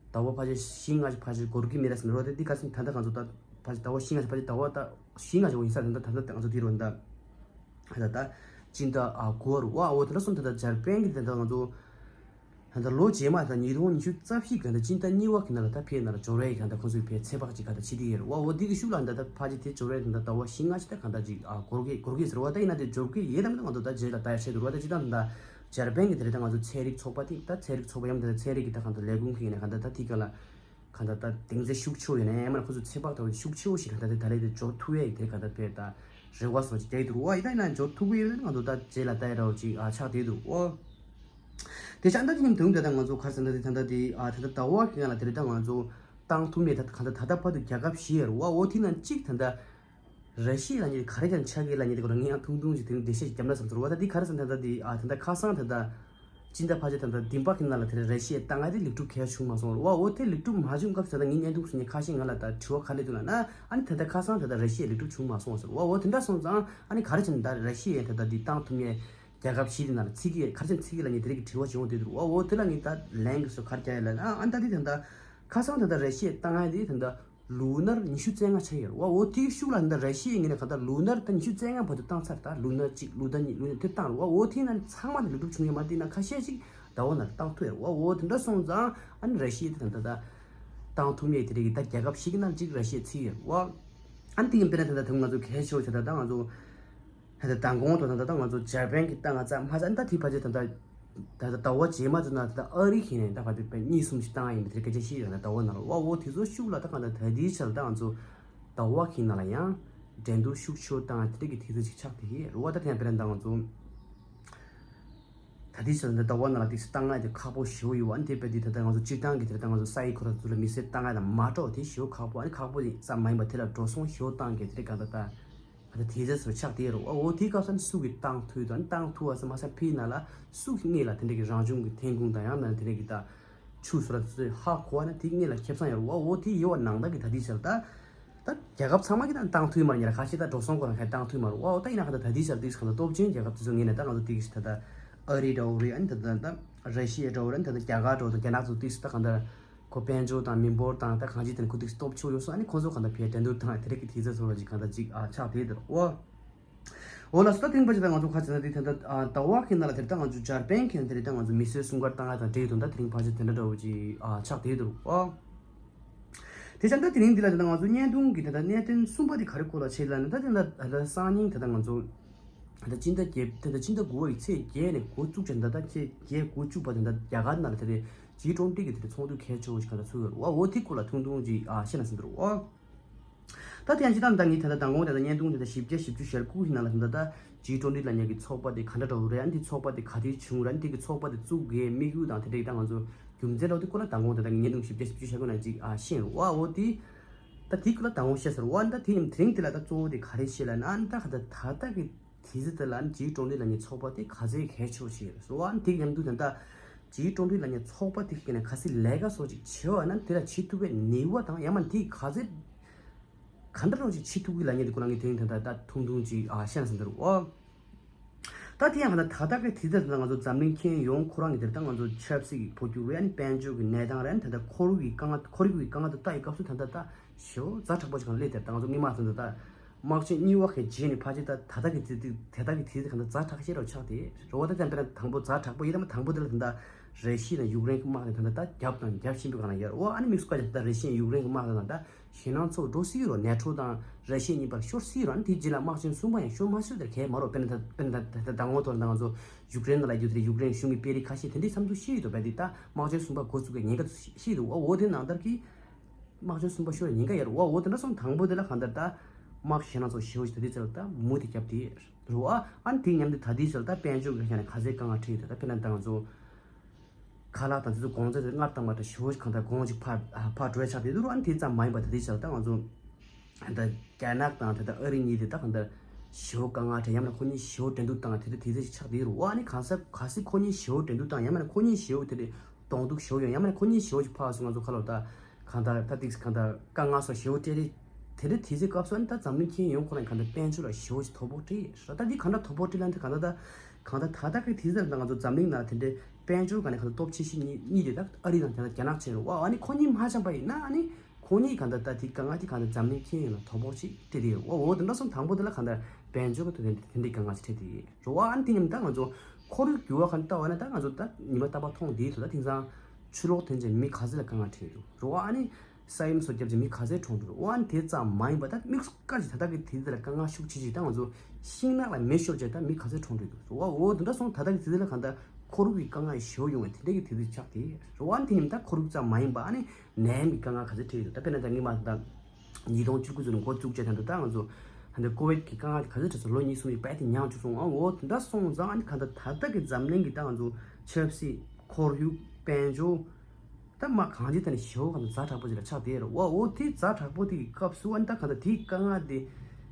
ཟླ་བ་ཕལ་ཆེར་བཞི་ལྔ་ཞིག་ཕལ་ཆེར་འགོར་གྱི་མེད་རེད་ཟེར་ནས་རེད་བ། དེ་འདི་ག་ཚོད་ད་ལྟ་ང་ཚོ་ད་ཕལ་ཆེར་ཟླ་བ་བཞི་ལྔ་ཞིག་ཕལ་ཆེར་ཟླ་བ་ད་བཞི་ལྔ་ཞིག་འོ་ཡིན་ས་རེད། ད་ད་ལྟ་ང་ཚོ་དེ་རུ་ད་ད་ད་སྤྱི་ཟླ་ཨ་དགུ་པ་རེད་བ། འོ་དེ་འདྲ་སོང་ད་ད་འཇར་པན་གྱི་དེ་ད་ང་ཚོ་ད་ལྟ་ལོ་རྗེས་མ་ད་ཉིས་སྟོང་ཉི་ཤུ་རྩ་བཞི་གི་ད་ལྟ་སྤྱི་ཟླ་གཉིས་པ་གི་ནང་ལ་ད་ཕའི་ནང་ལ་འབྱོར་བའི་གི་ད་ལྟ་ཁོང་ཚོའི་ཕའི་ཚོད་དཔག་ཅིག་ག་ད་བྱེད་ཀྱི་ཡོད་རེད་བ། འོ་འདི་གི་ཤུགས་ལ་ད་ལྟ་ཕལ་ཆེར་དེ་འབྱོར་བའི་ད་ལྟ་ཟླ་བ་བཞི་ལྔ་ཅིག་ད་ག་ད་ཅིག་ཨ་འགོར་གི་འགོར་གི་ཟེར་བ། ད་ཡིན་ན་དེ་འབྱོར་གི་ཡོད་དམ་ད་ང་ཚོ་ད་རྗེས་ལ་ལྟ་ཡ་བྱེད་འདུག་རེད་བ། ད་སྤྱི་བཏང་ད་འཇར་པན་གི་དེ་རེད་ད་ང་ཚོ་ཚན་རིག་ཚོགས་པ་དེ་ད་ཚན་རིག་ཚོགས་པ་ཡང་ད་ཚན་རིག་གི་ད་ག་ད་ལས་ཁུངས་གི་ཡིན་ན་ག་ད་ད་དེ་ག་ལ་ག་ད་ད་གདེང་ཚད་ཤུགས་ཆེ་བོ་ཡོད་ན་ཡང་མ་ཁོ་ཚོ་ཚོད་དཔག་ད་ཤུགས་ཆེ་བོ་ཞིག་ག་ད་དེ་ད་རེད་དེ་འབྱོར་ཐུབ་ཡ་ཡི་དེ་ག་ད་ཕའི་ད་རེ་བ་སོགས་ཅིག་རྒྱག་གི་འདུག་རེད་བ། ཡིན་ད་ཡིན་ན་འབྱོར་ཐུབ་གི་ཡོད་ན་ང་ཚོ་ད་རྗེས་ལ་ལྟ་ཡ་འདྲ་བོ་ཅིག་ཨ་ཆགས་བསྡད་འདུག་ཨོ། དེ་ཆ་ད་དེ་ཉིན་དུང་དེ་ད་ང་ཚོ་ག་རེ་ཟེར་ན་དེ་ད་ད་དེ་ཨ་ད་ད་ཟླ་བ་གི་ང་ལ་དེ་རེད་ད་ང་ཚོ་བཏང་ཐུབ་མེད་ད་ག་ད་ད་ད་བར་དུ་རྒྱལ་ཁབ་བཞི་ཡོད་རེད་བ། འོ་དེ་ནང་གཅིག་ད་ད་ར་ཤི་ཡ་ལབ་མཁན་དེ་ག་རེ་ཀྱང་ཆགས་ཀྱི་ལབ་མཁན་དེ་སྐོར་ལ་ངས་ཡང་ཐུང་ཐུང་ཅིག་དེ་རིང་འགྲེལ་བཤད་ཅིག་བརྒྱབ་ན་བསམ་ཚོར་བ། ད་དེ་ག་རེ་ཟེར་ན་ད་ད་དེ་ཨ་ད་ད་ཁ་སང་ད་ད་སྤྱི་ཟླ་ཕལ་ཆེར་ད་ད་བདུན་པ་གི་ནང་ལ་དེ་ར་ཤི་ཡ་བཏང་ཡ་དེ་ལེགས་གྲུབ་གལ་བྱུང་མ་སོང་རེད་བ། འོ་དེ་ལེགས་གྲུབ་མ་བྱུང་སྐབས་ད་ད་ངའི་བརྙན་ཐུང་སུ་ཉན་ཁ་ཤས་ང་ལ་ད་དྲི་བ་ག་རེ་འདུག་ལབ་ན་ཨ་ནི་ད་ད་ཁ་སང་ད་ད་ར་ཤི་ཡ་ལེགས་གྲུབ་བྱུང་མ་སོང་ཟེར་བ། འོ་དེ་འདྲ་སོང་ཙང་ཨ་ནི་ག་རེ་བྱས་ན་ད་ར་ཤི་ཡ་ད་ད་དེ་བཏང་ཐུབ་མཁན་རྒྱལ་ཁབ་བཞི་དེ་ནང་ལ་ཚིག་གི་ག་རེ་བྱས་ན་ཚིག་གི་ལབ་མཁན་དེ་རིགས་ཀྱི་དྲི་བ་བྱུང་བ་དེ་འདུག་རེད་བ། འོ་དེ་ལ་ངས་ད་ལན་གི་སུ་ག་རེ་རྒྱག་ཡ་ལབ་ན་ཨ་ནི་ད་དེ་ད་ད་ཁ་སང་ད་ད་ར་ཤི་ཡ་བཏང་ཡ་དེ་ད་ད། ལུག་ནར་ཉི་ཤུ་རྩ་ལྔ་ཆགས་ཡོད་རེད་བ། འོ་དེའི་ཤུགས་ལ་ད་ར་ཤི་ཡའི་ངོས་ནས་གང་ལྟར་ལུག་ནར་ད་ཉི་ཤུ་རྩ་ལྔ་བར་དུ་བཏང་ཚར། ད་ལུག་ནར་གཅིག་ལུག་ནར་གཉིས་ལུག་ནར་དེ་བཏང་རེད་བ། འོ་དེའི་ནང་ཚང་མ་ལ་ལེགས་གྲུབ་བྱུང་ཡོད་མ་རེད། དེ་ན་ཁ་ཤས་ཤིག་ཟླ་བ་ནང་བཏང་ཐུབ་ཡོད་རེད་བ། འོ་དེ་འདྲ་སོང་ཙང་ཨ་ནི་ར་ཤི་ཡ་དེ་ད་ད་ད་བཏང་ཐུབ་ཡས་དེ་རིགས་ད་རྒྱལ་ཁབ་ཤིག་གི་ནང་གཅིག་ར་ཤི་ཡ་ཚུད་ཡོད་རེད་བ། ཨ་ནི་དེ་ཡིན་པས་ན་ད་ད་ད་ང་ཚོ་གལ་ཆེ་བོ་ཆེ་ད་ད་ང་ཚོ། ད་ལྟ་མདང་དགོང་དང་ད་ལྟ་ང་ཚོ་འཇར་པན་གྱི་ཏང་ང་ཚ་མ་ཚ་ད་དེ་ཕལ་ཆེར་ད་ལྟ་ད་ལྟ་ཟླ་བ་རྗེས་མ་ཚོ་ན་ད་ལྟ་ཨ་རི་གི་ནས་ད་ག་དེ་པའི་གཉིས་གསུམ་ཞིག་བཏང་ཡིན་པ་དེ་སྐད་ཆ་ཤེས་ཡོད་ན་ཟླ་བ་ནང་ལ་བ་འོ་དེ་ཚོ་ཤུགས་ལ་ད་གང་ལྟར་ད་ལྟའི་ཆར་ད་ང་ཚོ་ཟླ་བ་གི་ནང་ལ་ཡང་འགྲན་བསྡུར་ཤུགས་ཆེ་བོ་བཏང་དེ་འདྲ་གི་དུས་ཚོད་ཅིག་ཆགས་བསྡད་ཀྱི་རེད་བ། ད་དེ་ཡང་དཔེར་ན་ད་ང་ཚོ་ད་ལྟའི་ཆར་ད་ཟླ་བ་ནང་ལ་དེ་ཚོ་བཏང་ཡ་དེ་ཁག་པོ་ཞེ་པོ་ཡོད་བ། ཨ་ནི་དེ་བས་དེ་ད་ལྟ་ང་ཚོ་སྤྱིར་བཏང་གི་དེ་ད་ང་ཚོ་ས་ཡི་ཁོ་ར་ཚོ་ལ་མི་སེར་བཏང་ཡ་དང་མ་འགྲོ་དེ་ཞེ་པོ་ཁག་པོ། ཨ་ནི་ཁག་པོ་དེ་ཙམ་མ་ཡིན་པ་དེ་ལ་འགྲོ་སོང་ཞེ་པོ་བཏང་གི་དེ་འདྲ་གང་ལྟར་ད། ད་དེ་ཚོ་ཆགས་བསྡད་རེད་བ། འོ་དེའི་སྐབས་སུ་སུ་གིས་བཏང་ཐུབ་དང་བཏང་ཐུབ་བ་ཟེར་མ་ཟད་ཕིའི་ནང་ལ་སུ་གིས་དངོས་ལ་དེ་འདྲ་གི་རང་བྱུང་གི་ཐོན་ཁུངས་དང་ཡང་ན་དེ་འདྲ་གི་ད་ཆུ་སོ་ར་དེ་ཚོ་ཧ་གོ་བ་ན་དེ་དངོས་ལ་ཁེ་བཟང་ཡོད་རེད་བ། འོ་དེ་ཡོད་བ་ནང་ལྟར་གི་ད་དེ་ཆར་ད་ད་རྒྱལ་ཁབ་ཚང་མ་གི་ད་བཏང་ཐུབ་མ་རེད། ཉེ་ར་ཁ་ཤས་ད་འགྲོ་སོང་ཁོ་རང་ཁ་བཏང་ཐུབ་མ་རེད་བ། འོ་ད་ཡིན་ན་ག་ད་ད་དེ་ཆར་དེ་གང་ད་སྟོབས་ཆེན་རྒྱལ་ཁབ་དེ་ཚོ་ངེས་ན་ད་ང་ཚོ་དེ་གི་ད་ད་ཨ་རི་འདྲ་བོ་རེད། ཨ་ནི་ད་ད་ད་ར་ཤི་ཡ་འདྲ་བོ་རེད། ཨ་ནི་ད་ད་རྒྱ་གར་འདྲ་བོ་ད་རྒྱ་ནག་ཚོ་དེ་ཚོ་ད་གང་ད། ཁོ་དཔལ་འབྱོར་དང་མི་འབོར་དང་ད་གང་ཅི་དེ་ནི་ཁོ་དེ་སྟོབས་ཆེ་བོ་ཡོད་སོང་། ཨ་ནི་ཁོང་ཚོ་གང་ལྟར་ཕའི་འགྲན་བསྡུར་དང་དེ་རིགས་ཀྱི་དུས་ཚོད་བཟོ་བ་ཅིག་གང་ལྟར་ཅིག་ཨ་ཆགས་བསྡད་དེ་འོ། འོ་ལགས་སོ། ད་ཐེངས་པ་ཅིག་ད་ང་ཚོ་ཁ་ཅིག་ན་དེ་ད་ལྟ་ཨ་ཟླ་བ་གི་ནང་ལ་དེ་ད་ང་ཚོ་འཇར་པན་གྱི་ནང་དེ་རིགས་ད་ང་ཚོ་མི་སེར་སྲུང་སྐར་བཏང་ཡ་དང་འབྲེལ་དུ་ད་དེ་རིང་ཕལ་ཆེར་དེ་འདྲ་འདྲ་བོ་ཅིག་ཨ་ཆགས་བསྡད་དེ་འོ། དེ་ཙང་ད་དེ་རིང་འདི་ལ་དེ་ད་ང་ཚོ་བརྙན་ཐུང་གི་དེ་ད་གནད་དོན་གསུམ་པ་དེ་ག་རེ་སྐོར་ལ་བྱེད་ལ་ནི་ད་དེ་ད་ད་སང་ཉིན་དེ་ད་ང་ཚོ་ད་སྤྱི་ཟླ་བརྒྱད་དེ་ད་སྤྱི་ཟླ་དགུ་པ་ཡི་ཚེས་བརྒྱད་ནས་འགོ་བཙུགས་ཀྱང་ད་ད་ཚེས་བརྒྱད་དགུ་བཅུ་བ་དེ་ད་རྒྱ་གར་ནང་ལ་དེ་རེད། ཇི་ཀྲོན་ཏི་གི་དེ་ཚོགས་འདུ་གལ་ཆེ་བོ་ཞིག་ག་ལ་ཚུགས་ཡོད་རེད་བ། འོ་དེ་སྐོར་ལ་ཐུང་ཐུང་ཅིག་ཨ་བཤད་ན་ཟིན་འདུག་རེད་བ། ད་དེ་ཡང་ཅི་ལྟར་ད་ངས་ད་ལྟ་མདང་དགོང་ད་ལྟ་བརྙན་ཐུང་དེ་ད་བཞི་བརྒྱ་བཞི་བཅུ་ཞེ་དགུ་ཞིག་ནང་ལ་ད་ལྟ་ཇི་ཀྲོན་ཏི་ལབ་མཁན་གྱི་ཚོགས་པ་དེ་ག་འདྲ་འདྲ་བོ་རེད། ཨ་ནི་དེ་ཚོགས་པ་དེ་ག་དུས་བྱུང་རེད། ཨ་ནི་དེ་གི་ཚོགས་པ་དེ་བཙུགས་དགོས་དམིགས་ཡུལ་དང་དེ་འདྲ་ཡི་ད་ང་ཚོ་རྒྱུ་མཚན་འདྲ་བོ་དེ་སྐོར་ལ་མདང་དགོང་ད་ལྟ་ངས་བརྙན་ཐུང་བཞི་བརྒྱ་བཞི་བཅུ་ཞེ་དགུ་ནང་ཅིག་ཨ་བཤད་རེད་བ། འོ་དེ་ད་དེ་སྐོར་ལ་མདང་དགོང་བཤད་ཟེར་བ། ཨ་ནི་ད་དེ་ཡིན་དེ་རིང་དེ་ལ་ད་གཙོ་བོ་དེ་ག་རེ་བཤད་ལབ་ན་ཨ་ནི་ད་ག་ད་ད་ལྟ་གི་དེ་ཚེ་དེ་ལ་ཇི་ཀྲོན་ཏི་ལབ་མཁན་ཚོགས་པ་དེ་ག་ཚོད་གལ་ཆེ་བོ་ཞིག་རེད་ཟེར་བ། དེ་མཉམ་དུ་ད་ལྟ་ཇི་ཀྲོན་ཏི་ལབ་མཁན་ཚོགས་པ་དེ་གི་ནས་ག་ཚོད་ལས་ཀ་སོགས་ཅིག་བྱེད་པ་ན་དེ་ལ་བྱེད་ཐུབ་པའི་ནུས་པ་དང་ཡང་མ་དེ་ག་ཚོད་ག་འདྲ་རོགས་ཅིག་བྱེད་ཐུབ་ཀྱི་ལབ་མཁན་དེ་ཁོ་རང་གི་དེ་རིང་ད་ལྟ་ད་ཐུང་ཐུང་ཅིག་ཨ་བཤད་ན་ཟིན་འདུག་ཨོ། ད་དེ་ཡང་ཧ་ད་ད་ལྟ་གི་དུས་ཚོད་ད་ང་ཚོ་འཛམ་གླིང་ཁྱོན་ཡོངས་ཁོ་རང་གི་དེར་ད་ང་ཚོ་ཆབ་སྲིད་ཀྱི་འཕོ་འགྱུར་རེད། ཨ་ནི་དཔལ་འབྱོར་གྱི་གནས་སྟངས་རེད། ཨ་ནི་ད་ལྟ་ཁོར་ཡུག་གི་དཀའ་ངལ་ཁོར་ཡུག་གི་དཀའ་ངལ་དེ་ལྟ་ཡི་སྐབས་སུ་ད་ལྟ་ད་ཞེ་པོ་ཛ་དྲག་པོ་ཞིག་གང་སླེབས་དེར་ད་ང་ཚོ་སྔོན་མ་ད་ད་དམག་ཆེན་གཉིས་པ་གི་རྗེས་ནས་ཕལ་ཆེར་ད་ད་ལྟ་གི་དུས་ཚོད་དེ་ད་ལྟ་གི་དུས་ཚོད་གང་ད་ཛ་དྲག་ཤེས་རོགས་ཆགས་ཏེ་རེད་བ། ད་དེ་དཔེར་ན་དང་པོ་ཛ་དྲག་པོ་ཡིན་ད་མ་དང་པོ་དེ་ལ་ད་ད་ར་ཤི་ཡ་དང་ཡུཀ་རེན་གྱི་དམག་དེ་ད་ད་ད་རྒྱབ་དང་རྒྱབ་ཆེན་པོའི་སྒང་ལ་ཡོད་རེད་བ། ཨ་ནི་དམིགས་སུ་བཀར་ཅིག་ད་ད་ར་ཤི་ཡ་ཡུཀ་རེན་གྱི་དམག་དེ་ད་ད་ཞེད་སྣང་ཚ་པོ་འགྲོ་སྲིད་ཀྱི་རེད། ནེ་ཊོ་དང་ར་ཤི་ཡ་གཉིས་བར་ཤོར་སྲིད་ཀྱི་རེད། ཨ་ནི་དེའི་རྗེས་ལ་དམག་ཆེན་གསུམ་པ་ཡང་ཤོར་མ་སྲིད་དེར་གལ་མ་རོགས། དཔེར་ན་ད་དཔེར་ན་ད་ད་ད་ངོ་ཐོག་ལ་ད་ང་ཚོ་ཡུཀ་རེན་ལ་ཡོད་དེ་ཡུཀ་རེན་གཞུང་གི་དཔོན་རིགས་ཁ་ཤས་དེ་འདྲའི་བསམ་ཚུལ་བཤད་ཡོད་དོ། བས་དེ་ད་དམག་ཆེན་གསུམ་པ་འགོ་བཙུགས་པའི་ཉེན་ཁ་བཤད་ཡོད་དོ། འོ་འོ་དེ་ནང་ལྟར་གྱི་དམག་ཆེན་གསུམ་པ་ཤོར་ཉེན་ཁ་ཡོད་རེད། འོ་འོ་དེ་འདྲ་སོང་དང་པོ་དེ་ལ་གང་ལྟར་ད་དམག་ཞེད་སྣང་ཚོ་ཞེ་པོ་ཞིག་ད་དེ་ཚོ་ལ་ད་མུ་མཐུད་རྒྱབ་དེ་རེད་བ། ཨ་ནི་དེའི་མཉམ་དུ་ད་དེའི་ཚོ་ལ་ད་དཔལ་འབྱོར་གྱི་ཆ་ནས་ག་ཚད་དཀའ་ངལ་འཕྲད་ཡོད་དོ། ད་དཔེར་ན་ད་ང་ཚོ་ཁ་ལག་དང་དེ་ཚོ་གོང་ཚད་དེ་སྔར་དང་མ་འདྲ་ཞེ་པོ་ཞིག་གང་ལྟར་གོང་ཞིག་འཕར་འཕར་འགྲོ་ཡ་ཆགས་བསྡད་འདུག་ར། ཨ་ནི་དེ་ཙམ་མ་ཡིན་པ་ད་དེའི་ཆ་ལ་ད་ང་ཚོ་ད་རྒྱ་ནག་དང་ད་ལྟ་ཨ་རི་གཉིས་དེ་ད་གང་ལྟར་ཞེ་པོ་དཀའ་ངལ་འཕྲད། ཡང་ན་ཁོ་གཉིས་ཞེ་པོ་འགྲན་བསྡུར་བཏང་དེ་འདྲ་དེ་འདྲ་ཞིག་ཆགས་བསྡད་རུང་། ཨ་ནི་གང་ས་ག་སྲིད་ཁོ་གཉིས་ཞེ་པོ་འགྲན་བསྡུར་བཏང་། ཡང་མིན་ན་ཁོ་གཉིས་ཞེ་པོ་དེ་འདྲ་གདོང་གཏུག་ཞེ་པོ་ཡོང་། ཡང་མིན་ན་ཁོ་གཉིས་ཞེ་པོ་ཞིག་ཕར་སོང་ང་ཚོ་ཁ་ལོ་ད་གང་ལྟར་ད་ཏིག་གང་ལྟར་དཀའ་ངལ་སོགས་ཞེ་པོ་སྤྲད་རེད། དེ་འདྲ་དུས་ཚོད་སྐབས་སུ་ཨ་ནི་ད་འཛམ་གླིང་ཁྱོན་ཡོངས་ཁོ་རང་གང་ལྟར་དཔལ་འབྱོར་ལ་ཞེ་པོ་ཞིག་དོ་ཕོག་འཕྲད་རེད། ད་འདི་གང་ལྟར་དོ་ཕོག་འཕྲད་ལ་འདི་གང་ལྟར་ད་གང་ལྟར་ད་ལྟ་གི་དུས་ཚོད་ད་ང་ཚོ་འཛམ་གླིང་ནང་དེ་འདྲའི་དཔལ་འབྱོར་གང་ནས་གང་ལྟར་སྟོབས་ཆེ་ཤོས་གཉིས་གཉིས་དེ་ད་ཨ་རི་དང་དེ་ལ་རྒྱ་ནག་བྱས་རེད་བ། ཨ་ནི་ཁོ་གཉིས་མ་འཆམ་པ་ཡིན་ན་ཨ་ནི་ཁོ་གཉིས་གང་ལྟར་ད་དེ་དཀའ་ངལ་དེ་གང་ལྟར་འཛམ་གླིང་ཁྱོན་ཡོངས་ལ་དོ་ཕོག་ཅིག་སྤྲད་དེ་ཡོད། འོ་འོ་དེ་འདྲ་སོང་དང་པོ་དེ་ལ་གང་ལྟར་དཔལ་འབྱོར་གྱི་དོན་དེ་འདྲའི་དཀའ་ངལ་ཅིག་འཕྲད་དེ་ཡོད་རེད་བ། ཨ་ནི་དེ་མཉམ་ད་ང་ཚོ་ཁོར་ཡུག་འགྱུར་བ་གང་ལྟར་བ་ན་ད་ང་ཚོ་ད་ཉི་མ་རྟག་པར་མཐོང་བསྡད་ཡོད་དོ། ད་དེང་སང་ཆུ་ལོག་ཐོན་རྗེས་མི་ག་ཚོད་ལ་དཀའ་ངལ་འཕྲད་ཡོད་རེད་བ། ཨ་ནི་ས་ཡོམ་སོགས་བརྒྱབ་རྗེས་མི་ག་ཚོད་གྲོངས་འགྲོ་རེད་བ། ཨ་ནི་དེ་ཙམ་མ་ཡིན་པ་ད་དམིགས་སུ་བཀར་ཅིག་ད་ལྟ་གི་དུས་ཚོད་ལ་དཀའ་ངལ་ཤུགས་ཆེ་ཅིག་ད་ང་ཚོ་ཤིང་ནགས་ལ་མེ་ཤོར་རྗེས་ད་མི་ག་ཚོད་གྲོངས་འགྲོ་ཡོད་རེད་བ། འོ་དེ་འདྲ་སོང་ད་ལྟ་གི་དུས་ཚོད་ལ་གང་ལྟར་ཁོར་ཡུག་གི་དཀའ་ངལ་ཞེ་པོ་ཡོང་བའི་དེ་འདྲ་གི་དུས་ཚོད་ཆགས་ཏེ་རེད་བ། ཨ་ནི་དེ་མཉམ་ད་ཁོར་ཡུག་ཙམ་མ་ཡིན་པ་ཨ་ནི་ནད་ཡམས་ཀྱི་དཀའ་ངལ་ག་ཚོད་འཕྲད་ཡོད་རེད། ད་དཔེར་ན་ད་ངས་མ་ད་ཉིས་སྟོང་བཅུ་དགུ་ཚོ་ནས་འགོ་བཙུགས་བྱས་ད་འདི་ད་ང་ཚོ་ཧ་འདི་ཀོ་ཝིད་ཀྱི་དཀའ་ངལ་དེ་ག་ཚོད་འཕྲད་སོང་། ལོ་གཉིས་གསུམ་ཡིན་པས་དེ་མྱངས་བཅུག་སོང་། ཨང་འོ་དེ་འདྲ་སོང་ཙང་ཨ་ནི་ག་ད་ད་ལྟ་གི་འཛམ་གླིང་གི་ད་ང་ཚོ་ཆབ་སྲིད་ཁོར་ཡུག་དཔལ་འབྱོར་ད་མ་གང་ཅི་ད་ནི་ཞེ་པོ་ག་ད་ཛ་དྲག་པོ་ཅིག་ལ་ཆགས་བསྡད་རེད་བ། འོ་དེ་ཛ་དྲག་པོ་དེ་གི་སྐབས་སུ་ཨ་ནི་ད་ག་ད་དེའི་དཀའ་ངལ་དེ་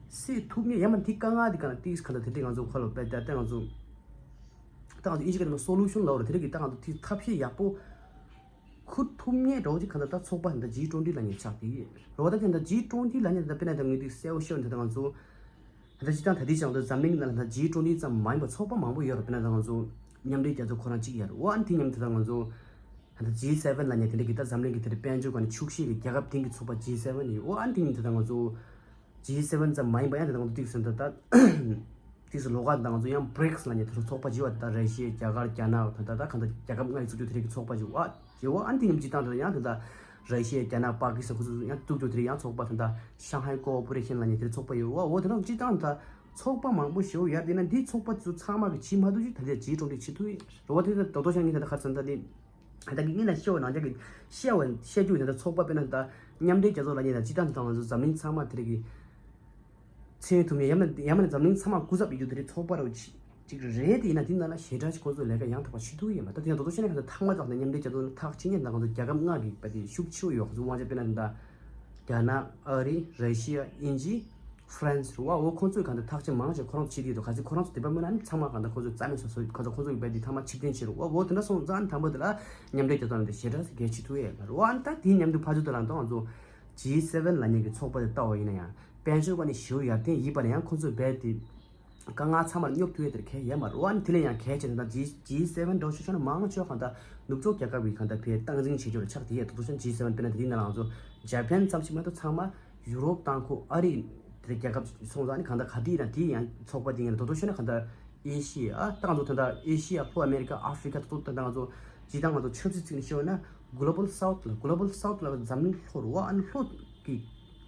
སེལ་ཐུབ་ངེས་ཡང་མ་དེའི་དཀའ་ངལ་དེ་ག་ད་དེ་ག་ད་དེ་འདྲའི་ང་ཚོ་ཁ་ལོ་པས་ད་ལྟ་ང་ཚོ་ད་ང་ཚོ་ཨིན་ཇི་སྐད་ནང་སོ་ལུ་ཤན་ལབ་རེད། དེ་འདྲ་གི་ད་ང་ཚོ་དེ་ཐབས་ཤེས་ཡག་པོ་ཁུར་ཐུབ་མཁན་འདྲ་བོ་ཅིག་གང་ལྟར་ད་ཚོགས་པ་འདི་ཇི་ཊུ་ཝེན་ཊི་ལབ་མཁན་ཆགས་ཀྱི་ཡོད་རེད་བ། ད་དེ་འདྲ་ཇི་ཊུ་ཝེན་ཊི་ལབ་མཁན་འདི་དཔེར་ན་ད་ངས་འདི་གསལ་པོ་ཤོད་འདི་ད་ང་ཚོ་ད་སྤྱིར་བཏང་ད་ལྟའི་ཆ་ལ་འཛམ་གླིང་ནང་ལ་ད་ཇི་ཊུ་ཝེན་ཊི་ཙམ་མ་ཡིན་པ་ཚོགས་པ་མང་པོ་ཡོད་རེད། དཔེར་ན་ད་ང་ཚོ་མཉམ་འབྲེལ་རྒྱལ་ཚོགས་ཁོ་རང་གཅིག་ཡོད་རེད་བ། ཨ་ནི་དེ་མཉམ་དུ་ད་ང་ཚོ་ད་ཇི་སེ་ཝེན་ལབ་མཁན་དེ་འདྲ་གི་ད་འཛམ་གླིང་གི་དེ་འདྲ་དཔལ་འབྱོར་སྒང་ནས་ཤུགས་ཤིག་གི་རྒྱལ་ཁབ་བདུན་གྱི་ཚོགས་པ་ཇི་སེ་ཝེན་ཡོད་བ། ཨ་ནི་དེ་མཉམ་དུ་ད་ང་ཚོ་ཇི་སེ་ཝེན་ཙམ་མ་ཡིན་པ་ཡང་དེ་དང་དུ་ཏིག་ཟེར་འདུག་ད་ཏིག་ཟེར་ལོགས་ཀ་དང་ང་ཚོ་ཡང་བྷི་རིག་སི་ལབ་མཁན་དེ་ཚོ་ཚོགས་པ་བྱས་པ། ད་ར་ཤི་ཡ། རྒྱ་གར། རྒྱ་ནག་ད་ད་ད་གང་ལྟར་རྒྱལ་ཁབ་ལྔ་ཡི་བཙུགས་རྒྱུ་དེ་རིགས་ཀྱི་ཚོགས་པ་བྱས་པ་བྱས་པ། ཨ་ནི་དེ་མཉམ་སྤྱིར་བཏང་དེ་ཡང་དེ་ད་ར་ཤི་ཡ། རྒྱ་ནག། པ་ཀི་སི་ཐན། ཁོ་ཚོ་ཡང་བཙུགས་རྒྱུ་དེ་རིགས་ཡང་ཚོགས་པ་དེ་ད་ཤང་ཧའི་ཀོ་ཨོ་པ་རེ་ཤན་ལབ་མཁན་དེ་ཚོགས་པ་ཡོད་བ། འོ་དེ་དང་སྤྱིར་བཏང་ད་ཚོགས་པ་མང་པོ་ཞེ་པོ་ཡོད། དེ་ན་འདི་ཚོགས་པ་ཚོ་ཚང་མ་གི་བྱེད་མ་ཐུབ་ཅིག་ད་ལྟ་ཇི་ཊུ་ཝེན་ཊི་བྱེད་ཐུབ་ཡོད་རེད་བ། དེ་ད་དོ་དོ་ཤང་གིས་ད་ལྟ་ག་རེ་ཟེར་ན་ད་དེ། ད་གི་ངེད་ལ་ཤེས་པ་ནང་ཆ་གི་ཤེས་པ་ཤེས་རྒྱུ་ཡིན་ན་ད་ཚོགས་པ་དཔེར་ན་ད་མཉམ་འབྲེལ་རྒྱལ་ཚོགས་ལབ་མཁན་ད་སྤྱིར་བཏང་ད་ང་ཚོ་འཛམ་གླིང་ཚང་མ་དེ་རིགས་ཀྱི་མཚན་ཐུབ་མཁན། ཡང་ན་ཡང་ན་འཛམ་གླིང་ཚང་མ་སྐུ་ཚབ་ཡོད་རྒྱུ་དེ་རིགས་ཚོགས་པ་རུ་ཅིག་ཅིག་རེད། དེ་ཡིན་ན་དེ་ནང་ལ་ཞེ་དྲག་ཅིག་ཁོང་ཚོས་ལས་ཀ་ཡང་དག་པ་བྱེད་ཐུབ་ཡོད་མ་རེད། ད་དེ་ཡང་དོ་དོ་ཤེས་ན་གང་ལྟར་ཐེངས་མ་ཐག་ནས་མཉམ་འབྲེལ་རྒྱལ་ཚོགས་ནང་ཐག་ཆོད་མཁན་ད་ང་ཚོ་རྒྱལ་ཁབ་ལྔ་གི་བ་དེ་ཤུགས་ཆེ་བོ་ཡོད། ཁོང་ཚོ་དབང་ཆ་དཔེར་ན་ད་རྒྱ་ནག། ཨ་རི། ར་ཤི་ཡ། དབྱིན་ཇི། ཧྥ་རན་སི་རེད་བ། འོ་ཁོང་ཚོས་གང་ལྟར་ཐག་གཅོད་མང་ཆེ་ཁོ་རང་ཚོ་བྱེད་ཀྱི་འདུག་ག་ཚོད་ཁོ་རང་ཚོ་བདེན་པ་མིན་ན་ནི་ཚང་མ་གང་ལྟར་ཁོ་ཚོས་རྩ་མེད་བཟོ་བཟོ་ག་ཚོད་ཁོ་ཚོ་གི་བས་འདི་ཚང་མ་ཕྱིར་འཐེན་བྱེད་རོགས། འོ་འོ་དེ་འདྲ་སོང་ཙང་དང་པོ་དེ་ལ་མཉམ་འབྲེལ་རྒྱལ་ཚོགས་ནང་དེ་ཞེ་དྲག་གལ་ཆེ་ཐུག་ཡས་ལ་རེད་བ། ཨ་ནི་ད་དེའི་མཉམ་དུ་ཕར་ཚུར་དུ་ལ་འདུག་ང་ཚོ་ཇི་སེ་ཝེན་ལབ་མཁན་གྱི་ཚོགས་པ་དེ་ལྟ་བ་ཡིན་ན་ཡང་དཔལ་འབྱོར་སྒང་ནས་ཞེ་པོ་ཡར་ཐོན་ཡིན་པ་ན་ཡང་ཁོ་ཚོས་བས་དེ་དཀའ་ངལ་ཚང་མར་སྙོབ་ཐུབ་ཡས་དེར་གལ་ཡོད་མ་རེད་བ། ཨ་ནི་དེ་ལས་ཡང་གལ་ཆེ་ན་ད་ཇི་ཇི་སེ་ཝེན་འདྲ་བོ་ཞིག་ཤོར་ན་མང་ཆེ་བ་གང་ལྟར་ནུབ་ཕྱོགས་རྒྱལ་ཁབ་ཀྱི་གང་ལྟར་བས་སྟངས་འཛིན་བྱེད་རྒྱུ་ལ་ཆགས་བསྡད་ཡས། དེ་ཚོ་ཤོར་ན་ཇི་སེ་ཝེན་དཔེར་ན་དེ་རིང་ནང་ལ་ང་ཚོ་ཇ་པན་ཙམ་ཞིག་མ་གཏོགས་ཚང་མ་ཡུ་རོབ་དང་ཁོ་ཨ་རི་དེ་རྒྱལ་ཁབ་སོང་ཙང་ནི་གང་ལྟར་ག་དུས་ཡིན་ན་དེ་ཡང་ཚོགས་པ་དེ་ཡིན་ན་དོ་དོ་ཤོད་ན་གང་ལྟར་ཨེ་ཤི་ཡ། ད་ང་ཚོ་ད་ལྟ་ཨེ་ཤི་ཡ། ལྷོ་ཨ་མེ་རི་ཀ། ཨ་ཧྥི་རི་ཀ། དོ་དོ་ད་ལྟ་ང་ཚོ་ཇི་ལྟར་ང་ཚོ་ཆབ་སྲིད་ཚིག་ནས་ཤོད་ན་གོ་ལོ་བལ་སའུཐ་ལ། གོ་ལོ་བལ་སའུཐ་ལ་འཛམ་གླིང་ལྷོ་རུ་བ། ཨ་ནི་ལྷོ་གི་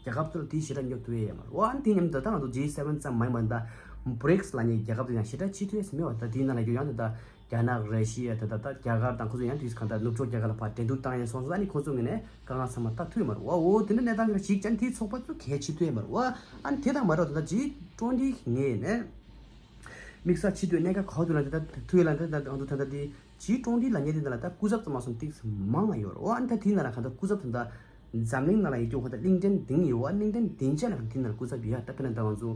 རྒྱལ་ཁབ་ཚོ་ལ་དེའི་ཞེ་དྲག་སྙོབ་ཐུབ་ཡས་ཡོད་མ་རེད་བ། ཨ་ནི་དེ་མཉམ་དུ་ད་ལྟ་ང་ཚོ་ཇི་སེ་ཝེན་ཙམ་མ་ཡིན་པ་ད་བྷི་རིག་སི་ལབ་མཁན་རྒྱལ་ཁབ་དེ་ཡང་ཞེ་དྲག་བྱེད་ཐུབ་ཡས་མེད་བ། ད་དེའི་ནང་ལ་ཡོད། ཡང་ད་ལྟ་རྒྱ་ནག། ར་ཤི་ཡ། ད་ད་ད་རྒྱ་གར་དང་ཁོ་ཚོ་ཡང་དུས་གང་ལྟར་ནུབ་ཕྱོགས་རྒྱལ་ཁབ་ལ་ཕར་འགྲན་བསྡུར་བཏང་ཡས་སོང་ཙང་ཨ་ནི་ཁོ་ཚོ་ངོས་ནས་དཀའ་ངལ་ཚང་མ་ལྟ་ཐུབ་ཡོད་མ་རེད་བ། འོ་དེ་འདྲ་གནས་སྟངས་ཞིག་ཀྱང་དེའི་ཚོགས་པ་ཚོ་གལ་ཆེ་ཐུབ་ཡས་མ་རེད་བ། ཨ་ནི་དེ་དང་མ་འགྲོ་ད་ལྟ་ཇི་ཊུ་ཝེན་ཊི་ངོས་ནས་དམིགས་བསལ་བྱེད་དུས་གནད་འགག་ག་བ་ཐུག་ལ་འདི་ལྟ་ཐུག་ཡོད་ལ་འདི་ལྟ་ང་ཚོ་ད་ལྟ་དེ་ཇི་ཊུ་ཝེན་ཊི་ལབ་མཁན་དེ་འདི་ལ་ད་སྐུ་ཚབ་ཙམ་མ་སོང་ཏིག་མང་ང་ཡོད་རེད་བ། ཨ་ནི་ད་དེའི་ནང་ལ་གང་ལྟར་སྐུ་ཚབ་ད་ལྟ་འཛམ་གླིང་ནང་ལ་ཡོད་རྒྱུ་ཁོ་ད་གླིང་ཕྲན་བདུན་ཡོད་བ། གླིང་ཕྲན་བདུན་ཅན་ལ་དེའི་ནང་ལ་སྐུ་ཚབ་ཡོད། ད་དཔེར་ན་ད་ང་ཚོ་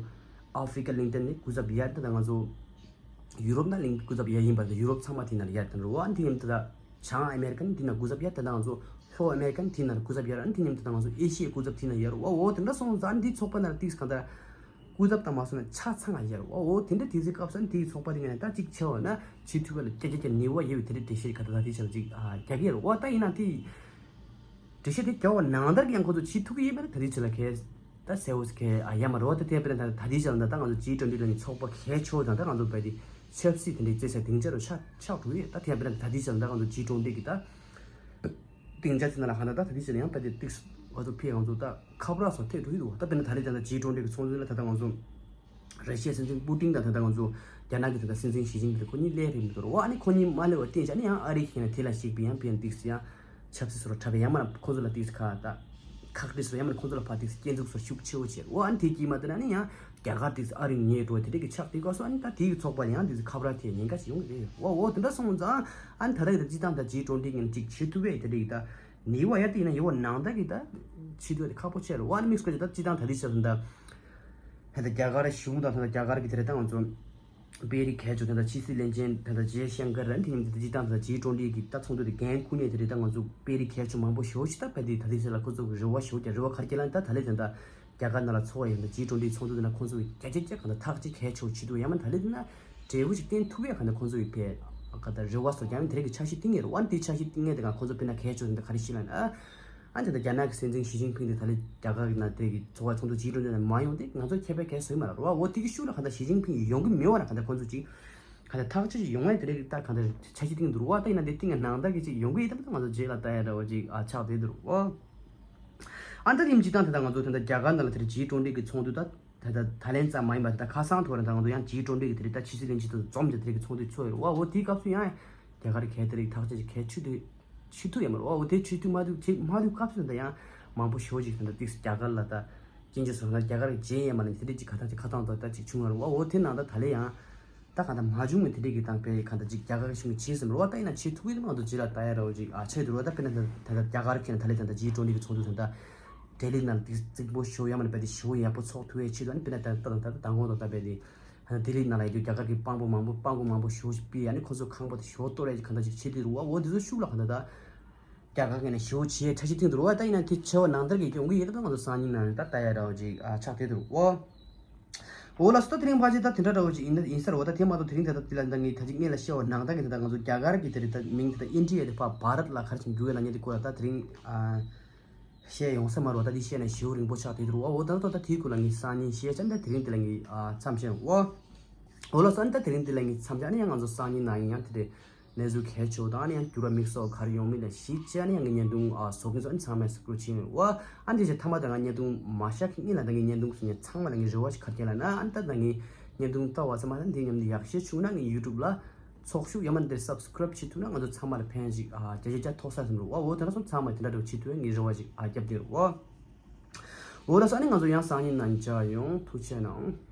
ཨ་ཧྥི་རི་ཀ་གླིང་ཕྲན་ནས་སྐུ་ཚབ་ཡོད། ད་ད་ང་ཚོ་ཡུ་རོབ་ནང་གླིང་སྐུ་ཚབ་ཡོད་ཡིན་པ་ད་ཡུ་རོབ་ཚང་མ་དེའི་ནང་ལ་ཡོད་དེ་རེད་བ། ཨ་ནི་དེ་ཡིན་ད་ད་བྱང་ཨ་མེ་རི་ཀ་ནི་དེའི་ནང་སྐུ་ཚབ་ཡོད། ད་ད་ང་ཚོ་ལྷོ་ཨ་མེ་རི་ཀ་ནི་དེའི་ནང་ལ་སྐུ་ཚབ་ཡོད་རེད། ཨ་ནི་དེ་ཡིན་ད་ད་ང་ཚོ་ཨེ་ཤི་ཡའི་སྐུ་ཚབ་དེའི་ནང་ཡོད་རེད་བ། འོ་དེ་འདྲ་སོང་ཙང་ཨ་ནི་དེའི་ཚོགས་པ་ནང་ལ་ཏིག་གང་ལྟར་ སྐུ་ཚབ་དང་མ་སོང་ན་ཆ་ཚང་ང་ཡར་འོ་འོ་དེ་འདྲ་དེ་ཚོའི་སྐབས་སུ་ནི་དེའི་ཚོགས་པ་དེ་ངས་ད་ཅིག་ཆེ་བ་ན་ཆེས་ཐུབ་པ་ལ་སྐྱ་སྐྱ་སྐྱ་ནི་བ་ཡེ་བའི་དེ་འདྲ་འགྲེལ་བཤད་ག་ད་ད་དེ་ཆ་ལ་ཅིག་རྒྱག་གི་ཡོད་རེད། འོ་ད་ཡིན་ན་དེ་འགྲེལ་བཤད་དེ་རྒྱག་པ་ནང་ལྟར་གྱི་ཡང་ཁོ་ཚོ་བྱེད་ཐུབ་ཀྱི་ཡོད་མ་རེད། ད་དེ་ཆ་ལ་གས་ད་གསལ་བོ་གས་ཨ་ཡ་མ་རེད། འོ་ད་དེ་དཔེར་ན་ད་ད་དེ་ཆ་ལ་ད་ད་ང་ཚོ་ཇི་ཊུ་ཝེན་ཊི་ལ་ནི་ཚོགས་པ་གས་ཆོག་དང་ད་ང་ཚོ་བས་དེ་ཆབ་སྲིད་དེ་འདྲའི་རྩེད་ཆ་སྡིངས་ཆ་རུ་ཆགས་ཆགས་འགྲོ་ཡོད། ད་དེ་དཔེར་ན་ད་དེ་ཆ་ལ་ད་ང་ཚོ་ཇི་ཊུ་ཝེན་ཊི་གི་ད་སྡིངས་ཆ་དེ་ན་ལ་ཧ་ན་ད་ད་དེ་ཆ་ལ་ཡང་ད་དེ་ཏིག་ང་ཚོ་ཕེ་ང་ཚོ་ད་ཁ་བར་སོགས་ཐེབས་འགྲོ་ཡི་འདུག་ད་དཔེར་ན་ད་རེས་ད་ད་ཇི་ཊུ་ཝེན་ཊི་གི་ཚོགས་འདུ་ལ་ད་ད་ང་ཚོ་ར་ཤི་ཡའི་སྲིད་འཛིན་པུ་ཏིན་དང་ད་ལྟ་ང་ཚོ་རྒྱ་ནག་གི་ད་ལྟ་སྲིད་འཛིན་ཞི་ཅིན་ཕིང་ཁོ་གཉིས་སླེབས་རེད་མི་འདུག་ར། འོ་ཨ་ནི་ཁོ་གཉིས་མ་སླེབས་པ་བརྟེན་བྱས་ཨ་ནི་ཡང་ཨ་རི་ཁྱེད་ནས་དེ་ལ་གཞིགས་པའི་ཡང་པི་ཨེན་ཏིག་སི་ཡང་ཆབ་སྲིད་སོགས་ལ་འཁྲབ་པའི་ཡང་མ་ཁོ་ཚོ་ལ་ཏིག་སི་ཁ་ད་ཁག་ཏིག་སོགས་ཡང་མ་ཁོ་ཚོ་ལ་ཕ་ཏིག་སི་སྐྱེ་འཛུགས་སོགས་ཤུགས་ཆེ་བོ་བྱས། འོ་ཨ་ནི་དེ་གྱིས་མ་ད་ཨ་ནི་ཡང་རྒྱ་གར་ཏིག་སི་ཨ་རི་ཉེ་འགྲོ་དེ་འདྲ་གི་ཆགས་དེ་ག་སོ་ཨ་ནི་ད་དེ་གི་ཚོགས་པ་ལ་ཡང་ཏིག་སི་ཁ་བར་ཐེ་ཉེན་ཁ་ཞིག་ཡོང་གི་རེད། འོ་འོ་དེ་འདྲ་སོང་ཙང་ཨ་ནི་ད་ལྟ་གི་ད་སྤྱི་བཏང་ད་ཇི་ཊུ་ཝེན་ཊི་ངན་ཅིག་བྱེད་ཐུབ་པའི་དེ་འདྲ་གི་ད་ནི་བ་ཡ་དེ་ཡིན་ན་ཡོ་བ་ནང་ད་གི་ད་བྱེད་ཐུབ་པ་དེ་ཁག་པོ་ཆེ་རེད། འོ་ཨ་ནི་དམིགས་བཀར་གྱི་ད་སྤྱི་བཏང་ད་དེ་ཆགས་ད། ད་ལྟ་རྒྱ་གར་གཞུང་དང་ད་ལྟ་རྒྱ་གར་གྱི་དེ་རེད་ད་ང་ཚོ་དཔོན་རིགས་གལ་ཆེ་ད་ལྟ་ཕྱི་སྲིད་བློན་ཆེན་ད་ལྟ་ཇེ་ཤང་ཀར་ར་དེ་མཉམ་དུ་སྤྱི་བཏང་ད་ལྟ་ཇི་ཊུ་ཝེན་ཊི་གི་ད་ཚོགས་འདུ་དེ་འགན་འཁུར་མཁན་དེ་རེད་ད་ང་ཚོ་དཔོན་རིགས་གལ་ཆེ་མང་པོ་ཞེ་པོ་ཞིག་ད་ཕེབས་དེ་ད་ལྟའི་ཆ་ལ་ཁོ་ཚོ་གི་རེ་བ་ཞེ་པོ་རྒྱ་རེ་བ་ག་རེ་སྐྱེ་ལ་ད་ད་ལྟའི་ད་ལྟ་རྒྱ་གར་ནང་ལ་ཚོགས་ཡོད་ད་ཇི་ཊུ་ཝེན་ཊི་ཚོགས་འདུ་དེ་ན་ཁོ་ཚོ་གི་བརྒྱ་ཆ་བརྒྱ་གང་ལྟར་ཐག་གཅིག་གལ་ཆེ་བྱེད་ཐུབ་ཡ་མ་ད་ལྟའི་དེ་ན་འབྲས་བུ་ཞིག་བསྟན་ཐུབ་ཡ་གང་ལྟར་ཁོ་ཚོ་གི་ཕེབས་གང་ལྟར་རེ་བ་སོགས་རྒྱ་མི་དེ་རིགས་ཀྱི་འཆར་གཞི་བཏིང་ངེས་རེད། འོ་ན་དེའི་འཆར་གཞི་བཏིང་ངེས་དེ་ག་ཁོ་ཚོ་དཔེར་ན་གལ་ཆེ་ད་ག་རེ་ཞིག་ལ་ན། ཨ་ནི་ད་ལྟ་རྒྱ་ནག་གི་སྲིད་འཛིན་ཞི་ཅིན་ཕིང་དེ་ད་ལྟ་རྒྱ་གར་གྱི་ནང་དེ་གི་ཚོགས་པ་ཚོགས་འདུ་ཇི་ཊུ་ཝེན་ཊི་ནང་མ་ཡོང་དེ་ང་ཚོ་ཁྱད་པར་གལ་སྲིད་མ་རེད་བ། འོ་དེ་གི་ཤུགས་ལ་གང་ལྟར་ཞི་ཅིན་ཕིང་ཡོང་གི་མེད་བ་ན་གང་ལྟར་ཁོ་ཚོ་ཅིག་གང་ལྟར་ཐག་གཅོད་ཅིག་ཡོང་ངེས་དེ་རེད་ད་གང་ལྟར་འཆར་གཞི་བཏིང་འདུག་བ། ད་ཡིན་ན་དེ་བཏིང་ངེས་ནང་ལྟར་གི་ཅིག་ཡོང་གི་ཡིན་ད་ང་ཚོ་རྗེས་ལ་ལྟ་ཡ་འདྲ་བོ་ཅིག་ཨ་ཆགས་བསྡད་འདུག་བ། ཨ་ད་རིམ་ཇི་ལྟར་ད་ལྟ་ང་ཚོ་ད་ལྟ་རྒྱ་གར་ནང་ལ་དེ་རེད་ཇི་ཊུ་ཝེན་ཊི་གི་ཚོགས་འདུ་ད་ད་ལྟ་ད་ལན་ཙམ་མ་ཡིན་པ་ད་ལྟ་ཁ་སང་ཐོག་རེད་ད་ང་ཚོ་ཡང་ཇི་ཊུ་ཝེན་ཊི་གི་དེ་རེད་ད་ཕྱི་སྲིད་བློན་ཆེན་ཚོ་འཛོམས་ཀྱི་དེ་རེད་གི་ཚོགས་འདུ་ཚོགས་ཡོད་རེད་བ། འོ་དེའི་སྐབས་སུ་ཡང་རྒྱ་གར་གལ་དེ་རིགས་ཐག་གཅོད་ཅིག་གལ་ཆེ་དུ་ཆེ་ཐུབ་ཡོད་མ་རེད། འོ་དེ་ཆེ་ཐུབ་མ་ཐུབ་ཆེ་མ་ཐུབ་སྐབས་སུ་ད་ཡང་མང་པོ་ཞེ་པོ་ཅིག་ད་ལྟ་ཏིག་རྒྱ་གར་ལ་ད་སྐྱིན་ཆ་སོང་ན་རྒྱ་གར་གྱི་རྗེས་ཡས་མ་ལ་དེ་རིགས་ཅིག་ག་ཐག་ཅིག་ཁ་ཐང་ཐོག་ད་ཅིག་བྱུང་ཡོད་རེད་བ། འོ་དེ་ནང་ད་ད་ལེ་ཡང་ད་གང་ལྟར་མ་བྱུང་བའི་དེ་འདྲས་ཀྱི་དང་པའི་གང་ལྟར་ཅིག་རྒྱ་གར་གཞུང་གིས་བྱས་ཟིན་རེད་བ། ད་ཡིན་ན་བྱེད་ཐུབ་ཀྱི་འདུག་ང་ཚོ་རྗེས་ལ་ལྟ་ཡ་རེད་བ་ཅིག་ཨ་ཆེད་དུ་རེད་བ། ད་དཔེར་ན་ད་ད་ལྟ་རྒྱ་གར་གྱི་ད་ལྟ་ད་ལྟ་ཇི་ཊུ་ཝེན་ཊི་གི་ཚོགས་འདུ་ད་ལྟ་ལྡི་ལི་ནང་ལ་ཏིག་རྫིག་པོ་ཞེ་པོ་ཡ་མ་ལ་བས་ཏེ་ཞེ་པོ་ཡག་པོ་ཚོགས་ཐུབ་ཡའི་ཆེད་དུ་ཨ་ནི་དཔེར་ན་ད་ལྟ་ད་ལྟ་མདང་དགོང་དང་ད་བས་ཏེ་ཨ་ནི་ལྡི་ལི་ནང་ལ་ཡ་རྒྱ་གར་གྱི་དཔང་པོ་མང་པོ་དཔང་པོ་མང་པོ་ཞེ་པོ་ཞིག་ཕུལ་ཡ་ཨ་ནི་ཁོ་ཚོ་ཁང་པ་དེ་ཞེ་པོ་གཏོར་ཡ་གང་ལྟར་ཅིག་བྱེད་དུ་རེད་བ། འོ་འདི་ཚོ་ཤུགས་ལ་གང་ལྟར་ད། རྒྱ་གར་གྱི་ནས་ཞེ་པོ་ཆེ་འཆར་གཞི་བཏིང་འདུག་བ། ད་ཡིན་ན་དེ་ཆེ་བ་ནང་ལྟར་གྱི་ཡོང་གི་ཡོད་ད་ང་ཚོ་སང་ཉིན་ནང་ད་ལྟ་ཡ་ར་བ་ཅིག་ཨ་ཆགས་བསྡད་འདུག་བ། འོ་ལགས་སོ། ད་དེ་རིང་ཕལ་ཆེར་ད་དེ་འདྲ་འདྲ་བོ་ཅིག་ཡིན་ན་ཡིན་ས་རེད་བ། ད་དེ་མ་གཏོགས་དེ་རིང་ད་ལྟ་དེ་ལ་ད་ངས་ད་ཅིག་སྔོན་ལ་བཤད་བ་ནང་ལྟར་གྱི་ད་ལྟ་ང་ཚོ་རྒྱ་གར་གྱི་དེ་རེད་ད་མིང་དེ་ད་ཨིན་ཌི་ཡ་དེ་ཕ་བྷ་རད་ལ་ག་རེ་བྱུང་རྒྱུ་ཡོད་ལ་ཉེ་དེ་སྐོར་ལ་ད་དེ་རིང་ཨ་བཤད་ཡོང་ས་མ་རེད་བ། ད་དེ་བཤད་ན་ཞེ་པོ་རིང་པོ་ཆགས་བསྡད་འདུག་བ། འོ་ད་ལྟ་ད་དེའི་སྐོར་ལ་ངས་སང་ཉིན་བཤད་ཅག་ད་དེ་རིང་དེ་ལ་ངས་ཨ་མཚམས་བཞག་བ། འོ་ལགས་སོ། ཨ་ནི་ད་དེ་རིང་འདི་ལ་ངས་མཚམས་བཞག་ཨ་ནི་ཡང་ང་ཚོ་སང་ཉིན་ནང་ཡིན་ཡང་དེ་འདྲའི་གནས་ཚུལ་གལ་ཆེ་བ་དང་ཨ་ནི་ཡང་འགྱུར་བ་དམིགས་བསལ་ག་རེ་ཡོང་མིན་ལ་གཞིགས་བྱས་ཨ་ནི་ཡང་ངའི་བརྙན་ཐུང་ཨ་བཟོ་མཁན་ཚོ་ཨ་ནི་ཚང་མས་སུ་བཀུར་ཆེན་ཡོད་བ། ཨ་ནི་དེ་བཞིན་མཐའ་མ་དང་ང་བརྙན་ཐུང་མ་བཞག་གི་སྔོན་ལ་ད་ངའི་བརྙན་ཐུང་སུ་ཉན་ཚང་མ་ལ་ངའི་རེ་བ་ཞིག་ག་རེ་བསྐྱལ་ལ་ན་ཨ་ནི་ད་ད་ངའི་བརྙན་ཐུང་ལྟ་བ་ཚང་མ་ད་འདི་མཉམ་དུ་ཡག་ཤོས་བྱུང་ན་ངའི་ཡུ་ཊུབ་ལ་ཚོགས་ཞུགས་ཡང་མ་འདིར་སབ་སི་ཀ་རབ་བྱེད་ཐུབ་ན་ང་ཚོ་ཚང་མ་ལ་ཕན་ཞིག་ཨ་བརྒྱ་ཆ་བརྒྱ་ཐོགས་ས་ཟིན་རུ་བ། འོ་དེ་འདྲ་སོང་ཚང་མ་དེ་འདྲ་འདྲ་བོ་བྱེད་ཐུབ་ཡ་ངའི་རེ་བ་ཞིག་ཨ་བརྒྱབ་སྟེ་རུ་བ། འོ་ལགས་སོ། ཨ་ནི་ང་ཚོ་ཡང་སང་ཉིན་ནང་མཇལ་ཡོང་། ཐུགས་རྗེ་གནང་།